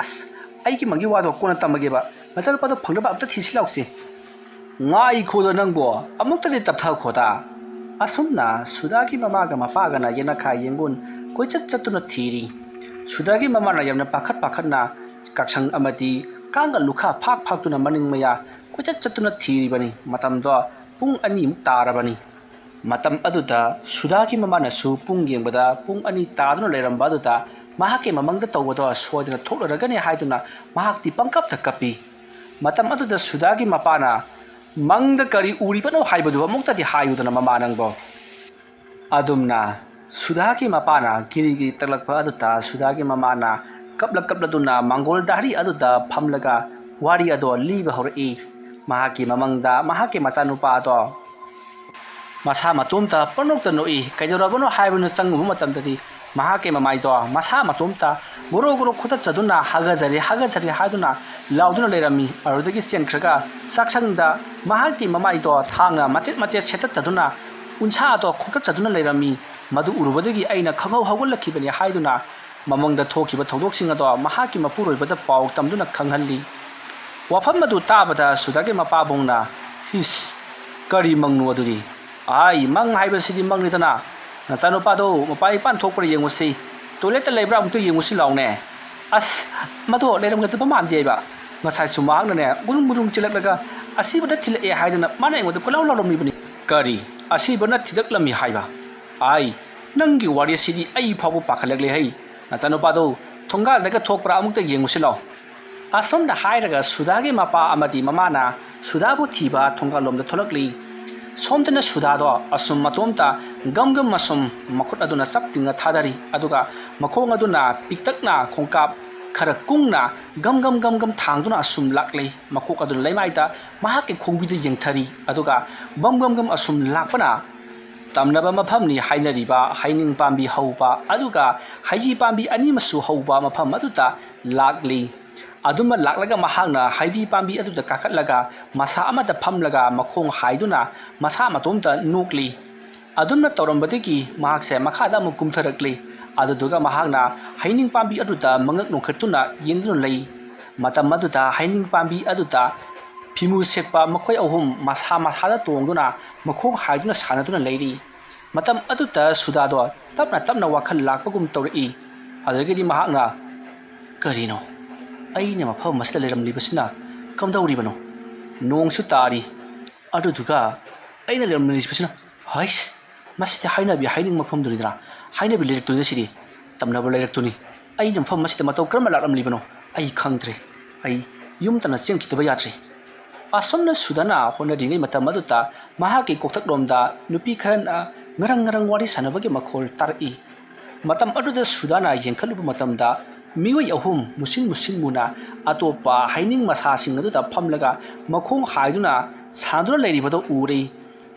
"ꯑꯁ, ꯑꯩꯒꯤ ꯃꯪꯒꯤ ꯋꯥꯗꯣ ꯀꯣꯟꯅ ꯇꯝꯃꯒꯦꯕ꯫ ꯅꯆꯥꯅꯨꯄꯥꯗꯣ ꯐꯪꯅꯕ ꯑꯝꯇ ꯊꯤꯁꯤ ꯂꯥꯎꯁꯦ꯫" "ꯉꯥꯏꯈꯣꯗ ꯅꯪꯕꯣ, ꯑꯃꯨꯛꯇꯗꯤ ꯇꯞꯊꯈꯣꯗ꯫" ꯑꯁꯨꯝꯅ ꯁꯨꯗꯥꯒꯤ ꯃꯃꯥꯒ ꯃꯄꯥꯒꯅ ꯌꯦꯅꯈꯥ ꯌꯦꯡꯒꯨꯟ ꯀꯣꯏꯆꯠ ꯆꯠꯇꯨꯅ ꯊꯤꯔꯤ꯫ ꯁꯨꯗꯥꯒꯤ ꯃꯃꯥꯅ ꯌꯥꯝꯅ ꯄꯥꯈꯠ ꯄꯥꯈꯠꯅ ꯀꯥꯛꯁꯪ ꯑꯃꯗꯤ ꯀꯥꯡꯒ ꯂꯨꯈꯥ ꯐꯥꯛ ꯐꯥꯛꯇꯨꯅ ꯃꯅꯤꯡ ꯃꯌꯥ ꯀꯣꯏꯆꯠ ꯆꯠꯇꯨꯅ ꯊꯤꯔꯤꯕꯅꯤ꯫ ꯃꯇꯝꯗꯣ ꯄꯨꯡ ꯑꯅꯤꯃꯨꯛ ꯇꯥꯔꯕꯅꯤ꯫ ꯃꯇꯝ ꯑꯗꯨꯗ ꯁꯨꯙꯥꯒꯤ ꯃꯃꯥꯅꯁꯨ ꯄꯨꯡ ꯌꯦꯡꯕꯗ ꯄꯨꯡ ꯑꯅꯤ ꯇꯥꯗꯨꯅ ꯂꯩꯔꯝꯕ ꯑꯗꯨꯗ ꯃꯍꯥꯛꯀꯤ ꯃꯃꯪꯗ ꯇꯧꯕꯗꯣ ꯁꯣꯏꯗꯅ ꯊꯣꯛꯂꯔꯒꯅꯤ ꯍꯥꯏꯗꯨꯅ ꯃꯍꯥꯛꯇꯤ ꯄꯪꯀꯞꯇ ꯀꯞꯄꯤ꯫ ꯃꯇꯝ ꯑꯗꯨꯗ ꯁꯨꯙꯥꯒꯤ ꯃꯄꯥꯅ, "ꯃꯪꯗ ꯀꯔꯤ ꯎꯔꯤꯕꯅꯣ ꯍꯥꯏꯕꯗꯨ ꯑꯃꯨꯛꯇꯗꯤ ꯍꯥꯏꯌꯨꯗꯅ, ꯃꯃꯥ ꯅꯪꯕꯣ?" ꯑꯗꯨꯝꯅ ꯁꯨꯙꯥꯒꯤ ꯃꯄꯥꯅ ꯀꯤꯔꯤ ꯀꯤꯔꯤ ꯇꯛꯂꯛꯄ ꯑꯗꯨꯗ ꯁꯨꯙꯥꯒꯤ ꯃꯃꯥꯅ ꯀꯞꯂ ꯀꯞꯂꯗꯨꯅ ꯃꯪꯒꯣꯜ ꯗꯥꯔꯤ ꯑꯗꯨꯗ ꯐꯝꯂꯒ ꯋꯥꯔꯤ ꯑꯗꯣ ꯂꯤꯕ ꯍꯧꯔꯛꯏ꯫ ꯃꯍꯥꯛꯀꯤ ꯃꯃꯪꯗ ꯃꯍꯥꯛꯀꯤ ꯃꯆꯥꯅꯨꯄꯥ ꯑꯗꯣ ꯃꯁꯥ ꯃꯇꯣꯝꯇ ꯄꯪꯅꯣꯛꯇ ꯅꯣꯛꯏ꯫ ꯀꯩꯗꯧꯔꯕꯅꯣ ꯍꯥꯏꯕꯅ ꯆꯪꯉꯨꯕ ꯃꯇꯝꯗꯗꯤ ꯃꯍꯥꯛꯀꯤ ꯃꯃꯥꯏꯗꯣ ꯃꯁꯥ ꯃꯇꯣꯝꯇ ꯒꯣꯔꯣ ꯒꯣꯔꯣ ꯈꯨꯗꯠꯆꯗꯨꯅ ꯍꯥꯒꯠꯆꯔꯦ, ꯍꯥꯒꯠꯆꯔꯦ ꯍꯥꯏꯗꯨꯅ ꯂꯥꯎꯗꯨꯅ ꯂꯩꯔꯝꯃꯤ꯫ ꯑꯗꯨꯗꯒꯤ ꯆꯦꯟꯈ꯭ꯔꯒ ꯆꯥꯛꯁꯪꯗ ꯃꯍꯥꯛꯀꯤ ꯃꯃꯥꯏꯗꯣ ꯊꯥꯡꯅ ꯃꯆꯦꯠ ꯃꯆꯦꯠ ꯁꯦꯠꯇꯠꯆꯗꯨꯅ ꯎꯟꯁꯥꯗꯣ ꯈꯣꯠꯀꯠꯆꯗꯨꯅ ꯂꯩꯔꯝꯃꯤ꯫ ꯃꯗꯨ ꯎꯔꯨꯕꯗꯒꯤ ꯑꯩꯅ ꯈꯪꯍꯧ ꯍꯧꯒꯠꯂꯛꯈꯤꯕꯅꯤ ꯍꯥꯏꯗꯨꯅ ꯃꯃꯪꯗ ꯊꯣꯛꯈꯤꯕ ꯊꯧꯗꯣꯛꯁꯤꯡ ꯑꯗꯣ ꯃꯍꯥꯛꯀꯤ ꯃꯄꯨꯔꯣꯏꯕꯗ ꯄꯥꯎ ꯇꯝꯗꯨꯅ ꯈꯪꯍꯜꯂꯤ꯫ ꯋꯥꯐꯝ ꯑꯗꯨ ꯇꯥꯕꯗ ꯁꯨꯗꯥꯒꯤ ꯃꯄꯥꯕꯨꯡꯅ, "ꯏꯁ, ꯀꯔꯤ ꯃꯪꯅꯣ ꯑꯗꯨꯗꯤ? ꯑꯥꯏ, ꯃꯪ ꯍꯥꯏꯕꯁꯤꯗꯤ ꯃꯪꯅꯤꯗꯅ꯫ ꯅꯆꯥꯅꯨꯄꯥꯗꯣ ꯃꯄꯥ ꯏꯄꯥꯟ ꯊꯣꯛꯄ꯭ꯔꯥ ꯌꯦꯡꯉꯨꯁꯤ, ꯇꯣꯏꯂꯦꯠꯇ ꯂꯩꯕ꯭ꯔꯥ ꯑꯃꯨꯛꯇ ꯌꯦꯡꯉꯨꯁꯤ ꯂꯥꯎꯅꯦ꯫ ꯑꯁ, ꯃꯗꯣ ꯂꯩꯔꯝꯒꯗꯕ ꯃꯥꯟꯗꯦ ꯍꯥꯏꯕ꯫ ꯉꯁꯥꯏꯁꯨ ꯃꯍꯥꯛꯅꯅꯦ ꯒꯨꯔꯨꯡ ꯒꯨꯔꯨꯡ ꯆꯦꯜꯂꯛꯂꯒ ꯑꯁꯤꯕꯗ ꯊꯤꯜꯂꯛꯑꯦ ꯍꯥꯏꯗꯅ ꯃꯥꯅ ꯑꯩꯉꯣꯟꯗ ꯀꯣꯏꯂꯥꯎ ꯂꯥꯎꯔꯝꯃꯤꯕꯅꯤ꯫" "ꯀꯔꯤ? ꯑꯁꯤꯕꯅ ꯊꯤꯜꯂꯛꯂꯝꯃꯤ ꯍꯥꯏꯕ? ꯑꯥꯏ, ꯅꯪꯒꯤ ꯋꯥꯔꯤꯁꯤꯗꯤ ꯑꯩ ꯐꯥꯎꯕ ꯄꯥꯈꯠꯂꯛꯂꯦ ꯍꯩ꯫ ꯅꯆꯥꯅꯨꯄꯥꯗꯣ ꯊꯣꯡꯒꯥꯜꯗꯒ ꯊꯣꯛꯄ꯭ꯔꯥ ꯑꯃꯨꯛꯇ ꯌꯦꯡꯉꯨꯁꯤ ꯂꯥꯎ꯫" ꯑꯁꯣꯝꯗ ꯍꯥꯏꯔꯒ ꯁꯨꯗꯥꯒꯤ ꯃꯄꯥ ꯑꯃꯗꯤ ꯃꯃꯥꯅ ꯁꯨꯗꯥꯕꯨ ꯊꯤꯕ ꯊꯣꯡꯒꯥꯜꯂꯣꯝꯗ ꯊꯣꯛꯂꯛꯂꯤ꯫ ꯁꯣꯝꯗꯅ ꯁꯨꯗꯥꯗꯣ ꯑꯁꯨꯝ ꯃꯇꯣꯝꯇ ꯒꯝ ꯒꯝ ꯑꯁꯨꯝ ꯃꯈꯨꯠ ꯑꯗꯨꯅ ꯆꯞ ꯇꯤꯡꯅ ꯊꯥꯗꯔꯤ, ꯑꯗꯨꯒ ꯃꯈꯣꯡ ꯑꯗꯨꯅ ꯄꯤꯛꯇꯛꯅ ꯈꯣꯡꯀꯥꯞ ꯈꯔ ꯀꯨꯡꯅ ꯒꯝ ꯒꯝ ꯒꯝ ꯒꯝ ꯊꯥꯡꯗꯨꯅ ꯑꯁꯨꯝ ꯂꯥꯛꯂꯤ꯫ ꯃꯀꯣꯛ ꯑꯗꯨꯅ ꯂꯩꯃꯥꯏꯗ ꯃꯍꯥꯛꯀꯤ ꯈꯣꯡꯕꯤꯗ ꯌꯦꯡꯊꯔꯤ, ꯑꯗꯨꯒ ꯒꯝ ꯒꯝ ꯒꯝ ꯑꯁꯨꯝ ꯂꯥꯛꯄꯅ ꯇꯝꯅꯕ ꯃꯐꯝꯅꯤ ꯍꯥꯏꯅꯔꯤꯕ ꯍꯩꯅꯤꯡ ꯄꯥꯝꯕꯤ ꯍꯧꯕ, ꯑꯗꯨꯒ ꯍꯩꯕꯤ ꯄꯥꯝꯕꯤ ꯑꯅꯤꯃꯁꯨ ꯍꯧꯕ ꯃꯐꯝ ꯑꯗꯨꯗ ꯂꯥꯛꯂꯤ꯫ ꯑꯗꯨꯃ ꯂꯥꯛꯂꯒ ꯃꯍꯥꯛꯅ ꯍꯩꯕꯤ ꯄꯥꯝꯕꯤ ꯑꯗꯨꯗ ꯀꯥꯈꯠꯂꯒ ꯃꯁꯥ ꯑꯃꯗ ꯐꯝꯂꯒ ꯃꯈꯣꯡ ꯍꯥꯏꯗꯨꯅ ꯃꯁꯥ ꯃꯇꯣꯝꯇ ꯅꯣꯛꯂꯤ꯫ ꯑꯗꯨꯝꯅ ꯇꯧꯔꯝꯕꯗꯒꯤ ꯃꯍꯥꯛꯁꯦ ꯃꯈꯥꯗ ꯑꯃꯨꯛ ꯀꯨꯝꯊꯔꯛꯂꯤ꯫ ꯑꯗꯨꯗꯨꯒ ꯃꯍꯥꯛꯅ ꯍꯩꯅꯤꯡ ꯄꯥꯝꯕꯤ ꯑꯗꯨꯗ ꯃꯉꯛ ꯅꯣꯡꯈꯠꯇꯨꯅ ꯌꯦꯡꯗꯨꯅ ꯂꯩ꯫ ꯃꯇꯝ ꯑꯗꯨꯗ ꯍꯩꯅꯤꯡ ꯄꯥꯝꯕꯤ ꯑꯗꯨꯗ ꯐꯤꯃꯨ ꯁꯦꯛꯄ ꯃꯈꯣꯏ ꯑꯍꯨꯝ ꯃꯁꯥ ꯃꯁꯥꯗ ꯇꯣꯡꯗꯨꯅ ꯃꯈꯣꯡ ꯍꯥꯏꯗꯨꯅ ꯁꯥꯟꯅꯗꯨꯅ ꯂꯩꯔꯤ꯫ ꯃꯇꯝ ꯑꯗꯨꯗ ꯁꯨꯗꯥꯗꯣ ꯇꯞꯅ ꯇꯞꯅ ꯋꯥꯈꯜ ꯂꯥꯛꯄꯒꯨꯝ ꯇꯧꯔꯛꯏ꯫ ꯑꯗꯨꯗꯒꯤꯗꯤ ꯃꯍꯥꯛꯅ, "ꯀꯔꯤꯅꯣ? ꯑꯩꯅ ꯃꯐꯝ ꯑꯁꯤꯗ ꯂꯩꯔꯝꯂꯤꯕꯁꯤꯅ ꯀꯝꯗꯧꯔꯤꯕꯅꯣ? ꯅꯣꯡꯁꯨ ꯇꯥꯔꯤ, ꯑꯗꯨꯗꯨꯒ ꯑꯩꯅ ꯂꯩꯔꯝꯂꯤꯕꯁꯤꯅ, ꯍꯩꯁ, ꯃꯁꯤꯗꯤ ꯍꯥꯏꯅꯕꯤ ꯍꯥꯏꯅꯤꯡ ꯃꯐꯝꯗꯨꯅꯤꯗꯅ, ꯍꯥꯏꯅꯕꯤ ꯂꯩꯔꯛꯇꯨꯅꯤ ꯁꯤꯗꯤ, ꯇꯝꯅꯕ ꯂꯩꯔꯛꯇꯨꯅꯤ꯫ ꯑꯩꯅ ꯃꯐꯝ ꯑꯁꯤꯗ ꯃꯇꯧ ꯀꯔꯝꯅ ꯂꯥꯛꯂꯝꯂꯤꯕꯅꯣ ꯑꯩ ꯈꯪꯗ꯭ꯔꯦ꯫ ꯑꯩ ꯌꯨꯝ ꯇꯝꯅ ꯆꯦꯟꯈꯤꯗꯕ ꯌꯥꯗ꯭ꯔꯦ꯫ ꯑꯁꯨꯝꯅ ꯁꯨꯗꯥꯅ ꯍꯣꯠꯅꯔꯤꯉꯩ ꯃꯇꯝ ꯑꯗꯨꯗ ꯃꯍꯥꯛꯀꯤ ꯀꯣꯛꯊꯛꯂꯣꯝꯗ ꯅꯨꯄꯤ ꯈꯔꯅ ꯉꯔꯪ ꯉꯔꯪ ꯋꯥꯔꯤ ꯁꯥꯟꯅꯕꯒꯤ ꯃꯈꯣꯜ ꯇꯥꯔꯛꯏ꯫ ꯃꯇꯝ ꯑꯗꯨꯗ ꯁꯨꯗꯥꯅ ꯌꯦꯡꯈꯠꯂꯨꯕ ꯃꯇꯝꯗ ꯃꯤꯑꯣꯏ ꯑꯍꯨꯝ ꯃꯨꯁꯤꯟ ꯃꯨꯁꯤꯟ ꯃꯨꯅ ꯑꯇꯣꯞꯄ ꯍꯩꯅꯤꯡ ꯃꯁꯥꯁꯤꯡ ꯑꯗꯨꯗ ꯐꯝꯂꯒ ꯃꯈꯣꯡ ꯍꯥꯏꯗꯨꯅ ꯁꯥꯟꯅꯗꯨꯅ ꯂꯩꯔꯤꯕꯗꯨ ꯎꯔꯦ꯫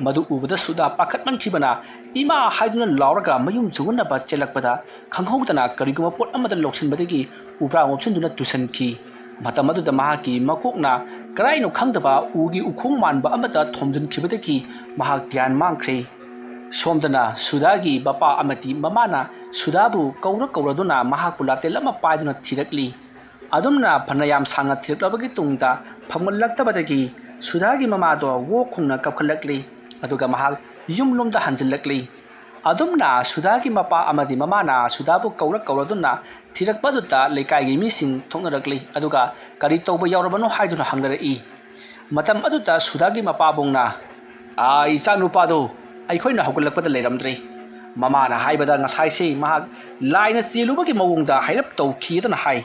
ꯃꯗꯨ ꯎꯕꯗ ꯁꯨꯗꯥ ꯄꯥꯈꯠꯃꯟꯈꯤꯕꯅ ꯏꯃꯥ ꯍꯥꯏꯗꯨꯅ ꯂꯥꯎꯔꯒ ꯃꯌꯨꯝ ꯆꯪꯉꯨꯅꯕ ꯆꯦꯜꯂꯛꯄꯗ ꯈꯪꯍꯧꯗꯅ ꯀꯔꯤꯒꯨꯝꯕ ꯄꯣꯠ ꯑꯃꯗ ꯂꯧꯁꯤꯟꯕꯗꯒꯤ ꯎꯕ꯭ꯔꯥ ꯃꯣꯞꯁꯤꯟꯗꯨꯅ ꯇꯨꯁꯟꯈꯤ꯫ ꯃꯇꯝ ꯑꯗꯨꯗ ꯃꯍꯥꯛꯀꯤ ꯃꯀꯣꯛꯅ ꯀꯗꯥꯏꯅꯣ ꯈꯪꯗꯕ ꯎꯒꯤ ꯎꯈꯣꯡ ꯃꯥꯟꯕ ꯑꯃꯗ ꯊꯣꯝꯖꯤꯟꯈꯤꯕꯗꯒꯤ ꯃꯍꯥꯛ ꯒ꯭ꯌꯥꯟ ꯃꯥꯡꯈ꯭ꯔꯦ꯫ ꯁꯣꯝꯗꯅ ꯁꯨꯗꯥꯒꯤ ꯃꯄꯥ ꯑꯃꯗꯤ ꯃꯃꯥꯅ ꯁꯨꯗꯥꯕꯨ ꯀꯧꯔ ꯀꯧꯔꯗꯨꯅ ꯃꯍꯥꯛꯄꯨ ꯂꯥꯇꯦꯜ ꯑꯃ ꯄꯥꯏꯗꯨꯅ ꯊꯤꯔꯛꯂꯤ꯫ ꯑꯗꯨꯝꯅ ꯐꯅ ꯌꯥꯝ ꯁꯥꯡꯅ ꯊꯤꯔꯛꯂꯕꯒꯤ ꯇꯨꯡꯗ ꯐꯪꯃꯜꯂꯛꯇꯕꯗꯒꯤ ꯁꯨꯗꯥꯒꯤ ꯃꯃꯥꯗꯣ ꯋꯣ ꯈꯣꯡꯅ ꯀꯞꯈꯠꯂꯛꯂꯤ꯫ ꯑꯗꯨꯒ ꯃꯍꯥꯛ ꯌꯨꯝꯂꯣꯝꯗ ꯍꯟꯖꯤꯜꯂꯛꯂꯤ꯫ ꯑꯗꯨꯝꯅ ꯁꯨꯗꯥꯒꯤ ꯃꯄꯥ ꯑꯃꯗꯤ ꯃꯃꯥꯅ ꯁꯨꯗꯥꯕꯨ ꯀꯧꯔ ꯀꯧꯔꯗꯨꯅ ꯊꯤꯔꯛꯄꯗꯨꯗ ꯂꯩꯀꯥꯏꯒꯤ ꯃꯤꯁꯤꯡ ꯊꯣꯛꯅꯔꯛꯂꯤ꯫ ꯑꯗꯨꯒ ꯀꯔꯤ ꯇꯧꯕ ꯌꯥꯎꯔꯕꯅꯣ ꯍꯥꯏꯗꯨꯅ ꯍꯪꯅꯔꯛꯏ꯫ ꯃꯇꯝ ꯑꯗꯨꯗ ꯁꯨꯗꯥꯒꯤ ꯃꯄꯥꯕꯨꯡꯅ, "ꯑꯥ, ꯏꯆꯥꯅꯨꯄꯥꯗꯨ ꯑꯩꯈꯣꯏꯅ ꯍꯧꯒꯠꯂꯛꯄꯗ ꯂꯩꯔꯝꯗ꯭ꯔꯦ꯫ ꯃꯃꯥꯅ ꯍꯥꯏꯕꯗ ꯉꯁꯥꯏꯁꯤ ꯃꯍꯥꯛ ꯂꯥꯏꯅ ꯆꯦꯜꯂꯨꯕꯒꯤ ꯃꯑꯣꯡꯗ ꯍꯥꯏꯔꯞ ꯇꯧꯈꯤ ꯑꯗꯨꯅ ꯍꯥꯏ꯫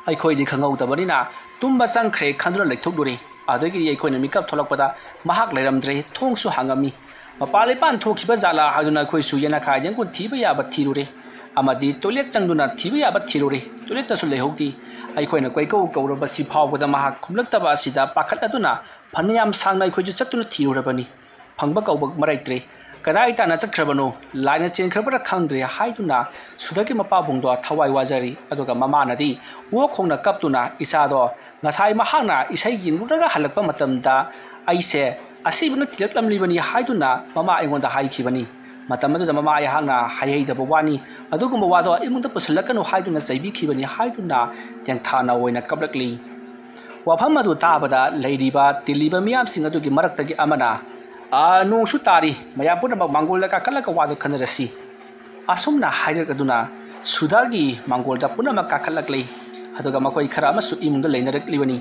ꯑꯩꯈꯣꯏꯗꯤ ꯈꯪꯍꯧꯗꯕꯅꯤꯅ ꯇꯨꯝꯕ ꯆꯪꯈ꯭ꯔꯦ ꯈꯟꯗꯨꯅ ꯂꯩꯊꯣꯛꯂꯨꯔꯦ꯫ ꯑꯗꯨꯗꯒꯤꯗꯤ ꯑꯩꯈꯣꯏꯅ ꯃꯤꯀꯞ ꯊꯣꯛꯂꯛꯄꯗ ꯃꯍꯥꯛ ꯂꯩꯔꯝꯗ꯭ꯔꯦ, ꯊꯣꯡꯁꯨ ꯍꯥꯡꯉꯝꯃꯤ꯫ ꯃꯄꯥꯟ ꯂꯩꯄꯥꯟ ꯊꯣꯛꯈꯤꯕ ꯖꯥꯠꯂꯥ ꯍꯥꯏꯗꯨꯅ ꯑꯩꯈꯣꯏꯁꯨ ꯌꯦꯅꯈꯥ ꯌꯦꯡꯒꯨꯟ ꯊꯤꯕ ꯌꯥꯕ ꯊꯤꯔꯨꯔꯦ, ꯑꯃꯗꯤ ꯇꯣꯏꯂꯦꯠ ꯆꯪꯗꯨꯅ ꯊꯤꯕ ꯌꯥꯕ ꯊꯤꯔꯨꯔꯦ, ꯇꯣꯏꯂꯦꯠꯇꯁꯨ ꯂꯩꯍꯧꯗꯦ꯫ ꯑꯩꯈꯣꯏꯅ ꯀꯣꯏꯀꯧ ꯀꯧꯔꯕꯁꯤ ꯐꯥꯎꯕꯗ ꯃꯍꯥꯛ ꯈꯨꯝꯂꯛꯇꯕ ꯑꯁꯤꯗ ꯄꯥꯈꯠꯂꯗꯨꯅ ꯐꯅꯌꯥꯝ ꯁꯥꯡꯅ ꯑꯩꯈꯣꯏꯁꯨ ꯆꯠꯇꯨꯅ ꯊꯤꯔꯨꯔꯕꯅꯤ꯫ ꯐꯪꯕ ꯀꯧꯕ ꯃꯔꯩꯇ꯭ꯔꯦ꯫ ꯀꯗꯥꯏ ꯇꯥꯅ ꯆꯠꯈ꯭ꯔꯕꯅꯣ? ꯂꯥꯏꯅ ꯆꯦꯟꯈ꯭ꯔꯕ꯭ꯔꯥ ꯈꯪꯗ꯭ꯔꯦ ꯍꯥꯏꯗꯨꯅ ꯁꯨꯗꯥꯒꯤ ꯃꯄꯥꯕꯨꯡꯗꯣ ꯊꯋꯥꯏ ꯋꯥꯖꯔꯤ꯫ ꯑꯗꯨꯒ ꯃꯃꯥꯅꯗꯤ ꯋꯣ ꯈꯣꯡꯅ ꯀꯞꯇꯨꯅ ꯏꯆꯥꯗꯣ ꯉꯁꯥꯏ ꯃꯍꯥꯛꯅ ꯏꯁꯩ ꯌꯦꯡꯂꯨꯔꯒ ꯍꯜꯂꯛꯄ ꯃꯇꯝꯗ ꯑꯩꯁꯦ ꯑꯁꯤꯕꯅ ꯊꯤꯜꯂꯛꯂꯝꯂꯤꯕꯅꯤ ꯍꯥꯏꯗꯨꯅ ꯃꯃꯥ ꯑꯩꯉꯣꯟꯗ ꯍꯥꯏꯈꯤꯕꯅꯤ꯫ ꯃꯇꯝ ꯑꯗꯨꯗ ꯃꯃꯥ ꯑꯩꯍꯥꯛꯅ ꯍꯥꯏꯍꯩꯗꯕ ꯋꯥꯅꯤ, ꯑꯗꯨꯒꯨꯝꯕ ꯋꯥꯗꯣ ꯏꯃꯨꯡꯗ ꯄꯨꯁꯤꯜꯂꯛꯀꯅꯨ ꯍꯥꯏꯗꯨꯅ ꯆꯩꯕꯤꯈꯤꯕꯅꯤ ꯍꯥꯏꯗꯨꯅ ꯇꯦꯡꯊꯥꯅ ꯑꯣꯏꯅ ꯀꯞꯂꯛꯂꯤ꯫ ꯋꯥꯐꯝ ꯑꯗꯨ ꯇꯥꯕꯗ ꯂꯩꯔꯤꯕ ꯇꯤꯜꯂꯤꯕ ꯃꯤꯌꯥꯝꯁꯤꯡ ꯑꯗꯨꯒꯤ ꯃꯔꯛꯇꯒꯤ ꯑꯃꯅ, "ꯑꯥ, ꯅꯣꯡꯁꯨ ꯇꯥꯔꯤ, ꯃꯌꯥꯝ ꯄꯨꯝꯅꯃꯛ ꯃꯥꯡꯒꯣꯜꯗ ꯀꯥꯈꯠꯂꯒ ꯋꯥꯗꯨ ꯈꯟꯅꯔꯁꯤ"꯫ ꯑꯁꯨꯝꯅ ꯍꯥꯏꯔꯛ ꯑꯗꯨꯅ ꯁꯨꯗꯥꯒꯤ ꯃꯥꯡꯒꯣꯜꯗ ꯄꯨꯝꯅꯃꯛ ꯀꯥꯈꯠꯂꯛꯂꯤ꯫ ꯑꯗꯨꯒ ꯃꯈꯣꯏ ꯈꯔ ꯑꯃꯁꯨ ꯏꯃꯨꯡꯗ ꯂꯩꯅꯔꯛꯂꯤꯕꯅꯤ꯫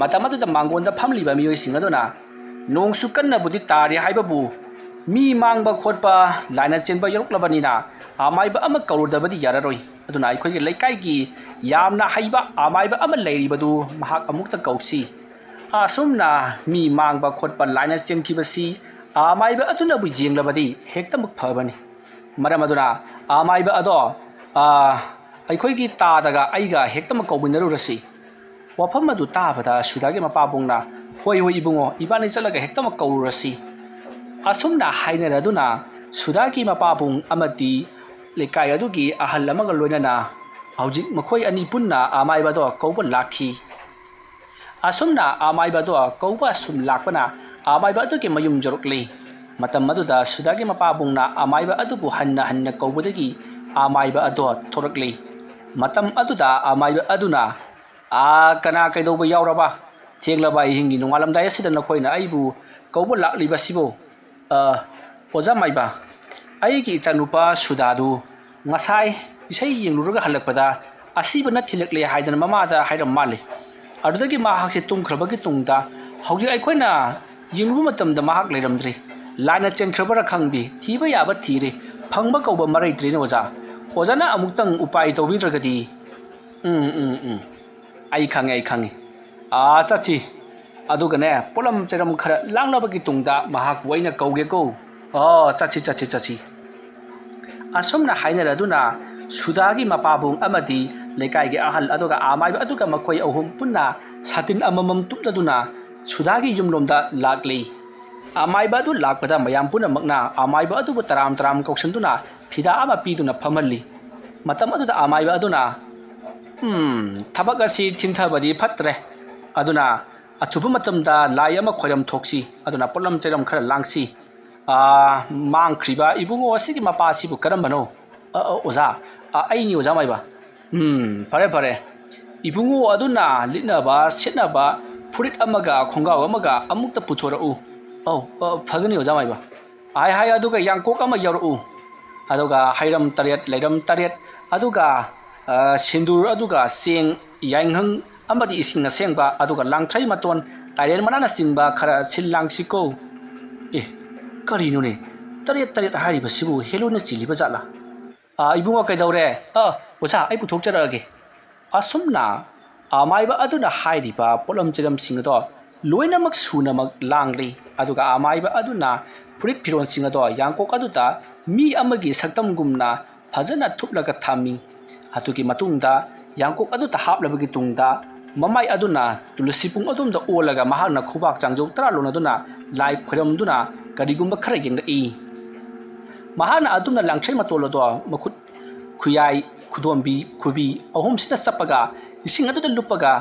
ꯃꯇꯝ ꯑꯗꯨꯗ ꯃꯥꯡꯒꯣꯜꯗ ꯐꯝꯂꯤꯕ ꯃꯤꯑꯣꯏꯁꯤꯡ ꯑꯗꯨꯅ, ꯅꯣꯡꯁꯨ ꯀꯟꯅꯕꯨꯗꯤ ꯇꯥꯔꯤ ꯍꯥꯏꯕꯕꯨ, ꯃꯤ ꯃꯥꯡꯕ ꯈꯣꯠꯄ, ꯂꯥꯏꯅ ꯆꯦꯟꯕ ꯌꯧꯔꯛꯂꯕꯅꯤꯅ ꯑꯃꯥꯏꯕ ꯑꯃ ꯀꯧꯔꯨꯗꯕꯗꯤ ꯌꯥꯔꯔꯣꯏ꯫ ꯑꯗꯨꯅ ꯑꯩꯈꯣꯏꯒꯤ ꯂꯩꯀꯥꯏꯒꯤ ꯌꯥꯝꯅ ꯍꯩꯕ ꯑꯃꯥꯏꯕ ꯑꯃ ꯂꯩꯔꯤꯕꯗꯨ ꯃꯍꯥꯛ ꯑꯃꯨꯛꯇ ꯀꯧꯁꯤ꯫ ꯑꯁꯨꯝꯅ ꯃꯤ ꯃꯥꯡꯕ ꯈꯣꯠꯄ, ꯂꯥꯏꯅ ꯆꯦꯟꯈꯤꯕꯁꯤ ꯑꯃꯥꯏꯕ ꯑꯗꯨꯅꯕꯨ ꯌꯦꯡꯂꯕꯗꯤ ꯍꯦꯛꯇꯃꯛ ꯐꯕꯅꯤ꯫ ꯃꯔꯝ ꯑꯗꯨꯅ ꯑꯃꯥꯏꯕ ꯑꯗꯣ, ꯑ, ꯑꯩꯈꯣꯏꯒꯤ ꯇꯥꯗꯒ ꯑꯩꯒ ꯍꯦꯛꯇꯃꯛ ꯀꯧꯃꯤꯟꯅꯔꯨꯔꯁꯤ꯫ ꯋꯥꯐꯝ ꯑꯗꯨ ꯇꯥꯕꯗ ꯁꯨꯗꯥꯒꯤ ꯃꯄꯥꯕꯨꯡꯅ, "ꯍꯣꯏ, ꯍꯣꯏ, ꯏꯕꯨꯡꯉꯣ, ꯏꯕꯥꯅꯤ ꯆꯠꯂꯒ ꯍꯦꯛꯇꯃꯛ ꯀꯧꯔꯨꯔꯁꯤ"꯫ ꯑꯁꯨꯝꯅ ꯍꯥꯏꯅꯔꯗꯨꯅ ꯁꯨꯗꯥꯒꯤ ꯃꯄꯥꯕꯨꯡ ꯑꯃꯗꯤ ꯂꯩꯀꯥꯏ ꯑꯗꯨꯒꯤ ꯑꯍꯜ ꯑꯃꯒ ꯂꯣꯏꯅꯅ ꯍꯧꯖꯤꯛ ꯃꯈꯣꯏ ꯑꯅꯤ ꯄꯨꯟꯅ ꯑꯃꯥꯏꯕꯗꯣ ꯀꯧꯕ ꯂꯥꯛꯈꯤ꯫ ꯑꯁꯨꯝꯅ ꯑꯃꯥꯏꯕꯗꯣ ꯀꯧꯕ ꯑꯁꯨꯝ ꯂꯥꯛꯄꯅ ꯑꯃꯥꯏꯕ ꯑꯗꯨꯒꯤ ꯃꯌꯨꯝ ꯌꯧꯔꯛꯂꯤ꯫ ꯃꯇꯝ ꯑꯗꯨꯗ ꯁꯨꯗꯥꯒꯤ ꯃꯄꯥꯕꯨꯡꯅ ꯑꯃꯥꯏꯕ ꯑꯗꯨꯕꯨ ꯍꯟꯅ ꯍꯟꯅ ꯀꯧꯕꯗꯒꯤ ꯑꯃꯥꯏꯕ ꯑꯗꯣ ꯊꯣꯔꯛꯂꯤ꯫ ꯃꯇꯝ ꯑꯗꯨꯗ ꯑꯃꯥꯏꯕ ꯑꯗꯨꯅ, "ꯑꯥ, ꯀꯅꯥ ꯀꯩꯗꯧꯕ ꯌꯥꯎꯔꯕ? ꯊꯦꯡꯂꯕ ꯑꯍꯤꯡꯒꯤ ꯅꯣꯡꯉꯥꯜꯂꯝꯗꯥꯏ ꯑꯁꯤꯗ ꯅꯈꯣꯏꯅ ꯑꯩꯕꯨ ꯀꯧꯕ ꯂꯥꯛꯂꯤꯕꯁꯤꯕꯨ?" "ꯑ, ꯑꯣꯖꯥ ꯃꯥꯏꯕ, ꯑꯩꯒꯤ ꯏꯆꯥꯅꯨꯄꯥ ꯁꯨꯗꯥꯗꯨ ꯉꯁꯥꯏ ꯏꯁꯩ ꯌꯦꯡꯂꯨꯔꯒ ꯍꯜꯂꯛꯄꯗ ꯑꯁꯤꯕꯅ ꯊꯤꯜꯂꯛꯂꯦ ꯍꯥꯏꯗꯅ ꯃꯃꯥꯗ ꯍꯥꯏꯔꯝ ꯃꯥꯜꯂꯦ꯫ ꯑꯗꯨꯗꯒꯤ ꯃꯍꯥꯛꯁꯦ ꯇꯨꯝꯈ꯭ꯔꯕꯒꯤ ꯇꯨꯡꯗ ꯍꯧꯖꯤꯛ ꯑꯩꯈꯣꯏꯅ ꯌꯦꯡꯂꯨꯕ ꯃꯇꯝꯗ ꯃꯍꯥꯛ ꯂꯩꯔꯝꯗ꯭ꯔꯦ꯫ ꯂꯥꯏꯅ ꯆꯦꯟꯈ꯭ꯔꯕꯔꯥ ꯈꯪꯗꯦ, ꯊꯤꯕ ꯌꯥꯕ ꯊꯤꯔꯦ, ꯐꯪꯕ ꯀꯧꯕ ꯃꯔꯩꯇ꯭ꯔꯦꯅꯦ ꯑꯣꯖꯥ꯫ ꯑꯣꯖꯥꯅ ꯑꯃꯨꯛꯇꯪ ꯎꯄꯥꯏ ꯇꯧꯕꯤꯗ꯭ꯔꯒꯗꯤ"꯫ "ꯎꯝ, ꯎꯝ, ꯎꯝ꯫ ꯑꯩ ꯈꯪꯉꯦ, ꯑꯩ ꯈꯪꯉꯦ꯫ ꯑꯥ, ꯆꯠꯁꯤ꯫ ꯑꯗꯨꯒꯅꯦ, ꯄꯣꯠꯂꯝ ꯆꯩꯔꯝ ꯈꯔ ꯂꯥꯡꯂꯕꯒꯤ ꯇꯨꯡꯗ ꯃꯍꯥꯛꯄꯨ ꯑꯩꯅ ꯀꯧꯒꯦꯀꯣ꯫ ꯑꯣ, ꯆꯠꯁꯤ, ꯆꯠꯁꯤ, ꯆꯠꯁꯤ"꯫ ꯑꯁꯨꯝꯅ ꯍꯥꯏꯅꯔꯗꯨꯅ ꯁꯨꯗꯥꯒꯤ ꯃꯄꯥꯕꯨꯡ ꯑꯃꯗꯤ ꯂꯩꯀꯥꯏꯒꯤ ꯑꯍꯜ ꯑꯗꯨꯒ ꯑꯃꯥꯏꯕ ꯑꯗꯨꯒ ꯃꯈꯣꯏ ꯑꯍꯨꯝ ꯄꯨꯟꯅ ꯁꯥꯇꯤꯟ ꯑꯃꯃꯝ ꯇꯨꯞꯂꯗꯨꯅ ꯁꯨꯗꯥꯒꯤ ꯌꯨꯝꯂꯣꯝꯗ ꯂꯥꯛꯂꯤ꯫ ꯑꯃꯥꯏꯕ ꯑꯗꯨ ꯂꯥꯛꯄꯗ ꯃꯌꯥꯝ ꯄꯨꯝꯅꯃꯛꯅ ꯑꯃꯥꯏꯕ ꯑꯗꯨꯕꯨ ꯇꯔꯥꯝ ꯇꯔꯥꯝ ꯀꯧꯁꯤꯟꯗꯨꯅ ꯐꯤꯗꯥ ꯑꯃ ꯄꯤꯗꯨꯅ ꯐꯝꯍꯜꯂꯤ꯫ ꯃꯇꯝ ꯑꯗꯨꯗ ꯑꯃꯥꯏꯕ ꯑꯗꯨꯅ, "ꯎꯝ, ꯊꯕꯛ ꯑꯁꯤ ꯊꯤꯟꯊꯕꯗꯤ ꯐꯠꯇ꯭ꯔꯦ꯫ ꯑꯗꯨꯅ ꯑꯊꯨꯕ ꯃꯇꯝꯗ ꯂꯥꯏ ꯑꯃ ꯈꯣꯏꯔꯝ ꯊꯣꯛꯁꯤ꯫ ꯑꯗꯨꯅ ꯄꯣꯠꯂꯝ ꯆꯩꯔꯝ ꯈꯔ ꯂꯥꯡꯁꯤ꯫ ꯑꯥ, ꯃꯥꯡꯈ꯭ꯔꯤꯕ ꯏꯕꯨꯡꯉꯣ ꯑꯁꯤꯒꯤ ꯃꯄꯥꯁꯤꯕꯨ ꯀꯔꯝꯕꯅꯣ?" "ꯑ, ꯑ, ꯑꯣꯖꯥ, ꯑ, ꯑꯩꯅꯤ ꯑꯣꯖꯥ ꯃꯥꯏꯕ"꯫ "ꯎꯝ, ꯐꯔꯦ, ꯐꯔꯦ꯫ ꯏꯕꯨꯡꯉꯣ ꯑꯗꯨꯅ ꯂꯤꯠꯅꯕ, ꯁꯦꯠꯅꯕ ꯐꯨꯔꯤꯠ ꯑꯃꯒ ꯈꯣꯡꯒ꯭ꯔꯥꯎ ꯑꯃꯒ ꯑꯃꯨꯛꯇ ꯄꯨꯊꯣꯔꯛꯎ"꯫ "ꯑꯧ, ꯑ, ꯐꯒꯅꯤ ꯑꯣꯖꯥ ꯃꯥꯏꯕ"꯫ "ꯍꯥꯏ, ꯍꯥꯏ, ꯑꯗꯨꯒ ꯌꯥꯡꯀꯣꯛ ꯑꯃ ꯌꯥꯎꯔꯛꯎ"꯫ ꯑꯗꯨꯒ ꯍꯩꯔꯝ ꯇꯔꯦꯠ, ꯂꯩꯔꯝ ꯇꯔꯦꯠ, ꯑꯗꯨꯒ, ꯑ, ꯁꯤꯟꯗꯨꯔ, ꯑꯗꯨꯒ ꯆꯦꯡ, ꯌꯥꯏꯉꯪ ꯑꯃꯗꯤ ꯏꯁꯤꯡ ꯑꯁꯦꯡꯕ, ꯑꯗꯨꯒ ꯂꯥꯡꯊ꯭ꯔꯩ ꯃꯇꯣꯟ, ꯇꯥꯏꯔꯦꯟ ꯃꯅꯥꯅꯆꯤꯡꯕ ꯈꯔ ꯁꯤꯜ ꯂꯥꯡꯁꯤꯀꯣ꯫ ꯑꯦ, ꯀꯔꯤꯅꯣꯅꯦ? ꯇꯔꯦꯠ ꯇꯔꯦꯠ ꯍꯥꯏꯔꯤꯕꯁꯤꯕꯨ ꯍꯦꯂꯣꯏꯅ ꯆꯦꯜꯂꯤꯕ ꯖꯥꯠꯂꯥ? ꯑꯥ, ꯏꯕꯨꯡꯉꯣ, ꯀꯩꯗꯧꯔꯦ? ꯑꯥ, ꯑꯣꯖꯥ, ꯑꯩ ꯄꯨꯊꯣꯛꯆꯔꯛꯑꯒꯦ꯫ ꯑꯁꯨꯝꯅ ꯑꯃꯥꯏꯕ ꯑꯗꯨꯅ ꯍꯥꯏꯔꯤꯕ ꯄꯣꯠꯂꯝ ꯆꯩꯔꯝꯁꯤꯡ ꯑꯗꯣ ꯂꯣꯏꯅꯃꯛ ꯁꯨꯅꯃꯛ ꯂꯥꯡꯂꯤ꯫ ꯑꯗꯨꯒ ꯑꯃꯥꯏꯕ ꯑꯗꯨꯅ ꯐꯨꯔꯤꯠ ꯐꯤꯔꯣꯜꯁꯤꯡ ꯑꯗꯣ ꯌꯥꯡꯀꯣꯛ ꯑꯗꯨꯗ ꯃꯤ ꯑꯃꯒꯤ ꯁꯛꯇꯝꯒꯨꯝꯅ ꯐꯖꯅ ꯊꯨꯞꯂꯒ ꯊꯝꯃꯤ꯫ ꯑꯗꯨꯒꯤ ꯃꯇꯨꯡꯗ ꯌꯥꯡꯀꯣꯛ ꯑꯗꯨꯗ ꯍꯥꯞꯂꯕꯒꯤ ꯇꯨꯡꯗ ꯃꯃꯥꯏ ꯑꯗꯨꯅ ꯇꯨꯂꯁꯤ ꯄꯨꯡ ꯑꯗꯣꯝꯗ ꯑꯣꯜꯂꯒ ꯃꯍꯥꯛꯅ ꯈꯨꯕꯥꯛ ꯆꯥꯡꯖꯧ ꯇꯔꯥ ꯂꯣꯟꯅꯗꯨꯅ ꯂꯥꯏ ꯈꯣꯏꯔꯝꯗꯨꯅ ꯀꯔꯤꯒꯨꯝꯕ ꯈꯔ ꯌꯦꯡꯂꯛꯏ꯫ ꯃꯍꯥꯛꯅ ꯑꯗꯨꯝꯅ ꯂꯥꯡꯊ꯭ꯔꯩ ꯃꯇꯣꯜ ꯑꯗꯣ ꯃꯈꯨꯠ ꯈꯨꯌꯥꯏ, ꯈꯨꯗꯣꯝꯕꯤ, ꯈꯨꯕꯤ ꯑꯍꯨꯝꯁꯤꯗ ꯆꯞꯄꯒ ꯏꯁꯤꯡ ꯑꯗꯨꯗ ꯂꯨꯞꯄꯒ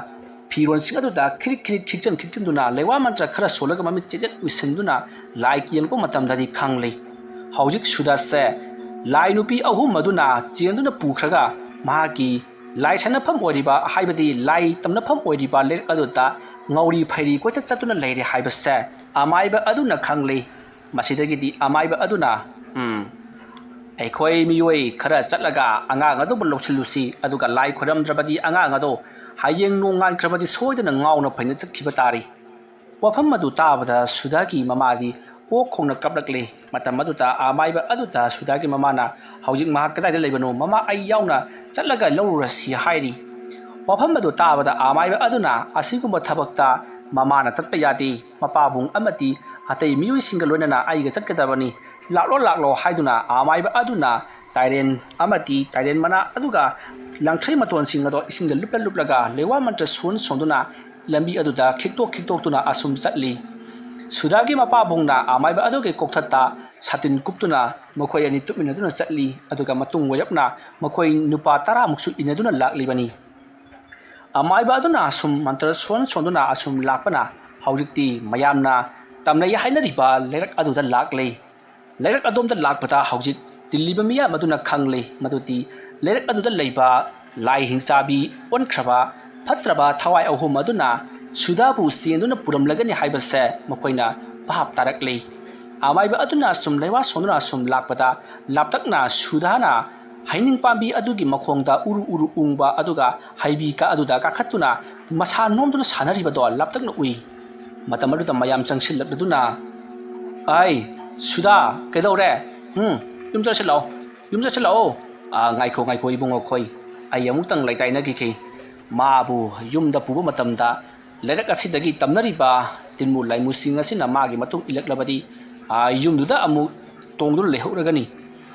ꯐꯤꯔꯣꯟꯁꯤꯡ ꯑꯗꯨꯗ ꯈꯤꯔꯤꯛ ꯈꯤꯔꯤꯛ ꯈꯤꯛꯆꯟ ꯈꯤꯛꯆꯟꯗꯨꯅ ꯂꯩꯋꯥ ꯃꯟꯇ꯭ꯔ ꯈꯔ ꯁꯣꯜꯂꯒ ꯃꯃꯤꯠ ꯆꯦꯠꯆꯦꯠ ꯎꯏꯁꯤꯟꯗꯨꯅ ꯂꯥꯏ ꯌꯦꯡꯂꯛꯄ ꯃꯇꯝꯗꯗꯤ ꯈꯪꯂꯤ꯫ ꯍꯧꯖꯤꯛ ꯁꯨꯗꯥꯁꯦ ꯂꯥꯏ ꯅꯨꯄꯤ ꯑꯍꯨꯝ ꯑꯗꯨꯅ ꯆꯦꯟꯗꯨꯅ ꯄꯨꯈ꯭ꯔꯒ ꯃꯍꯥꯛꯀꯤ ꯂꯥꯏ ꯁꯥꯟꯅꯐꯝ ꯑꯣꯏꯔꯤꯕ, ꯍꯥꯏꯕꯗꯤ ꯂꯥꯏ ꯇꯝꯅꯐꯝ ꯑꯣꯏꯔꯤꯕ ꯂꯩꯔꯛ ꯑꯗꯨꯗ ꯉꯥꯎꯔꯤ ꯐꯩꯔꯤ ꯀꯣꯏꯆꯠ ꯆꯠꯇꯨꯅ ꯂꯩꯔꯦ ꯍꯥꯏꯕꯁꯦ ꯑꯃꯥꯏꯕ ꯑꯗꯨꯅ ꯈꯪꯂꯤ꯫ ꯃꯁꯤꯗꯒꯤꯗꯤ ꯑꯃꯥꯏꯕ ꯑꯗꯨꯅ, "ꯎꯝ, ꯑꯩꯈꯣꯏ ꯃꯤꯑꯣꯏ ꯈꯔ ꯆꯠꯂꯒ ꯑꯉꯥꯡ ꯑꯗꯨꯕꯨ ꯂꯧꯁꯤꯜꯂꯨꯁꯤ, ꯑꯗꯨꯒ ꯂꯥꯏ ꯈꯣꯏꯔꯝꯗ꯭ꯔꯕꯗꯤ ꯑꯉꯥꯡ ꯑꯗꯣ ꯍꯌꯦꯡ ꯅꯣꯡꯉꯥꯟꯈ꯭ꯔꯕꯗꯤ ꯁꯣꯏꯗꯅ ꯉꯥꯎꯅ ꯐꯩꯅ ꯆꯠꯈꯤꯕ ꯇꯥꯔꯤ꯫" ꯋꯥꯐꯝ ꯑꯗꯨ ꯇꯥꯕꯗ ꯁꯨꯗꯥꯒꯤ ꯃꯃꯥꯗꯤ ꯑꯣꯛ ꯈꯣꯡꯅ ꯀꯞꯂꯛꯂꯦ꯫ ꯃꯇꯝ ꯑꯗꯨꯗ ꯑꯃꯥꯏꯕ ꯑꯗꯨꯗ ꯁꯨꯗꯥꯒꯤ ꯃꯃꯥꯅ, "ꯍꯧꯖꯤꯛ ꯃꯍꯥꯛ ꯀꯗꯥꯏꯗ ꯂꯩꯕꯅꯣ? ꯃꯃꯥ, ꯑꯩ ꯌꯥꯎꯅ ꯆꯠꯂꯒ ꯂꯧꯔꯨꯔꯁꯤ" ꯍꯥꯏꯔꯤ꯫ ꯋꯥꯐꯝ ꯑꯗꯨ ꯇꯥꯕꯗ ꯑꯃꯥꯏꯕ ꯑꯗꯨꯅ ꯑꯁꯤꯒꯨꯝꯕ ꯊꯕꯛꯇ ꯃꯃꯥꯅ ꯆꯠꯄ ꯌꯥꯗꯦ꯫ ꯃꯄꯥꯕꯨꯡ ꯑꯃꯗꯤ ꯑꯇꯩ ꯃꯤꯑꯣꯏꯁꯤꯡꯒ ꯂꯣꯏꯅꯅ ꯑꯩꯒ ꯆꯠꯀꯗꯕꯅꯤ꯫ "ꯂꯥꯛꯂꯣ, ꯂꯥꯛꯂꯣ" ꯍꯥꯏꯗꯨꯅ ꯑꯃꯥꯏꯕ ꯑꯗꯨꯅ ꯇꯥꯏꯔꯦꯟ ꯑꯃꯗꯤ ꯇꯥꯏꯔꯦꯟ ꯃꯅꯥ ꯑꯗꯨꯒ ꯂꯪꯊ꯭ꯔꯩ ꯃꯇꯣꯟꯁꯤꯡ ꯑꯗꯣ ꯏꯁꯤꯡꯗ ꯂꯨꯞꯂ ꯂꯨꯞꯂꯒ ꯂꯩꯋꯥ ꯃꯟꯇ꯭ꯔ ꯁꯣꯟ ꯁꯣꯟꯗꯨꯅ ꯂꯝꯕꯤ ꯑꯗꯨꯗ ꯈꯤꯛꯇꯣꯛ ꯈꯤꯛꯇꯣꯛꯇꯨꯅ ꯑꯁꯨꯝ ꯆꯠꯂꯤ꯫ ꯁꯨꯗꯥꯒꯤ ꯃꯄꯥꯕꯨꯡꯅ ꯑꯃꯥꯏꯕ ꯑꯗꯨꯒꯤ ꯀꯣꯛꯊꯠꯇ ꯁꯥꯇꯤꯟ ꯀꯨꯞꯇꯨꯅ ꯃꯈꯣꯏ ꯑꯅꯤ ꯇꯨꯃꯤꯟꯅꯗꯨꯅ ꯆꯠꯂꯤ꯫ ꯑꯗꯨꯒ ꯃꯇꯨꯡ ꯑꯣꯏꯔꯞꯅ ꯃꯈꯣꯏ ꯅꯨꯄꯥ ꯇꯔꯥꯃꯨꯛꯁꯨ ꯏꯟꯅꯗꯨꯅ ꯂꯥꯛꯂꯤꯕꯅꯤ꯫ ꯑꯃꯥꯏꯕ ꯑꯗꯨꯅ ꯑꯁꯨꯝ ꯃꯟꯇ꯭ꯔ ꯁꯣꯟ ꯁꯣꯟꯗꯨꯅ ꯑꯁꯨꯝ ꯂꯥꯛꯄꯅ ꯍꯧꯖꯤꯛꯇꯤ ꯃꯌꯥꯝꯅ ꯇꯝꯅꯩ ꯍꯥꯏꯅꯔꯤꯕ ꯂꯩꯔꯛ ꯑꯗꯨꯗ ꯂꯥꯛꯂꯦ꯫ ꯂꯩꯔꯛ ꯑꯗꯣꯝꯗ ꯂꯥꯛꯄꯗ ꯍꯧꯖꯤꯛ ꯇꯤꯜꯂꯤꯕ ꯃꯤꯌꯥꯝ ꯑꯗꯨꯅ ꯈꯪꯂꯦ ꯃꯗꯨꯗꯤ ꯂꯩꯔꯛ ꯑꯗꯨꯗ ꯂꯩꯕ ꯂꯥꯏ ꯍꯤꯡꯆꯥꯕꯤ ꯑꯣꯟꯈ꯭ꯔꯕ ꯐꯠꯇ꯭ꯔꯕ ꯊꯋꯥꯏ ꯑꯍꯨꯝ ꯑꯗꯨꯅ ꯁꯨꯗꯥꯕꯨ ꯆꯦꯟꯗꯨꯅ ꯄꯨꯔꯝꯂꯒꯅꯤ ꯍꯥꯏꯕꯁꯦ ꯃꯈꯣꯏꯅ ꯚꯥꯞ ꯇꯥꯔꯛꯂꯦ꯫ ꯑꯃꯥꯏꯕ ꯑꯗꯨꯅ ꯑꯁꯨꯝ ꯂꯩꯋꯥ ꯁꯣꯟꯗꯨꯅ ꯑꯁꯨꯝ ꯂꯥꯛꯄꯗ ꯂꯥꯞꯇꯛꯅ ꯁꯨꯗꯥꯅ ꯍꯩꯅꯤꯡ ꯄꯥꯝꯕꯤ ꯑꯗꯨꯒꯤ ꯃꯈꯣꯡꯗ ꯎꯔꯨ ꯎꯔꯨ ꯎꯪꯕ ꯑꯗꯨꯒ ꯍꯩꯕꯤ ꯀꯥ ꯑꯗꯨꯗ ꯀꯥꯈꯠꯇꯨꯅ ꯃꯁꯥ ꯅꯣꯝꯗꯨꯅ ꯁꯥꯟꯅꯔꯤꯕꯗꯣ ꯂꯥꯞꯇꯛꯅ ꯎꯏ꯫ ꯃꯇꯝ ꯑꯗꯨꯗ ꯃꯌꯥꯝ ꯆꯪꯁꯤꯜꯂꯛꯂꯗꯨꯅ, "ꯑꯩ, ꯁꯨꯗꯥ, ꯀꯩꯗꯧꯔꯦ? ꯎꯝ, ꯌꯨꯝ ꯆꯠꯁꯤꯜꯂꯛꯑꯣ, ꯌꯨꯝ ꯆꯠꯁꯤꯜꯂꯛꯑꯣ꯫ ꯑꯥ, ꯉꯥꯏꯈꯣ, ꯉꯥꯏꯈꯣ, ꯏꯕꯨꯡꯉꯣ ꯈꯣꯏ, ꯑꯩ ꯑꯃꯨꯛꯇꯪ ꯂꯩꯇꯥꯏꯅꯈꯤꯒꯦ꯫ ꯃꯥꯕꯨ ꯌꯨꯝꯗ ꯄꯨꯕ ꯃꯇꯝꯗ ꯂꯩꯔꯛ ꯑꯁꯤꯗꯒꯤ ꯇꯝꯅꯔꯤꯕ ꯇꯤꯟꯃꯨ ꯂꯥꯏꯃꯨꯁꯤꯡ ꯑꯁꯤꯅ ꯃꯥꯒꯤ ꯃꯇꯨꯡ ꯏꯜꯂꯛꯂꯕꯗꯤ, ꯑꯥ, ꯌꯨꯝꯗꯨꯗ ꯑꯃꯨꯛ ꯇꯣꯡꯗꯨꯅ ꯂꯩꯍꯧꯔꯒꯅꯤ꯫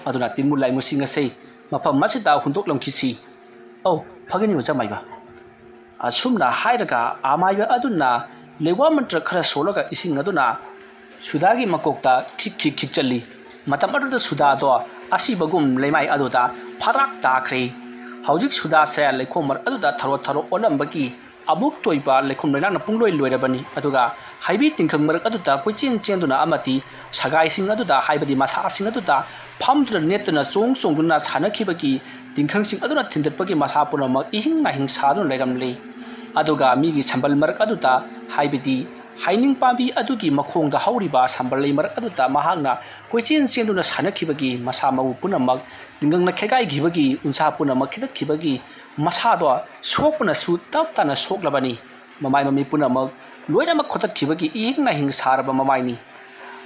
ꯑꯗꯨꯅ ꯇꯤꯟꯃꯨ ꯂꯥꯏꯃꯨꯁꯤꯡ ꯑꯁꯤ ꯃꯐꯝ ꯑꯁꯤꯗ ꯍꯨꯟꯗꯣꯛꯂꯝꯈꯤꯁꯤ꯫ ꯑꯧ, ꯐꯒꯅꯤ ꯑꯣꯖꯥ ꯃꯥꯏꯕ꯫" ꯑꯁꯨꯝꯅ ꯍꯥꯏꯔꯒ ꯑꯃꯥꯏꯕ ꯑꯗꯨꯅ ꯂꯩꯋꯥ ꯃꯟꯇ꯭ꯔ ꯈꯔ ꯁꯣꯜꯂꯒ ꯏꯁꯤꯡ ꯑꯗꯨꯅ ꯁꯨꯗꯥꯒꯤ ꯃꯀꯣꯛꯇ ꯈꯤꯛ ꯈꯤꯛ ꯈꯤꯛꯆꯜꯂꯤ꯫ ꯃꯇꯝ ꯑꯗꯨꯗ ꯁꯨꯗꯥꯗꯣ ꯑꯁꯤꯕꯒꯨꯝ ꯂꯩꯃꯥꯏ ꯑꯗꯨꯗ ꯐꯗ꯭ꯔꯥꯛ ꯇꯥꯈ꯭ꯔꯦ꯫ ꯍꯧꯖꯤꯛ ꯁꯨꯗꯥꯁꯦ ꯂꯩꯈꯣꯝ ꯃꯔꯛ ꯑꯗꯨꯗ ꯊꯔꯣ ꯊꯔꯣ ꯑꯣꯜꯂꯝꯕꯒꯤ ꯑꯃꯨꯛ ꯇꯣꯏꯕ ꯂꯩꯈꯣꯝ ꯂꯩꯅꯥꯡꯅ ꯄꯨꯡꯂꯣꯏ ꯂꯣꯏꯔꯕꯅꯤ꯫ ꯑꯗꯨꯒ ꯍꯩꯕꯤ ꯇꯤꯡꯈꯪ ꯃꯔꯛ ꯑꯗꯨꯗ ꯀꯣꯏꯆꯦꯟ ꯆꯦꯟꯗꯨꯅ ꯑꯃꯗꯤ ꯁꯒꯥꯏꯁꯤꯡ ꯑꯗꯨꯗ, ꯍꯥꯏꯕꯗꯤ ꯃꯁꯥꯁꯤꯡ ꯑꯗꯨꯗ ꯐꯝꯗꯨꯅ ꯅꯦꯠꯇꯨꯅ ꯆꯣꯡ ꯆꯣꯡꯗꯨꯅ ꯁꯥꯟꯅꯈꯤꯕꯒꯤ ꯇꯤꯡꯈꯪꯁꯤꯡ ꯑꯗꯨꯅ ꯊꯤꯟꯗꯠꯄꯒꯤ ꯃꯁꯥ ꯄꯨꯝꯅꯃꯛ ꯏꯍꯤꯡ ꯅꯥꯍꯤꯡ ꯁꯥꯗꯨꯅ ꯂꯩꯔꯝꯂꯤ꯫ ꯑꯗꯨꯒ ꯃꯤꯒꯤ ꯁꯝꯕꯜ ꯃꯔꯛ ꯑꯗꯨꯗ, ꯍꯥꯏꯕꯗꯤ ꯍꯩꯅꯤꯡ ꯄꯥꯝꯕꯤ ꯑꯗꯨꯒꯤ ꯃꯈꯣꯡꯗ ꯍꯧꯔꯤꯕ ꯁꯝꯕꯜ ꯂꯩ ꯃꯔꯛ ꯑꯗꯨꯗ ꯃꯍꯥꯛꯅ ꯀꯣꯏꯆꯦꯟ ꯆꯦꯟꯗꯨꯅ ꯁꯥꯟꯅꯈꯤꯕꯒꯤ ꯃꯁꯥ ꯃꯎ ꯄꯨꯝꯅꯃꯛ ꯇꯤꯡꯒꯪꯅ ꯈꯦꯒꯥꯏꯈꯤꯕꯒꯤ, ꯎꯟꯁꯥ ꯄꯨꯝꯅꯃꯛ ꯈꯤꯇꯠꯈꯤꯕꯒꯤ ꯃꯁꯥꯗꯣ ꯁꯣꯛꯄꯅꯁꯨ ꯇꯞ ꯇꯥꯅ ꯁꯣꯛꯂꯕꯅꯤ꯫ ꯃꯃꯥꯏ ꯃꯃꯤꯠ ꯄꯨꯝꯅꯃꯛ ꯂꯣꯏꯅꯃꯛ ꯈꯣꯠꯇꯠꯈꯤꯕꯒꯤ ꯏꯍꯤꯡ ꯅꯥꯍꯤꯡ ꯁꯥꯔꯕ ꯃꯃꯥꯏꯅꯤ꯫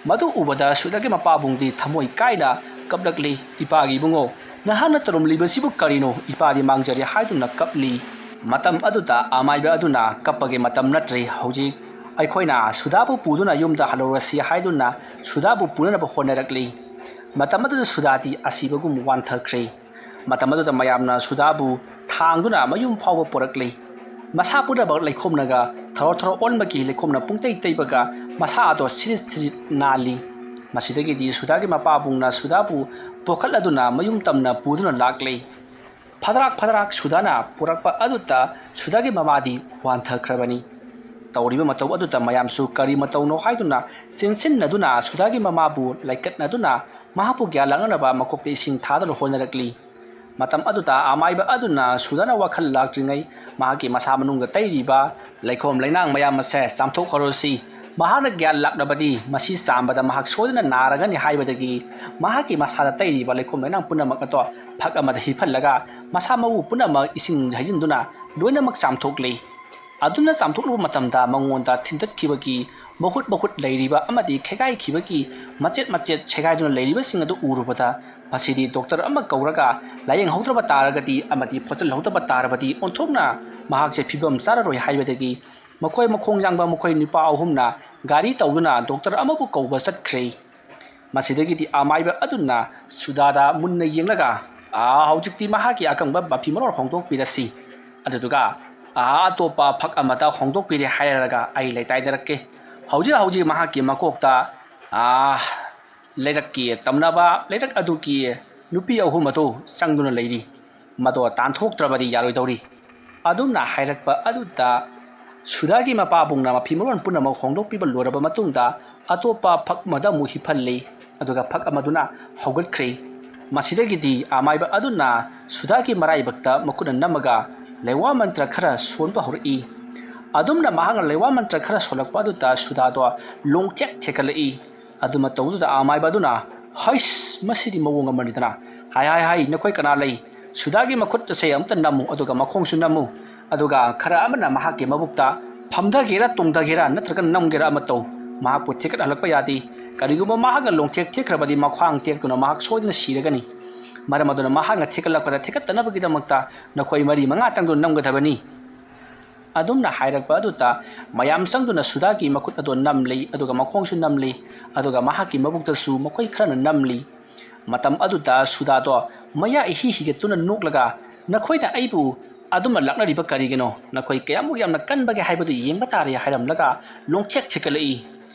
ꯃꯗꯨ ꯎꯕꯗ ꯁꯨꯗꯥꯒꯤ ꯃꯄꯥꯕꯨꯡꯗꯤ ꯊꯃꯣꯏ ꯀꯥꯏꯅ ꯀꯞꯂꯛꯂꯤ꯫ "ꯏꯄꯥꯒꯤ ꯏꯕꯨꯡꯉꯣ, ꯅꯍꯥꯛꯅ ꯇꯧꯔꯝꯂꯤꯕꯁꯤꯕꯨ ꯀꯔꯤꯅꯣ? ꯏꯄꯥꯗꯤ ꯃꯥꯡꯖꯔꯦ" ꯍꯥꯏꯗꯨꯅ ꯀꯞꯂꯤ꯫ ꯃꯇꯝ ꯑꯗꯨꯗ ꯑꯃꯥꯏꯕ ꯑꯗꯨꯅ, "ꯀꯞꯄꯒꯤ ꯃꯇꯝ ꯅꯠꯇ꯭ꯔꯦ ꯍꯧꯖꯤꯛ꯫ ꯑꯩꯈꯣꯏꯅ ꯁꯨꯗꯥꯕꯨ ꯄꯨꯗꯨꯅ ꯌꯨꯝꯗ ꯍꯜꯂꯧꯔꯁꯤ" ꯍꯥꯏꯗꯨꯅ ꯁꯨꯗꯥꯕꯨ ꯄꯨꯅꯅꯕ ꯍꯣꯠꯅꯔꯛꯂꯤ꯫ ꯃꯇꯝ ꯑꯗꯨꯗ ꯁꯨꯗꯥꯗꯤ ꯑꯁꯤꯕꯒꯨꯝ ꯋꯥꯟꯊꯈ꯭ꯔꯦ꯫ ꯃꯇꯝ ꯑꯗꯨꯗ ꯃꯌꯥꯝꯅ ꯁꯨꯗꯥꯕꯨ ꯊꯥꯡꯗꯨꯅ ꯃꯌꯨꯝ ꯐꯥꯎꯕ ꯄꯨꯔꯛꯂꯤ꯫ ꯃꯁꯥ ꯄꯨꯝꯅꯃꯛ ꯂꯩꯈꯣꯝꯅꯒ ꯊꯔꯣ ꯊꯔꯣ ꯑꯣꯟꯕꯒꯤ ꯂꯩꯈꯣꯝꯅ ꯄꯨꯡꯇꯩ ꯇꯩꯕꯒ ꯃꯁꯥ ꯑꯗꯣ ꯁꯤꯔꯤꯠ ꯁꯤꯔꯤꯠ ꯅꯥꯜꯂꯤ꯫ ꯃꯁꯤꯗꯒꯤꯗꯤ ꯁꯨꯗꯥꯒꯤ ꯃꯄꯥꯕꯨꯡꯅ ꯁꯨꯗꯥꯕꯨ ꯄꯣꯈꯠꯂꯗꯨꯅ ꯃꯌꯨꯝ ꯇꯝꯅ ꯄꯨꯗꯨꯅ ꯂꯥꯛꯂꯤ꯫ ꯐꯗ꯭ꯔꯥꯛ ꯐꯗ꯭ꯔꯥꯛ ꯁꯨꯗꯥꯅ ꯄꯨꯔꯛꯄ ꯑꯗꯨꯗ ꯁꯨꯗꯥꯒꯤ ꯃꯃꯥꯗꯤ ꯋꯥꯟꯊꯈ꯭ꯔꯕꯅꯤ꯫ ꯇꯧꯔꯤꯕ ꯃꯇꯧ ꯑꯗꯨꯗ ꯃꯌꯥꯝꯁꯨ ꯀꯔꯤ ꯃꯇꯧꯅꯣ ꯍꯥꯏꯗꯨꯅ ꯆꯦꯟꯁꯤꯟꯅꯗꯨꯅ ꯁꯨꯗꯥꯒꯤ ꯃꯃꯥꯕꯨ ꯂꯥꯏꯀꯠꯅꯗꯨꯅ ꯃꯍꯥꯛꯄꯨ ꯒ꯭ꯌꯥꯟ ꯂꯥꯛꯅꯅꯕ ꯃꯀꯣꯛꯇ ꯏꯁꯤꯡ ꯊꯥꯗꯨꯅ ꯍꯣꯠꯅꯔꯛꯂꯤ꯫ ꯃꯇꯝ ꯑꯗꯨꯗ ꯑꯃꯥꯏꯕ ꯑꯗꯨꯅ ꯁꯨꯗꯥꯅ ꯋꯥꯈꯜ ꯂꯥꯛꯇ꯭ꯔꯤꯉꯩ ꯃꯍꯥꯛꯀꯤ ꯃꯁꯥ ꯃꯅꯨꯡꯗ ꯇꯩꯔꯤꯕ ꯂꯩꯈꯣꯝ ꯂꯩꯅꯥꯡ ꯃꯌꯥꯝ ꯑꯁꯦ ꯆꯥꯝꯊꯣꯛꯈ꯭ꯔꯁꯤ꯫ ꯃꯍꯥꯛꯅ ꯒ꯭ꯌꯥꯟ ꯂꯥꯛꯂꯕꯗꯤ ꯃꯁꯤ ꯆꯥꯝꯕꯗ ꯃꯍꯥꯛ ꯁꯣꯏꯗꯅ ꯅꯥꯔꯒꯅꯤ ꯍꯥꯏꯕꯗꯒꯤ ꯃꯍꯥꯛꯀꯤ ꯃꯁꯥꯗ ꯇꯩꯔꯤꯕ ꯂꯩꯈꯣꯝ ꯂꯩꯅꯥꯡ ꯄꯨꯝꯅꯃꯛ ꯑꯗꯣ ꯐꯛ ꯑꯃꯗ ꯍꯤꯞꯍꯜꯂꯒ ꯃꯁꯥ ꯃꯎ ꯄꯨꯝꯅꯃꯛ ꯏꯁꯤꯡ ꯍꯩꯖꯤꯟꯗꯨꯅ ꯂꯣꯏꯅꯃꯛ ꯆꯥꯝꯊꯣꯛꯂꯤ꯫ ꯑꯗꯨꯅ ꯆꯥꯝꯊꯣꯛꯂꯨꯕ ꯃꯇꯝꯗ ꯃꯉꯣꯟꯗ ꯊꯤꯟꯗꯠꯈꯤꯕꯒꯤ ꯃꯍꯨꯠ ꯃꯍꯨꯠ ꯂꯩꯔꯤꯕ ꯑꯃꯗꯤ ꯈꯦꯒꯥꯏꯈꯤꯕꯒꯤ ꯃꯆꯦꯠ ꯃꯆꯦꯠ ꯁꯦꯒꯥꯏꯗꯨꯅ ꯂꯩꯔꯤꯕꯁꯤꯡ ꯑꯗꯨ ꯎꯔꯨꯕꯗ, ꯃꯁꯤꯗꯤ ꯗꯣꯛꯇꯔ ꯑꯃ ꯀꯧꯔꯒ ꯂꯥꯌꯦꯡꯍꯧꯗ꯭ꯔꯕ ꯇꯥꯔꯒꯗꯤ ꯑꯃꯗꯤ ꯐꯣꯠꯆꯤꯜꯍꯧꯗꯕ ꯇꯥꯔꯕꯗꯤ ꯑꯣꯟꯊꯣꯛꯅ ꯃꯍꯥꯛꯁꯦ ꯐꯤꯕꯝ ꯆꯥꯔꯔꯣꯏ ꯍꯥꯏꯕꯗꯒꯤ ꯃꯈꯣꯏ ꯃꯈꯣꯡ ꯌꯥꯡꯕ ꯃꯈꯣꯏ ꯅꯨꯄꯥ ꯑꯍꯨꯝꯅ ꯒꯥꯔꯤ ꯇꯧꯗꯨꯅ ꯗꯣꯛꯇꯔ ꯑꯃꯕꯨ ꯀꯧꯕ ꯆꯠꯈ꯭ꯔꯦ꯫ ꯃꯁꯤꯗꯒꯤꯗꯤ ꯑꯃꯥꯏꯕ ꯑꯗꯨꯅ ꯁꯨꯗꯥꯗ ꯃꯨꯟꯅ ꯌꯦꯡꯂꯒ, "ꯑꯥ, ꯍꯧꯖꯤꯛꯇꯤ ꯃꯍꯥꯛꯀꯤ ꯑꯀꯪꯕ ꯃꯐꯤ ꯃꯔꯣꯜ ꯍꯣꯡꯗꯣꯛꯄꯤꯔꯁꯤ꯫ ꯑꯗꯨꯗꯨꯒ, ꯑꯥ, ꯑꯇꯣꯞꯄ ꯐꯛ ꯑꯃꯗ ꯍꯣꯡꯗꯣꯛꯄꯤꯔꯦ ꯍꯥꯏꯔꯒ ꯑꯩ ꯂꯩꯇꯥꯏꯅꯔꯛꯀꯦ꯫ ꯍꯧꯖꯤꯛ ꯍꯧꯖꯤꯛ ꯃꯍꯥꯛꯀꯤ ꯃꯀꯣꯛꯇ, ꯑꯥ, ꯂꯩꯔꯛꯀꯤ ꯇꯝꯅꯕ ꯂꯩꯔꯛ ꯑꯗꯨꯒꯤ ꯅꯨꯄꯤ ꯑꯍꯨꯝ ꯑꯗꯨ ꯆꯪꯗꯨꯅ ꯂꯩꯔꯤ꯫ ꯃꯗꯣ ꯇꯥꯟꯊꯣꯛꯇ꯭ꯔꯕꯗꯤ ꯌꯥꯔꯣꯏꯗꯧꯔꯤ"꯫ ꯑꯗꯨꯝꯅ ꯍꯥꯏꯔꯛꯄ ꯑꯗꯨꯗ ꯁꯨꯗꯥꯒꯤ ꯃꯄꯥꯕꯨꯡꯅ ꯃꯐꯤ ꯃꯔꯣꯟ ꯄꯨꯝꯅꯃꯛ ꯍꯣꯡꯗꯣꯛꯄꯤꯕ ꯂꯣꯏꯔꯕ ꯃꯇꯨꯡꯗ ꯑꯇꯣꯞꯄ ꯐꯛ ꯑꯃꯗ ꯑꯃꯨꯛ ꯍꯤꯞꯍꯜꯂꯤ꯫ ꯑꯗꯨꯒ ꯐꯛ ꯑꯃꯗꯨꯅ ꯍꯧꯒꯠꯈ꯭ꯔꯦ꯫ ꯃꯁꯤꯗꯒꯤꯗꯤ ꯑꯃꯥꯏꯕ ꯑꯗꯨꯅ ꯁꯨꯗꯥꯒꯤ ꯃꯔꯥꯏꯕꯛꯇ ꯃꯈꯨꯠꯅ ꯅꯝꯃꯒ ꯂꯩꯋꯥ ꯃꯟꯇ꯭ꯔ ꯈꯔ ꯁꯣꯟꯕ ꯍꯧꯔꯛꯏ꯫ ꯑꯗꯨꯝꯅ ꯃꯍꯥꯛꯅ ꯂꯩꯋꯥ ꯃꯟꯇ꯭ꯔ ꯈꯔ ꯁꯣꯜꯂꯛꯄ ꯑꯗꯨꯗ ꯁꯨꯗꯥꯗꯣ ꯂꯣꯡꯊꯦꯛ ꯊꯦꯛꯀꯠꯂꯛꯏ꯫ ꯑꯗꯨ ꯃꯇꯧꯗꯨꯗ ꯑꯃꯥꯏꯕ ꯑꯗꯨꯅ, "ꯍꯩꯁ, ꯃꯁꯤꯗꯤ ꯃꯑꯣꯡ ꯑꯃꯅꯤꯗꯅ꯫ ꯍꯥꯏ, ꯍꯥꯏ, ꯍꯥꯏ, ꯅꯈꯣꯏ ꯀꯅꯥ ꯂꯩ? ꯁꯨꯗꯥꯒꯤ ꯃꯈꯨꯠ ꯑꯁꯦ ꯑꯃꯨꯛꯇ ꯅꯝꯃꯨ, ꯑꯗꯨꯒ ꯃꯈꯣꯡꯁꯨ ꯅꯝꯃꯨ, ꯑꯗꯨꯒ ꯈꯔ ꯑꯃꯅ ꯃꯍꯥꯛꯀꯤ ꯃꯕꯨꯛꯇ ꯐꯝꯊꯒꯦꯔꯥ, ꯇꯣꯡꯊꯒꯦꯔꯥ, ꯅꯠꯇ꯭ꯔꯒ ꯅꯝꯒꯦꯔꯥ ꯑꯃ ꯇꯧ꯫ ꯃꯍꯥꯛꯄꯨ ꯊꯦꯛꯀꯠꯍꯜꯂꯛꯄ ꯌꯥꯗꯦ꯫ ꯀꯔꯤꯒꯨꯝꯕ ꯃꯍꯥꯛꯅ ꯂꯣꯡꯊꯦꯛ ꯊꯦꯛꯈ꯭ꯔꯕꯗꯤ ꯃꯈ꯭ꯋꯥꯡ ꯇꯦꯛꯇꯨꯅ ꯃꯍꯥꯛ ꯁꯣꯏꯗꯅ ꯁꯤꯔꯒꯅꯤ꯫ ꯃꯔꯝ ꯑꯗꯨꯅ ꯃꯍꯥꯛꯅ ꯊꯦꯛꯀꯠꯂꯛꯄꯗ ꯊꯦꯛꯀꯠꯇꯅꯕꯒꯤꯗꯃꯛꯇ ꯅꯈꯣꯏ ꯃꯔꯤ ꯃꯉꯥ ꯆꯪꯗꯨꯅ ꯅꯝꯒꯗꯕꯅꯤ"꯫ ꯑꯗꯨꯝꯅ ꯍꯥꯏꯔꯛꯄ ꯑꯗꯨꯗ ꯃꯌꯥꯝ ꯆꯪꯗꯨꯅ ꯁꯨꯗꯥꯒꯤ ꯃꯈꯨꯠ ꯑꯗꯣ ꯅꯝꯂꯤ, ꯑꯗꯨꯒ ꯃꯈꯣꯡꯁꯨ ꯅꯝꯂꯤ, ꯑꯗꯨꯒ ꯃꯍꯥꯛꯀꯤ ꯃꯕꯨꯛꯇꯁꯨ ꯃꯈꯣꯏ ꯈꯔꯅ ꯅꯝꯂꯤ꯫ ꯃꯇꯝ ꯑꯗꯨꯗ ꯁꯨꯗꯥꯗꯣ ꯃꯌꯥ ꯏꯍꯤ ꯍꯤꯒꯠꯇꯨꯅ ꯅꯣꯛꯂꯒ, "ꯅꯈꯣꯏꯅ ꯑꯩꯕꯨ ꯑꯗꯨꯝꯅ ꯂꯥꯛꯅꯔꯤꯕ ꯀꯔꯤꯒꯤꯅꯣ? ꯅꯈꯣꯏ ꯀꯌꯥꯃꯨꯛ ꯌꯥꯝꯅ ꯀꯟꯕꯒꯦ ꯍꯥꯏꯕꯗꯨ ꯌꯦꯡꯕ ꯇꯥꯔꯦ" ꯍꯥꯏꯔꯝꯂꯒ ꯂꯣꯡꯊꯦꯛ ꯊꯦꯛꯀꯠꯂꯛꯏ꯫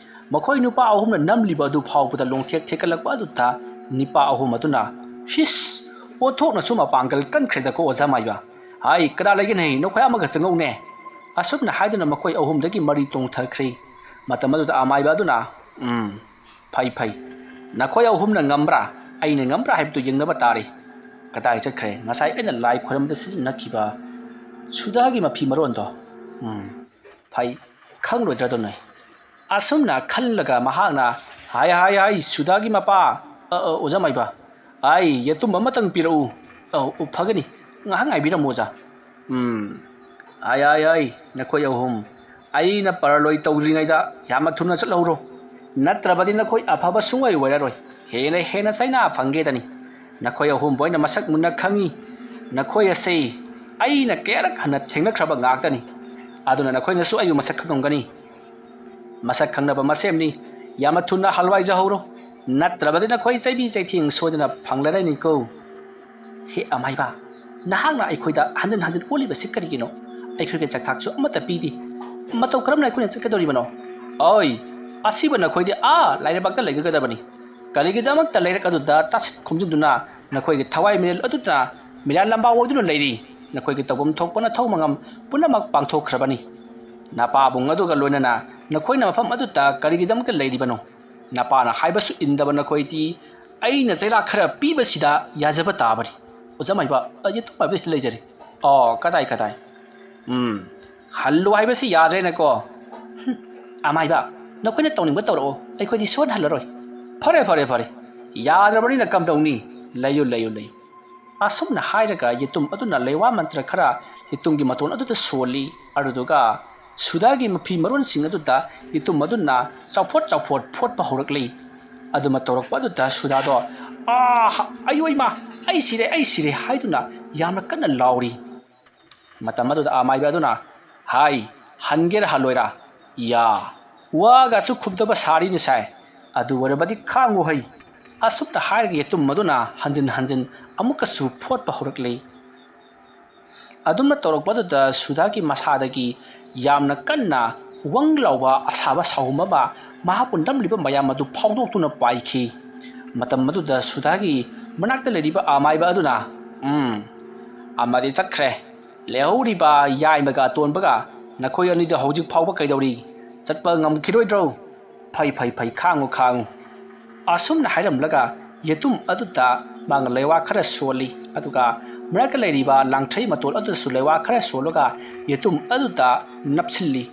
ꯃꯈꯣꯏ ꯅꯨꯄꯥ ꯑꯍꯨꯝꯅ ꯅꯝꯂꯤꯕ ꯑꯗꯨ ꯐꯥꯎꯕꯗ ꯂꯣꯡꯊꯦꯛ ꯊꯦꯛꯀꯠꯂꯛꯄ ꯑꯗꯨꯗ ꯅꯤꯄꯥ ꯑꯍꯨꯝ ꯑꯗꯨꯅ, "ꯍꯤꯁ! ꯑꯣꯟꯊꯣꯛꯅꯁꯨ ꯃꯄꯥꯡꯒꯜ ꯀꯟꯈ꯭ꯔꯦꯗꯀꯣ, ꯑꯣꯖꯥ ꯃꯥꯏꯕ꯫ ꯍꯥꯏ, ꯀꯅꯥ ꯂꯩꯒꯦꯅꯦ? ꯅꯈꯣꯏ ꯑꯃꯒ ꯆꯪꯉꯛꯎꯅꯦ"꯫ ꯑꯁꯨꯝꯅ ꯍꯥꯏꯗꯨꯅ ꯃꯈꯣꯏ ꯑꯍꯨꯝꯗꯒꯤ ꯃꯔꯤ ꯇꯣꯡꯊꯈ꯭ꯔꯦ꯫ ꯃꯇꯝ ꯑꯗꯨꯗ ꯑꯃꯥꯏꯕ ꯑꯗꯨꯅ, "ꯎꯝ, ꯐꯩ, ꯐꯩ꯫ ꯅꯈꯣꯏ ꯑꯍꯨꯝꯅ ꯉꯝꯕ꯭ꯔꯥ, ꯑꯩꯅ ꯉꯝꯕ꯭ꯔꯥ ꯍꯥꯏꯕꯗꯨ ꯌꯦꯡꯅꯕ ꯇꯥꯔꯦ꯫ ꯀꯗꯥꯏ ꯆꯠꯈ꯭ꯔꯦ ꯉꯁꯥꯏ ꯑꯩꯅ ꯂꯥꯏ ꯈꯣꯏꯔꯝꯕꯗ ꯁꯤꯖꯤꯟꯅꯈꯤꯕ ꯁꯨꯗꯥꯒꯤ ꯃꯐꯤ ꯃꯔꯣꯟꯗꯣ? ꯎꯝ, ꯐꯩ, ꯈꯪꯂꯣꯏꯗ꯭ꯔꯗꯣ ꯅꯣꯏ"꯫ ꯑꯁꯨꯝꯅ ꯈꯜꯂꯒ ꯃꯍꯥꯛꯅ, "ꯍꯥꯏ, ꯍꯥꯏ, ꯍꯥꯏ, ꯁꯨꯗꯥꯒꯤ ꯃꯄꯥ, ꯑ, ꯑ, ꯑꯣꯖꯥ ꯃꯥꯏꯕ, ꯑꯩ ꯌꯦꯇꯨꯝ ꯑꯃꯇꯪ ꯄꯤꯔꯛꯎ"꯫ "ꯑꯧ, ꯑꯧ, ꯐꯒꯅꯤ, ꯉꯥꯏꯍꯥꯛ ꯉꯥꯏꯕꯤꯔꯝꯃꯨ, ꯑꯣꯖꯥ"꯫ ꯎꯝ꯫ "ꯑꯥꯏ, ꯑꯥꯏ, ꯑꯥꯏ, ꯅꯈꯣꯏ ꯑꯍꯨꯝ, ꯑꯩꯅ ꯄꯔꯂꯣꯏ ꯇꯧꯗ꯭ꯔꯤꯉꯩꯗ ꯌꯥꯝꯅ ꯊꯨꯅ ꯆꯠꯍꯧꯔꯣ, ꯅꯠꯇ꯭ꯔꯕꯗꯤ ꯅꯈꯣꯏ ꯑꯐꯕ ꯁꯨꯡꯑꯣꯏ ꯑꯣꯏꯔꯔꯣꯏ, ꯍꯦꯟꯅ ꯍꯦꯟꯅ ꯆꯩꯅꯥ ꯐꯪꯒꯦꯗꯅꯤ꯫ ꯅꯈꯣꯏ ꯑꯍꯨꯝꯕꯨ ꯑꯩꯅ ꯃꯁꯛ ꯃꯨꯟꯅ ꯈꯪꯏ꯫ ꯅꯈꯣꯏ ꯑꯁꯤ ꯑꯩꯅ ꯀꯌꯥꯔꯛ ꯍꯟꯅ ꯊꯦꯡꯅꯈ꯭ꯔꯕ ꯉꯥꯛꯇꯅꯤ꯫ ꯑꯗꯨꯅ ꯅꯈꯣꯏꯅꯁꯨ ꯑꯩꯕꯨ ꯃꯁꯛ ꯈꯪꯉꯝꯒꯅꯤ꯫ ꯃꯁꯛ ꯈꯪꯅꯕ ꯃꯁꯦꯝꯅꯤ꯫ ꯌꯥꯝꯅ ꯊꯨꯅ ꯍꯜꯋꯥꯏꯖꯍꯧꯔꯣ, ꯅꯠꯇ꯭ꯔꯕꯗꯤ ꯅꯈꯣꯏ ꯆꯩꯕꯤ ꯆꯩꯊꯦꯡ ꯁꯣꯏꯗꯅ ꯐꯪꯂꯔꯅꯤꯀꯣ꯫" "ꯍꯦ ꯑꯃꯥꯏꯕ, ꯅꯍꯥꯛꯅ ꯑꯩꯈꯣꯏꯗ ꯍꯟꯖꯤꯟ ꯍꯟꯖꯤꯟ ꯑꯣꯠꯂꯤꯕꯁꯤ ꯀꯔꯤꯒꯤꯅꯣ? ꯑꯩꯈꯣꯏꯒꯤ ꯆꯥꯛꯊꯥꯛꯁꯨ ꯑꯃꯠꯇ ꯄꯤꯗꯦ꯫ ꯃꯇꯧ ꯀꯔꯝꯅ ꯑꯩꯈꯣꯏꯅ ꯆꯠꯀꯗꯧꯔꯤꯕꯅꯣ?" "ꯑꯣꯏ, ꯑꯁꯤꯕ ꯅꯈꯣꯏꯗꯤ ꯑꯥ ꯂꯥꯏꯔꯩꯕꯥꯛꯇ ꯂꯩꯒꯗꯕꯅꯤ꯫ ꯀꯔꯤꯒꯤꯗꯃꯛꯇ ꯂꯩꯔꯛ ꯑꯗꯨꯗ ꯇꯥꯁꯤꯟ ꯈꯣꯝꯖꯤꯟꯗꯨꯅ ꯅꯈꯣꯏꯒꯤ ꯊꯋꯥꯏ ꯃꯤꯔꯦꯜ ꯑꯗꯨꯅ ꯃꯤꯔꯥ ꯂꯝꯕꯥ ꯑꯣꯏꯗꯨꯅ ꯂꯩꯔꯤ? ꯅꯈꯣꯏꯒꯤ ꯇꯧꯐꯝ ꯊꯣꯛꯄ ꯅꯊꯧ ꯃꯉꯝ ꯄꯨꯝꯅꯃꯛ ꯄꯥꯡꯊꯣꯛꯈ꯭ꯔꯕꯅꯤ꯫ ꯅꯄꯥꯕꯨꯡ ꯑꯗꯨꯒ ꯂꯣꯏꯅꯅ ꯅꯈꯣꯏꯅ ꯃꯐꯝ ꯑꯗꯨꯗ ꯀꯔꯤꯒꯤꯗꯃꯛꯇ ꯂꯩꯔꯤꯕꯅꯣ? ꯅꯄꯥꯅ ꯍꯥꯏꯕꯁꯨ ꯏꯟꯗꯕ ꯅꯈꯣꯏꯗꯤ ꯑꯩꯅ ꯆꯩꯔꯥꯛ ꯈꯔ ꯄꯤꯕꯁꯤꯗ ꯌꯥꯖꯕ ꯇꯥꯕꯅꯤ꯫" "ꯑꯣꯖꯥ ꯃꯥꯏꯕ, ꯑꯩ ꯑꯇꯣꯞꯄ ꯍꯥꯏꯕꯁꯤꯗ ꯂꯩꯖꯔꯦ꯫" "ꯑꯣ, ꯀꯗꯥꯏ, ꯀꯗꯥꯏ?" "ꯎꯝ, ꯍꯜꯂꯨ ꯍꯥꯏꯕꯁꯤ ꯌꯥꯗ꯭ꯔꯦꯅꯦꯀꯣ꯫" "ꯍꯨꯝ, ꯑꯃꯥꯏꯕ, ꯅꯈꯣꯏꯅ ꯇꯧꯅꯤꯡꯕ ꯇꯧꯔꯛꯑꯣ, ꯑꯩꯈꯣꯏꯗꯤ ꯁꯨꯍꯟ ꯍꯜꯂꯔꯣꯏ꯫" "ꯐꯔꯦ, ꯐꯔꯦ, ꯐꯔꯦ, ꯌꯥꯗ꯭ꯔꯕꯅꯤꯅ ꯀꯝꯗꯧꯅꯤ? ꯂꯩꯌꯨ, ꯂꯩꯌꯨ, ꯂꯩꯌꯨ꯫" ꯑꯁꯨꯝꯅ ꯍꯥꯏꯔꯒ ꯌꯦꯇꯨꯝ ꯑꯗꯨꯅ ꯂꯩꯋꯥ ꯃꯟꯇ꯭ꯔ ꯈꯔ ꯌꯦꯇꯨꯝꯒꯤ ꯃꯇꯣꯟ ꯑꯗꯨꯗ ꯁꯣꯜꯂꯤ꯫ ꯑꯗꯨꯗꯨꯒ ꯁꯨꯗꯥꯒꯤ ꯃꯐꯤ ꯃꯔꯣꯟꯁꯤꯡ ꯑꯗꯨꯗ ꯌꯦꯇꯨꯝ ꯑꯗꯨꯅ ꯆꯥꯎꯐꯣꯠ ꯆꯥꯎꯐꯣꯠ ꯐꯣꯠꯄ ꯍꯧꯔꯛꯂꯤ꯫ ꯑꯗꯨꯃ ꯇꯧꯔꯛꯄ ꯑꯗꯨꯗ ꯁꯨꯗꯥꯗꯣ, "ꯑꯥ, ꯑꯌꯣꯏꯃ, ꯑꯩ ꯁꯤꯔꯦ, ꯑꯩ ꯁꯤꯔꯦ" ꯍꯥꯏꯗꯨꯅ ꯌꯥꯝꯅ ꯀꯟꯅ ꯂꯥꯎꯔꯤ꯫ ꯃꯇꯝ ꯑꯗꯨꯗ ꯑꯃꯥꯏꯕ ꯑꯗꯨꯅ, "ꯍꯥꯏ, ꯍꯟꯒꯦꯔꯥ ꯍꯜꯂꯣꯏꯔꯥ? ꯌꯥ, ꯋꯥꯒꯁꯨ ꯈꯨꯝꯗꯕ ꯁꯥꯔꯤꯅꯤ ꯁꯥꯏ꯫ ꯑꯗꯨ ꯑꯣꯏꯔꯕꯗꯤ ꯈꯥꯡꯉꯨ ꯍꯩ꯫" ꯑꯁꯨꯝꯅ ꯍꯥꯏꯔꯒ ꯌꯦꯇꯨꯝ ꯑꯗꯨꯅ ꯍꯟꯖꯤꯟ ꯍꯟꯖꯤꯟ ꯑꯃꯨꯛꯀꯁꯨ ꯐꯣꯠꯄ ꯍꯧꯔꯛꯂꯤ꯫ ꯑꯗꯨꯝꯅ ꯇꯧꯔꯛꯄꯗꯨꯗ ꯁꯨꯗꯥꯒꯤ ꯃꯁꯥꯗꯒꯤ ꯌꯥꯝꯅ ꯀꯟꯅ ꯋꯪ ꯂꯥꯎꯕ ꯑꯁꯥꯕ ꯁꯥꯎꯍꯨꯝ ꯑꯃ ꯃꯍꯥꯛꯄꯨ ꯅꯝꯂꯤꯕ ꯃꯌꯥꯝ ꯑꯗꯨ ꯐꯥꯎꯗꯣꯛꯇꯨꯅ ꯄꯥꯏꯈꯤ꯫ ꯃꯇꯝ ꯑꯗꯨꯗ ꯁꯨꯗꯥꯒꯤ ꯃꯅꯥꯛꯇ ꯂꯩꯔꯤꯕ ꯑꯃꯥꯏꯕ ꯑꯗꯨꯅ, "ꯎꯝ, ꯑꯃꯗꯤ ꯆꯠꯈ꯭ꯔꯦ꯫ ꯂꯦꯝꯍꯧꯔꯤꯕ ꯌꯥꯏꯃꯒ ꯑꯇꯣꯟꯕꯒ ꯅꯈꯣꯏ ꯑꯅꯤꯗ ꯍꯧꯖꯤꯛ ꯐꯥꯎꯕ ꯀꯩꯗꯧꯔꯤ? ꯆꯠꯄ ꯉꯝꯈꯤꯔꯣꯏꯗ꯭ꯔꯣ? ꯐꯩ, ꯐꯩ, ꯐꯩ, ꯈꯥꯡꯉꯨ, ꯈꯥꯡꯉꯨ꯫" ꯑꯁꯨꯝꯅ ꯍꯥꯏꯔꯝꯂꯒ ꯌꯦꯇꯨꯝ ꯑꯗꯨꯗ ꯃꯥꯅ ꯂꯩꯋꯥ ꯈꯔ ꯁꯣꯜꯂꯤ, ꯑꯗꯨꯒ ꯃꯔꯛꯇ ꯂꯩꯔꯤꯕ ꯂꯥꯡꯊ꯭ꯔꯩ ꯃꯇꯣꯜ ꯑꯗꯨꯗꯁꯨ ꯂꯩꯋꯥ ꯈꯔ ꯁꯣꯜꯂꯒ ꯌꯦꯇꯨꯝ ꯑꯗꯨꯗ ꯅꯞꯁꯤꯜꯂꯤ꯫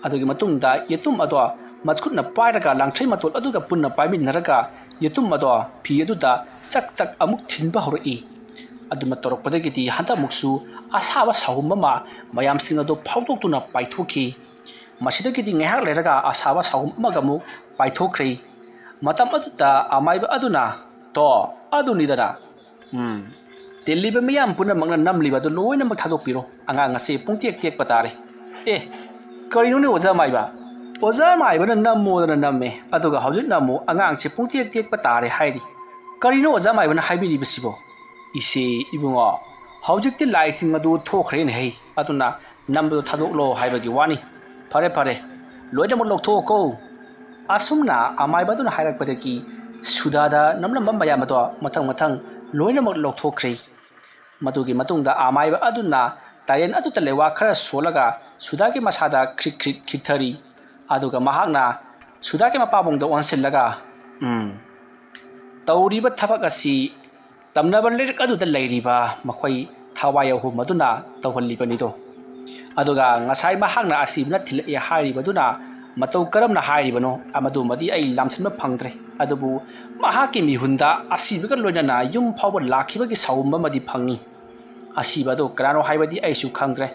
ꯑꯗꯨꯒꯤ ꯃꯇꯨꯡꯗ ꯌꯦꯇꯨꯝ ꯑꯗꯣ ꯃꯈꯨꯠꯅ ꯄꯥꯏꯔꯒ ꯂꯥꯡꯊ꯭ꯔꯩ ꯃꯇꯣꯜ ꯑꯗꯨꯒ ꯄꯨꯟꯅ ꯄꯥꯏꯃꯤꯟꯅꯔꯒ ꯌꯦꯇꯨꯝ ꯑꯗꯣ ꯐꯤ ꯑꯗꯨꯗ ꯆꯛ ꯆꯛ ꯑꯃꯨꯛ ꯊꯤꯟꯕ ꯍꯧꯔꯛꯏ꯫ ꯑꯗꯨꯃ ꯇꯧꯔꯛꯄꯗꯒꯤꯗꯤ ꯍꯟꯗꯛꯃꯨꯛꯁꯨ ꯑꯁꯥꯕ ꯁꯥꯍꯨꯝ ꯑꯃ ꯃꯌꯥꯝꯁꯤꯡ ꯑꯗꯨ ꯐꯥꯎꯗꯣꯛꯇꯨꯅ ꯄꯥꯏꯊꯣꯛꯈꯤ꯫ ꯃꯁꯤꯗꯒꯤꯗꯤ ꯉꯥꯏꯍꯥꯛ ꯂꯩꯔꯒ ꯑꯁꯥꯕ ꯁꯥꯍꯨꯝ ꯑꯃꯒ ꯑꯃꯨꯛ ꯄꯥꯏꯊꯣꯛꯈ꯭ꯔꯦ꯫ ꯃꯇꯝ ꯑꯗꯨꯗ ꯑꯃꯥꯏꯕ ꯑꯗꯨꯅ, "ꯇꯣ, ꯑꯗꯨꯅꯤꯗꯅ꯫ ꯎꯝ, ꯇꯤꯜꯂꯤꯕ ꯃꯤꯌꯥꯝ ꯄꯨꯝꯅꯃꯛꯅ ꯅꯝꯂꯤꯕ ꯑꯗꯨ ꯂꯣꯏꯅꯃꯛ ꯊꯥꯗꯣꯛꯄꯤꯔꯣ꯫ ꯑꯉꯥꯡ ꯑꯁꯤ ꯄꯨꯡꯇꯦꯛ ꯇꯦꯛꯄ ꯇꯥꯔꯦ꯫" "ꯑꯦ, ꯀꯔꯤꯅꯣꯅꯦ ꯑꯣꯖꯥ ꯃꯥꯏꯕ? ꯑꯣꯖꯥ ꯃꯥꯏꯕꯅ ꯅꯝꯃꯣꯗꯅ ꯅꯝꯃꯦ, ꯑꯗꯨꯒ ꯍꯧꯖꯤꯛꯅ ꯑꯃꯨꯛ ꯑꯉꯥꯡꯁꯦ ꯄꯨꯡꯇꯦꯛ ꯇꯦꯛꯄ ꯇꯥꯔꯦ ꯍꯥꯏꯔꯤ꯫ ꯀꯔꯤꯅꯣ ꯑꯣꯖꯥ ꯃꯥꯏꯕꯅ ꯍꯥꯏꯕꯤꯔꯤꯕꯁꯤꯕꯣ?" "ꯏꯆꯦ ꯏꯕꯨꯡꯉꯣ, ꯍꯧꯖꯤꯛꯇꯤ ꯂꯥꯏꯁꯤꯡ ꯑꯗꯨ ꯊꯣꯛꯈ꯭ꯔꯦꯅꯦ ꯍꯩ, ꯑꯗꯨꯅ ꯅꯝꯕꯗꯣ ꯊꯥꯗꯣꯛꯂꯣ ꯍꯥꯏꯕꯒꯤ ꯋꯥꯅꯤ꯫ ꯐꯔꯦ ꯐꯔꯦ, ꯂꯣꯏꯅꯃꯛ ꯂꯧꯊꯣꯛꯑꯣꯀꯣ꯫" ꯑꯁꯨꯝꯅ ꯑꯃꯥꯏꯕ ꯑꯗꯨꯅ ꯍꯥꯏꯔꯛꯄꯗꯒꯤ ꯁꯨꯗꯥꯗ ꯅꯝꯂꯝꯕ ꯃꯌꯥꯝ ꯑꯗꯣ ꯃꯊꯪ ꯃꯊꯪ ꯂꯣꯏꯅꯃꯛ ꯂꯧꯊꯣꯛꯈ꯭ꯔꯦ꯫ ꯃꯗꯨꯒꯤ ꯃꯇꯨꯡꯗ ꯑꯃꯥꯏꯕ ꯑꯗꯨꯅ ꯇꯥꯏꯔꯦꯟ ꯑꯗꯨꯗ ꯂꯩꯋꯥ ꯈꯔ ꯁꯣꯜꯂꯒ ꯁꯨꯗꯥꯒꯤ ꯃꯁꯥꯗ ꯈ꯭ꯔꯤꯛ ꯈ꯭ꯔꯤꯛ ꯈꯤꯛꯊꯔꯤ꯫ ꯑꯗꯨꯒ ꯃꯍꯥꯛꯅ ꯁꯨꯗꯥꯒꯤ ꯃꯄꯥꯕꯨꯡꯗ ꯑꯣꯟꯁꯤꯜꯂꯒ, "ꯎꯝ, ꯇꯧꯔꯤꯕ ꯊꯕꯛ ꯑꯁꯤ ꯇꯝꯅꯕ ꯂꯥꯏꯔꯤꯛ ꯑꯗꯨꯗ ꯂꯩꯔꯤꯕ ꯃꯈꯣꯏ ꯊꯋꯥꯏ ꯑꯍꯨꯝ ꯑꯗꯨꯅ ꯇꯧꯍꯜꯂꯤꯕꯅꯤꯗꯣ꯫ ꯑꯗꯨꯒ ꯉꯁꯥꯏ ꯃꯍꯥꯛꯅ ꯑꯁꯤꯕꯅ ꯊꯤꯜꯂꯛꯑꯦ ꯍꯥꯏꯔꯤꯕꯗꯨꯅ ꯃꯇꯧ ꯀꯔꯝꯅ ꯍꯥꯏꯔꯤꯕꯅꯣ, ꯃꯗꯨꯃꯗꯤ ꯑꯩ ꯂꯥꯝꯁꯤꯟꯕ ꯐꯪꯗ꯭ꯔꯦ꯫ ꯑꯗꯨꯕꯨ ꯃꯍꯥꯛꯀꯤ ꯃꯤꯍꯨꯟꯗ ꯑꯁꯤꯕꯒ ꯂꯣꯏꯅꯅ ꯌꯨꯝ ꯐꯥꯎꯕ ꯂꯥꯛꯈꯤꯕꯒꯤ ꯁꯥꯎꯝꯕ ꯑꯃꯗꯤ ꯐꯪꯉꯤ꯫ ꯑꯁꯤꯕ ꯑꯗꯨ ꯀꯅꯥꯅꯣ ꯍꯥꯏꯕꯗꯤ ꯑꯩꯁꯨ ꯈꯪꯗ꯭ꯔꯦ꯫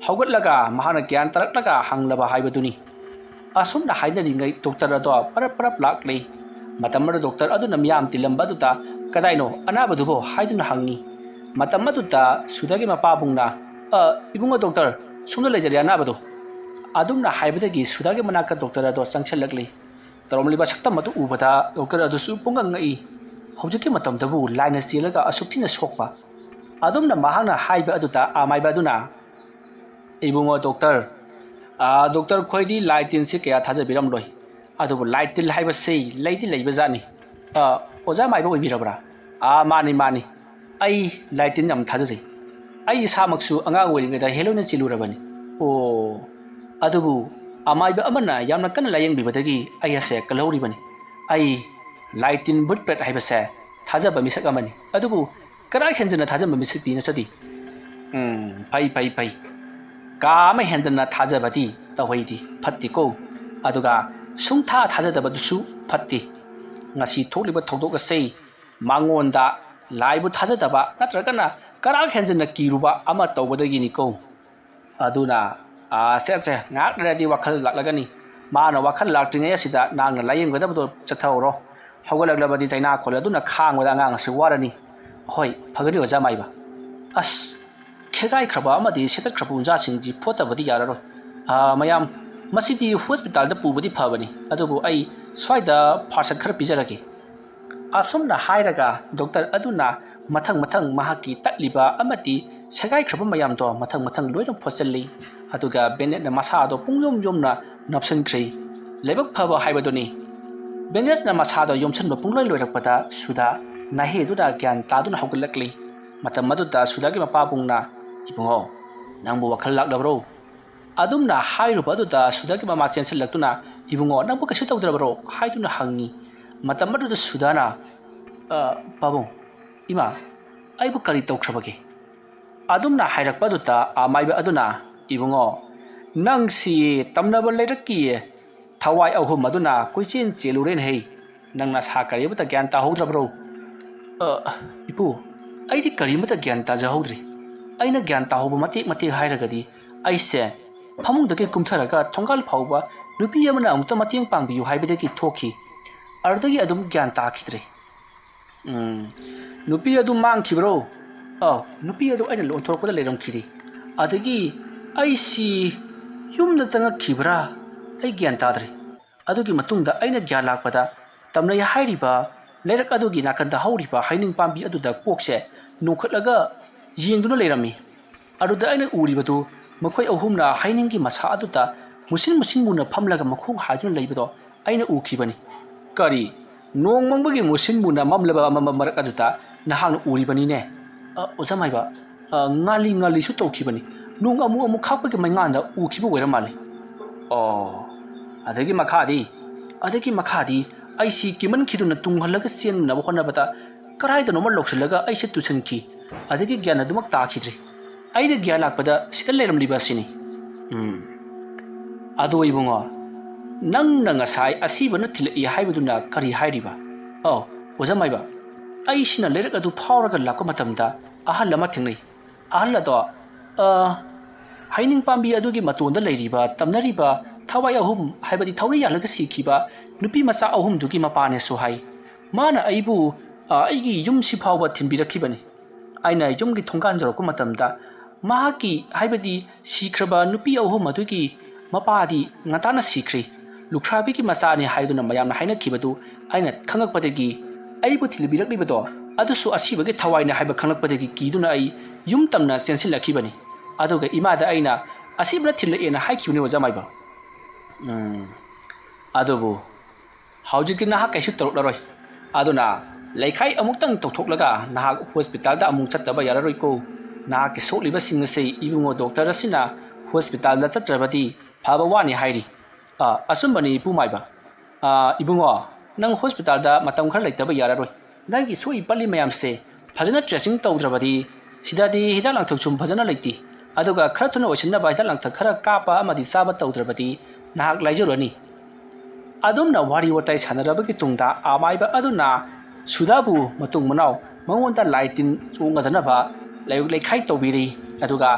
ꯍꯧꯒꯠꯂꯒ ꯃꯍꯥꯛꯅ ꯒ꯭ꯌꯥꯟ ꯇꯥꯔꯛꯂꯒ ꯍꯪꯂꯕ ꯍꯥꯏꯕꯗꯨꯅꯤ꯫" ꯑꯁꯨꯝꯅ ꯍꯥꯏꯅꯔꯤꯉꯩ ꯗꯣꯛꯇꯔ ꯑꯗꯣ ꯄꯔꯞ ꯄꯔꯞ ꯂꯥꯛꯂꯦ꯫ ꯃꯇꯝ ꯑꯗꯨꯗ ꯗꯣꯛꯇꯔ ꯑꯗꯨꯅ ꯃꯤꯌꯥꯝ ꯇꯤꯜꯂꯝꯕ ꯑꯗꯨꯗ, "ꯀꯗꯥꯏꯅꯣ ꯑꯅꯥꯕꯗꯨꯕꯣ?" ꯍꯥꯏꯗꯨꯅ ꯍꯪꯉꯤ꯫ ꯃꯇꯝ ꯑꯗꯨꯗ ꯁꯨꯗꯥꯒꯤ ꯃꯄꯥꯕꯨꯡꯅ, "ꯑ, ꯏꯕꯨꯡꯉꯣ ꯗꯣꯛꯇꯔ, ꯁꯣꯝꯗ ꯂꯩꯖꯔꯦ ꯑꯅꯥꯕꯗꯣ꯫" ꯑꯗꯨꯝꯅ ꯍꯥꯏꯕꯗꯒꯤ ꯁꯨꯗꯥꯒꯤ ꯃꯅꯥꯛꯇ ꯗꯣꯛꯇꯔ ꯑꯗꯣ ꯆꯪꯁꯤꯜꯂꯛꯂꯤ꯫ ꯇꯧꯔꯝꯂꯤꯕ ꯁꯛꯇꯝ ꯑꯗꯨ ꯎꯕꯗ ꯗꯣꯛꯇꯔ ꯑꯗꯨꯁꯨ ꯄꯨꯡꯉꯛ ꯉꯛꯏ꯫ ꯍꯧꯖꯤꯛꯀꯤ ꯃꯇꯝꯗꯕꯨ ꯂꯥꯏꯅ ꯆꯦꯜꯂꯒ ꯑꯁꯨꯛ ꯊꯤꯅ ꯁꯣꯛꯄ? ꯑꯗꯨꯝꯅ ꯃꯍꯥꯛꯅ ꯍꯥꯏꯕ ꯑꯗꯨꯗ ꯑꯃꯥꯏꯕ ꯑꯗꯨꯅ, "ꯏꯕꯨꯡꯉꯣ ꯗꯣꯛꯇꯔ, ꯑꯥ, ꯗꯣꯛꯇꯔ, ꯈꯣꯏꯗꯤ ꯂꯥꯏ ꯇꯤꯟꯁꯤ ꯀꯌꯥ ꯊꯥꯖꯕꯤꯔꯝꯂꯣꯏ꯫ ꯑꯗꯨꯕꯨ ꯂꯥꯏ ꯇꯤꯟ ꯍꯥꯏꯕꯁꯤ ꯂꯩꯗꯤ ꯂꯩꯕꯖꯥꯠꯅꯤ꯫ ꯑꯥ, ꯑꯣꯖꯥ ꯃꯥꯏꯕ ꯑꯣꯏꯕꯤꯔꯕ꯭ꯔꯥ?" "ꯑꯥ, ꯃꯥꯅꯤ, ꯃꯥꯅꯤ꯫ ꯑꯩ ꯂꯥꯏ ꯇꯤꯟ ꯌꯥꯝ ꯊꯥꯖꯖꯩ꯫ ꯑꯩ ꯏꯁꯥꯃꯛꯁꯨ ꯑꯉꯥꯡ ꯑꯣꯏꯔꯤꯉꯩꯗ ꯍꯦꯂꯣꯏꯅ ꯆꯦꯜꯂꯨꯔꯕꯅꯤ꯫" "ꯑꯣ, ꯑꯗꯨꯕꯨ ꯑꯃꯥꯏꯕ ꯑꯃꯅ ꯌꯥꯝꯅ ꯀꯟꯅ ꯂꯥꯏꯌꯦꯡꯕꯤꯕꯗꯒꯤ ꯑꯩ ꯑꯁꯦ ꯀꯜꯍꯧꯔꯤꯕꯅꯤ꯫ ꯑꯩ ꯂꯥꯏ ꯇꯤꯟ ꯚꯨꯠ ꯄ꯭ꯔꯦꯠ ꯍꯥꯏꯕꯁꯦ ꯊꯥꯖꯕ ꯃꯤꯁꯛ ꯑꯃꯅꯤ꯫ ꯑꯗꯨꯕꯨ ꯀꯔꯥ ꯍꯦꯟꯖꯟꯅ ꯊꯥꯖꯕ ꯃꯤꯁꯛꯇꯤ ꯅꯠꯆꯗꯦ꯫" "ꯎꯝ, ꯐꯩ, ꯐꯩ, ꯐꯩ꯫ ꯀꯥ ꯑꯃ ꯍꯦꯟꯖꯟꯅ ꯊꯥꯖꯕꯗꯤ ꯇꯧꯍꯩꯗꯦ, ꯐꯠꯇꯦꯀꯣ꯫ ꯑꯗꯨꯒ ꯁꯨꯡꯊꯥ ꯊꯥꯖꯗꯕꯗꯨꯁꯨ ꯐꯠꯇꯦ꯫ ꯉꯁꯤ ꯊꯣꯛꯂꯤꯕ ꯊꯧꯗꯣꯛ ꯑꯁꯤ ꯃꯉꯣꯟꯗ ꯂꯥꯏꯕꯨ ꯊꯥꯖꯗꯕ ꯅꯠꯇ꯭ꯔꯒꯅ ꯀꯔꯥꯛ ꯍꯦꯟꯖꯤꯟꯅ ꯀꯤꯔꯨꯕ ꯑꯃ ꯇꯧꯕꯗꯒꯤꯅꯤꯀꯣ꯫ ꯑꯗꯨꯅ, ꯑꯥ, ꯁꯦ, ꯁꯦ, ꯉꯥꯏꯍꯥꯛ ꯂꯩꯔꯗꯤ ꯋꯥꯈꯜ ꯂꯥꯛꯂꯒꯅꯤ꯫ ꯃꯥꯅ ꯋꯥꯈꯜ ꯂꯥꯛꯇ꯭ꯔꯤꯉꯩ ꯑꯁꯤꯗ ꯅꯍꯥꯛꯅ ꯂꯥꯌꯦꯡꯒꯗꯕꯗꯣ ꯆꯠꯊꯍꯧꯔꯣ꯫ ꯍꯧꯒꯠꯂꯛꯂꯕꯗꯤ ꯆꯩꯅꯥ ꯈꯣꯜꯂꯦ꯫ ꯑꯗꯨꯅ ꯈꯥꯡꯕꯗ ꯑꯉꯥꯡ ꯑꯁꯤ ꯋꯥꯔꯅꯤ꯫ ꯍꯣꯏ, ꯐꯒꯅꯤ, ꯑꯣꯖꯥ ꯃꯥꯏꯕ꯫ ꯑꯁ, ꯈꯦꯒꯥꯏꯈ꯭ꯔꯕ ꯑꯃꯗꯤ ꯁꯦꯠꯇꯠꯈ꯭ꯔꯕ ꯎꯟꯖꯥꯁꯤꯡꯁꯤ ꯐꯣꯠꯇꯕꯗꯤ ꯌꯥꯔꯔꯣꯏ꯫ ꯑꯥ, ꯃꯌꯥꯝ, ꯃꯁꯤꯗꯤ ꯍꯣꯁꯄꯤꯇꯥꯜꯗ ꯄꯨꯕꯗꯤ ꯐꯕꯅꯤ, ꯑꯗꯨꯕꯨ ꯑꯩ ꯁ꯭ꯋꯥꯏꯗ ꯐꯥꯔꯁꯠ ꯈꯔ ꯄꯤꯖꯔꯒꯦ꯫ ꯑꯁꯨꯝꯅ ꯍꯥꯏꯔꯒ ꯗꯣꯛꯇꯔ ꯑꯗꯨꯅ ꯃꯊꯪ ꯃꯊꯪ ꯃꯍꯥꯛꯀꯤ ꯇꯠꯂꯤꯕ ꯑꯃꯗꯤ ꯁꯦꯒꯥꯏꯈ꯭ꯔꯕ ꯃꯌꯥꯝꯗꯣ ꯃꯊꯪ ꯃꯊꯪ ꯂꯣꯏꯅ ꯐꯣꯠꯆꯜꯂꯤ꯫ ꯑꯗꯨꯒ ꯕꯦꯅꯦꯠꯅ ꯃꯁꯥꯗꯣ ꯄꯨꯡꯌꯣꯝ ꯌꯣꯝꯅ ꯅꯞꯁꯤꯟꯈ꯭ꯔꯦ꯫ ꯂꯥꯏꯕꯛ ꯐꯕ ꯍꯥꯏꯕꯗꯨꯅꯤ꯫ ꯕꯦꯅꯦꯠꯅ ꯃꯁꯥꯗꯣ ꯌꯣꯝꯁꯤꯟꯕ ꯄꯨꯡꯂꯣꯏ ꯂꯣꯏꯔꯛꯄꯗ ꯁꯨꯗꯥ ꯅꯥꯍꯦꯗꯨꯅ ꯒ꯭ꯌꯥꯟ ꯇꯥꯗꯨꯅ ꯍꯧꯒꯠꯂꯛꯂꯤ꯫ ꯃꯇꯝ ꯑꯗꯨꯗ ꯁꯨꯗꯥꯒꯤ ꯃꯄꯥꯕꯨꯡꯅ, "ꯏꯕꯨꯡꯉꯣ, ꯅꯪꯕꯨ ꯋꯥꯈꯜ ꯂꯥꯛꯂꯕ꯭ꯔꯣ?" ꯑꯗꯨꯝꯅ ꯍꯥꯏꯔꯨꯕ ꯑꯗꯨꯗ ꯁꯨꯗꯥꯒꯤ ꯃꯃꯥ ꯆꯦꯟꯁꯤꯜꯂꯛꯇꯨꯅ, "ꯏꯕꯨꯡꯉꯣ, ꯅꯪꯕꯨ ꯀꯩꯁꯨ ꯇꯧꯗ꯭ꯔꯕ꯭ꯔꯣ?" ꯍꯥꯏꯗꯨꯅ ꯍꯪꯉꯤ꯫ ꯃꯇꯝ ꯑꯗꯨꯗ ꯁꯨꯗꯥꯅ, "ꯑ, ꯄꯥꯕꯨꯡ, ꯏꯃꯥ, ꯑꯩꯕꯨ ꯀꯔꯤ ꯇꯧꯈ꯭ꯔꯕꯒꯦ?" ꯑꯗꯨꯝꯅ ꯍꯥꯏꯔꯛꯄ ꯑꯗꯨꯗ ꯑꯃꯥꯏꯕ ꯑꯗꯨꯅ, "ꯏꯕꯨꯡꯉꯣ, ꯅꯪꯁꯤ ꯇꯝꯅꯕ ꯂꯩꯔꯛꯀꯤ ꯊꯋꯥꯏ ꯑꯍꯨꯝ ꯑꯗꯨꯅ ꯀꯣꯏꯆꯦꯟ ꯆꯦꯜꯂꯨꯔꯦꯅꯦꯍꯦ꯫ ꯅꯪ ꯅꯁꯥ ꯀꯔꯤꯃꯇ ꯒ꯭ꯌꯥꯟ ꯇꯥꯍꯧꯗ꯭ꯔꯕ꯭ꯔꯣ?" "ꯑ, ꯏꯄꯨ, ꯑꯩꯗꯤ ꯀꯔꯤꯃꯇ ꯒ꯭ꯌꯥꯟ ꯇꯥꯖꯍꯧꯗ꯭ꯔꯤ꯫ ꯑꯩꯅ ꯒ꯭ꯌꯥꯟ ꯇꯥꯍꯧꯕ ꯃꯇꯦꯛ ꯃꯇꯦꯛ ꯍꯥꯏꯔꯒꯗꯤ ꯑꯩꯁꯦ ꯐꯃꯨꯡꯗꯒꯤ ꯀꯨꯝꯊꯔꯒ ꯊꯣꯡꯒꯥꯜ ꯐꯥꯎꯕ ꯅꯨꯄꯤ ꯑꯃꯅ ꯑꯃꯨꯛꯇ ꯃꯇꯦꯡ ꯄꯥꯡꯕꯤꯌꯨ ꯍꯥꯏꯕꯗꯒꯤ ꯊꯣꯛꯈꯤ꯫ ꯑꯗꯨꯗꯒꯤ ꯑꯗꯨꯝ ꯒ꯭ꯌꯥꯟ ꯇꯥꯈꯤꯗ꯭ꯔꯦ꯫" "ꯎꯝ, ꯅꯨꯄꯤ ꯑꯗꯨ ꯃꯥꯡꯈꯤꯕ꯭ꯔꯣ?" "ꯑꯧ, ꯅꯨꯄꯤ ꯑꯗꯨ ꯑꯩꯅ ꯑꯣꯟꯊꯣꯔꯛꯄꯗ ꯂꯩꯔꯝꯈꯤꯗꯦ꯫ ꯑꯗꯒꯤ ꯑꯩꯁꯤ ꯌꯨꯝꯗ ꯆꯪꯉꯛꯈꯤꯕ꯭ꯔꯥ? ꯑꯩ ꯒ꯭ꯌꯥꯟ ꯇꯥꯗ꯭ꯔꯦ꯫ ꯑꯗꯨꯒꯤ ꯃꯇꯨꯡꯗ ꯑꯩꯅ ꯒ꯭ꯌꯥꯟ ꯂꯥꯛꯄꯗ ꯇꯝꯅꯩ ꯍꯥꯏꯔꯤꯕ ꯂꯩꯔꯛ ꯑꯗꯨꯒꯤ ꯅꯥꯀꯟꯗ ꯍꯧꯔꯤꯕ ꯍꯩꯅꯤꯡ ꯄꯥꯝꯕꯤ ꯑꯗꯨꯗ ꯀꯣꯛꯁꯦ ꯅꯣꯡꯈꯠꯂꯒ ꯌꯦꯡꯗꯨꯅ ꯂꯩꯔꯝꯃꯤ꯫ ꯑꯗꯨꯗ ꯑꯩꯅ ꯎꯔꯤꯕꯗꯨ ꯃꯈꯣꯏ ꯑꯍꯨꯝꯅ ꯍꯩꯅꯤꯡꯒꯤ ꯃꯁꯥ ꯑꯗꯨꯗ ꯃꯨꯁꯤꯟ ꯃꯨꯁꯤꯟ ꯃꯨꯅ ꯐꯝꯂꯒ ꯃꯈꯣꯡ ꯍꯥꯏꯗꯨꯅ ꯂꯩꯕꯗꯣ ꯑꯩꯅ ꯎꯈꯤꯕꯅꯤ꯫" "ꯀꯔꯤ? ꯅꯣꯡ ꯃꯪꯕꯒꯤ ꯃꯨꯁꯤꯟ ꯃꯨꯅ ꯃꯝꯂꯕ ꯑꯃꯝꯕ ꯃꯔꯛ ꯑꯗꯨꯗ ꯅꯍꯥꯛꯅ ꯎꯔꯤꯕꯅꯤꯅꯦ?" "ꯑ, ꯑꯣꯖꯥ ꯃꯥꯏꯕ, ꯑ, ꯉꯥꯜꯂꯤ ꯉꯥꯜꯂꯤꯁꯨ ꯇꯧꯈꯤꯕꯅꯤ꯫ ꯅꯣꯡ ꯑꯃꯨꯛ ꯑꯃꯨꯛ ꯈꯥꯛꯄꯒꯤ ꯃꯩꯉꯥꯟꯗ ꯎꯈꯤꯕ ꯑꯣꯏꯔ ꯃꯥꯜꯂꯤ꯫" "ꯑꯣ, ꯑꯗꯒꯤ ꯃꯈꯥꯗꯤ?" "ꯑꯗꯒꯤ ꯃꯈꯥꯗꯤ ꯑꯩꯁꯤ ꯀꯤꯃꯟꯈꯤꯗꯨꯅ ꯇꯨꯡꯍꯜꯂꯒ ꯆꯦꯟꯅꯕ ꯍꯣꯠꯅꯕꯗ ꯀꯗꯥꯏꯗꯅꯣꯃ ꯂꯧꯁꯤꯜꯂꯒ ꯑꯩꯁꯦ ꯇꯨꯁꯟꯈꯤ꯫ ꯑꯗꯒꯤ ꯒ꯭ꯌꯥꯟ ꯑꯗꯨꯃꯛ ꯇꯥꯈꯤꯗ꯭ꯔꯦ꯫ ꯑꯩꯅ ꯒ꯭ꯌꯥꯟ ꯂꯥꯛꯄꯗ ꯁꯤꯗ ꯂꯩꯔꯝꯂꯤꯕ ꯑꯁꯤꯅꯤ꯫" "ꯎꯝ, ꯑꯗꯣ ꯏꯕꯨꯡꯉꯣ, ꯅꯪꯅ ꯉꯁꯥꯏ ꯑꯁꯤꯕꯅ ꯊꯤꯜꯂꯛꯏ ꯍꯥꯏꯕꯗꯨꯅ ꯀꯔꯤ ꯍꯥꯏꯔꯤꯕ?" "ꯑꯧ, ꯑꯣꯖꯥ ꯃꯥꯏꯕ, ꯑꯩꯁꯤꯅ ꯂꯩꯔꯛ ꯑꯗꯨ ꯐꯥꯎꯔꯒ ꯂꯥꯛꯄ ꯃꯇꯝꯗ ꯑꯍꯜ ꯑꯃ ꯊꯦꯡꯅꯩ꯫ ꯑꯍꯜ ꯑꯗꯣ, ꯑ, ꯍꯩꯅꯤꯡ ꯄꯥꯝꯕꯤ ꯑꯗꯨꯒꯤ ꯃꯇꯣꯟꯗ ꯂꯩꯔꯤꯕ, ꯇꯝꯅꯔꯤꯕ ꯊꯋꯥꯏ ꯑꯍꯨꯝ, ꯍꯥꯏꯕꯗꯤ ꯊꯧꯔꯤ ꯌꯥꯜꯂꯒ ꯁꯤꯈꯤꯕ ꯅꯨꯄꯤ ꯃꯆꯥ ꯑꯍꯨꯝꯗꯨꯒꯤ ꯃꯄꯥꯅꯦꯁꯨ ꯍꯥꯏ꯫ ꯃꯥꯅ ꯑꯩꯕꯨ, ꯑ, ꯑꯩꯒꯤ ꯌꯨꯝꯁꯤ ꯐꯥꯎꯕ ꯊꯤꯟꯕꯤꯔꯛꯈꯤꯕꯅꯤ꯫ ꯑꯩꯅ ꯌꯨꯝꯒꯤ ꯊꯣꯡꯒꯥꯟ ꯌꯧꯔꯛꯄ ꯃꯇꯝꯗ, ꯃꯍꯥꯛꯀꯤ, ꯍꯥꯏꯕꯗꯤ ꯁꯤꯈ꯭ꯔꯕ ꯅꯨꯄꯤ ꯑꯍꯨꯝ ꯑꯗꯨꯒꯤ ꯃꯄꯥꯗꯤ ꯉꯟꯇꯥꯅ ꯁꯤꯈ꯭ꯔꯦ꯫ ꯂꯨꯈ꯭ꯔꯥꯕꯤꯒꯤ ꯃꯆꯥꯅꯤ ꯍꯥꯏꯗꯨꯅ ꯃꯌꯥꯝꯅ ꯍꯥꯏꯅꯈꯤꯕꯗꯨ ꯑꯩꯅ ꯈꯪꯂꯛꯄꯗꯒꯤ, ꯑꯩꯕꯨ ꯊꯤꯟꯕꯤꯔꯛꯂꯤꯕꯗꯣ ꯑꯗꯨꯁꯨ ꯑꯁꯤꯕꯒꯤ ꯊꯋꯥꯏꯅꯤ ꯍꯥꯏꯕ ꯈꯪꯂꯛꯄꯗꯒꯤ ꯀꯤꯗꯨꯅ ꯑꯩ ꯌꯨꯝ ꯇꯝꯅ ꯆꯦꯟꯁꯤꯜꯂꯛꯈꯤꯕꯅꯤ꯫ ꯑꯗꯨꯒ ꯏꯃꯥꯗ ꯑꯩꯅ ꯑꯁꯤꯕꯅ ꯊꯤꯜꯂꯛꯑꯦꯅ ꯍꯥꯏꯈꯤꯕꯅꯤ, ꯑꯣꯖꯥ ꯃꯥꯏꯕ꯫ ꯎꯝ, ꯑꯗꯨꯕꯨ ꯍꯧꯖꯤꯛꯇꯤ ꯅꯍꯥꯛ ꯀꯩꯁꯨ ꯇꯧꯔꯛꯂꯔꯣꯏ꯫ ꯑꯗꯨꯅ ꯂꯩꯈꯥꯏ ꯑꯃꯨꯛꯇꯪ ꯇꯧꯊꯣꯛꯂꯒ ꯅꯍꯥꯛ ꯍꯣꯁꯄꯤꯇꯥꯜꯗ ꯑꯃꯨꯛ ꯆꯠꯇꯕ ꯌꯥꯔꯔꯣꯏꯀꯣ꯫ ꯅꯍꯥꯛꯀꯤ ꯁꯣꯛꯂꯤꯕꯁꯤꯡ ꯑꯁꯤ ꯏꯕꯨꯡꯉꯣ ꯗꯣꯛꯇꯔ ꯑꯁꯤꯅ ꯍꯣꯁꯄꯤꯇꯥꯜꯗ ꯆꯠꯇ꯭ꯔꯕꯗꯤ ꯐꯕ ꯋꯥꯅꯤ ꯍꯥꯏꯔꯤ꯫ ꯑ, ꯑꯆꯨꯝꯕꯅꯤ, ꯏꯄꯨ ꯃꯥꯏꯕ꯫ ꯑ, ꯏꯕꯨꯡꯉꯣ, ꯅꯪ ꯍꯣꯁꯄꯤꯇꯥꯜꯗ ꯃꯇꯝ ꯈꯔ ꯂꯩꯇꯕ ꯌꯥꯔꯔꯣꯏ꯫ ꯅꯪꯒꯤ ꯁꯣꯛꯏ ꯄꯜꯂꯤ ꯃꯌꯥꯝꯁꯦ ꯐꯖꯅ ꯗ꯭ꯔꯦꯁꯤꯡ ꯇꯧꯗ꯭ꯔꯕꯗꯤ, ꯁꯤꯗꯗꯤ ꯍꯤꯗꯥꯛ ꯂꯥꯡꯊꯛꯁꯨ ꯐꯖꯅ ꯂꯩꯇꯦ꯫ ꯑꯗꯨꯒ ꯈꯔ ꯊꯨꯅ ꯑꯣꯏꯁꯤꯟꯅꯕ ꯍꯤꯗꯥꯛ ꯂꯥꯡꯊꯛ ꯈꯔ ꯀꯥꯞꯄ ꯑꯃꯗꯤ ꯆꯥꯕ ꯇꯧꯗ꯭ꯔꯕꯗꯤ ꯅꯍꯥꯛ ꯂꯥꯏꯖꯔꯨꯔꯅꯤ꯫ ꯑꯗꯨꯝꯅ ꯋꯥꯔꯤ ꯋꯥꯇꯥꯏ ꯁꯥꯟꯅꯔꯕꯒꯤ ꯇꯨꯡꯗ ꯑꯃꯥꯏꯕ ꯑꯗꯨꯅ ꯁꯨꯗꯥꯕꯨ ꯃꯇꯨꯡ ꯃꯅꯥꯎ ꯃꯉꯣꯟꯗ ꯂꯥꯏ ꯇꯤꯟ ꯆꯣꯡꯒꯗꯅꯕ ꯂꯥꯏꯔꯤꯛ ꯂꯩꯈꯥꯏ ꯇꯧꯕꯤꯔꯤ꯫ ꯑꯗꯨꯒ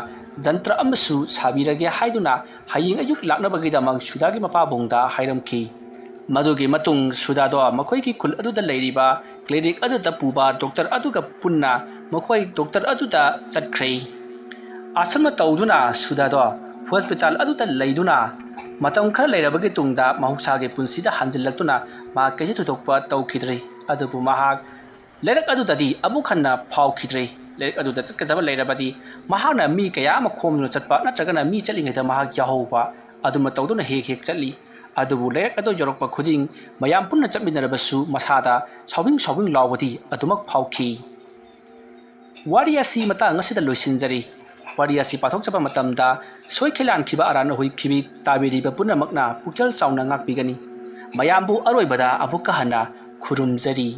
ꯖꯟꯇ꯭ꯔ ꯑꯃꯁꯨ ꯁꯥꯕꯤꯔꯒꯦ ꯍꯥꯏꯗꯨꯅ ꯍꯌꯦꯡ ꯑꯌꯨꯛ ꯂꯥꯛꯅꯕꯒꯤꯗꯃꯛ ꯁꯨꯗꯥꯒꯤ ꯃꯄꯥꯕꯨꯡꯗ ꯍꯥꯏꯔꯝꯈꯤ꯫ ꯃꯗꯨꯒꯤ ꯃꯇꯨꯡ ꯁꯨꯗꯥꯗꯣ ꯃꯈꯣꯏꯒꯤ ꯈꯨꯜ ꯑꯗꯨꯗ ꯂꯩꯔꯤꯕ ꯀ꯭ꯂꯤꯅꯤꯛ ꯑꯗꯨꯗ ꯄꯨꯕ ꯗꯣꯛꯇꯔ ꯑꯗꯨꯒ ꯄꯨꯟꯅ ꯃꯈꯣꯏ ꯗꯣꯛꯇꯔ ꯑꯗꯨꯗ ꯆꯠꯈ꯭ꯔꯦ꯫ ꯑꯁꯨꯝꯅ ꯇꯧꯗꯨꯅ ꯁꯨꯗꯥꯗꯣ ꯍꯣꯁꯄꯤꯇꯥꯜ ꯑꯗꯨꯗ ꯂꯩꯗꯨꯅ ꯃꯇꯝ ꯈꯔ ꯂꯩꯔꯕꯒꯤ ꯇꯨꯡꯗ ꯃꯍꯧꯁꯥꯒꯤ ꯄꯨꯟꯁꯤꯗ ꯍꯟꯖꯤꯜꯂꯛꯇꯨꯅ ꯃꯍꯥꯛ ꯀꯩꯁꯨ ꯊꯣꯏꯗꯣꯛꯄ ꯇꯧꯈꯤꯗ꯭ꯔꯦ꯫ ꯑꯗꯨꯕꯨ ꯃꯍꯥꯛ ꯂꯩꯔꯛ ꯑꯗꯨꯗꯗꯤ ꯑꯃꯨꯛ ꯍꯟꯅ ꯐꯥꯎꯈꯤꯗ꯭ꯔꯦ꯫ ꯂꯩꯔꯛ ꯑꯗꯨꯗ ꯆꯠꯀꯗꯕ ꯂꯩꯔꯕꯗꯤ ꯃꯍꯥꯛꯅ ꯃꯤ ꯀꯌꯥ ꯑꯃ ꯈꯣꯝꯗꯨꯅ ꯆꯠꯄ ꯅꯠꯇ꯭ꯔꯒꯅ ꯃꯤ ꯆꯠꯂꯤꯉꯩꯗ ꯃꯍꯥꯛ ꯌꯥꯍꯧꯕ ꯑꯗꯨꯃ ꯇꯧꯗꯨꯅ ꯍꯦꯛ ꯍꯦꯛ ꯆꯠꯂꯤ꯫ ꯑꯗꯨꯕꯨ ꯂꯩꯔꯛ ꯑꯗꯨ ꯌꯧꯔꯛꯄ ꯈꯨꯗꯤꯡ ꯃꯌꯥꯝ ꯄꯨꯟꯅ ꯆꯠꯃꯤꯟꯅꯔꯕꯁꯨ ꯃꯁꯥꯗ ꯁꯥꯎꯅꯤꯡ ꯁꯥꯎꯅꯤꯡ ꯂꯥꯎꯕꯗꯤ ꯑꯗꯨꯃꯛ ꯐꯥꯎꯈꯤ꯫ ꯋꯥꯔꯤ ꯑꯁꯤ ꯃꯇꯥꯡ ꯑꯁꯤꯗ ꯂꯣꯏꯁꯤꯟꯖꯔꯤ꯫ ꯋꯥꯔꯤ ꯑꯁꯤ ꯄꯥꯊꯣꯛꯆꯕ ꯃꯇꯝꯗ ꯁꯣꯏꯈꯤ ꯂꯥꯟꯈꯤꯕ ꯑꯔꯥꯟ ꯑꯍꯣꯏ ꯈꯤꯕꯤ ꯇꯥꯕꯤꯔꯤꯕ ꯄꯨꯝꯅꯃꯛꯅ ꯄꯨꯛꯆꯦꯜ ꯆꯥꯎꯅ ꯉꯥꯛꯄꯤꯒꯅꯤ꯫ ꯃꯌꯥꯝꯕꯨ ꯑꯔꯣꯏꯕꯗ ꯑꯃꯨꯛꯀ ꯍꯟꯅ ꯈꯨꯔꯨꯝꯖꯔꯤ꯫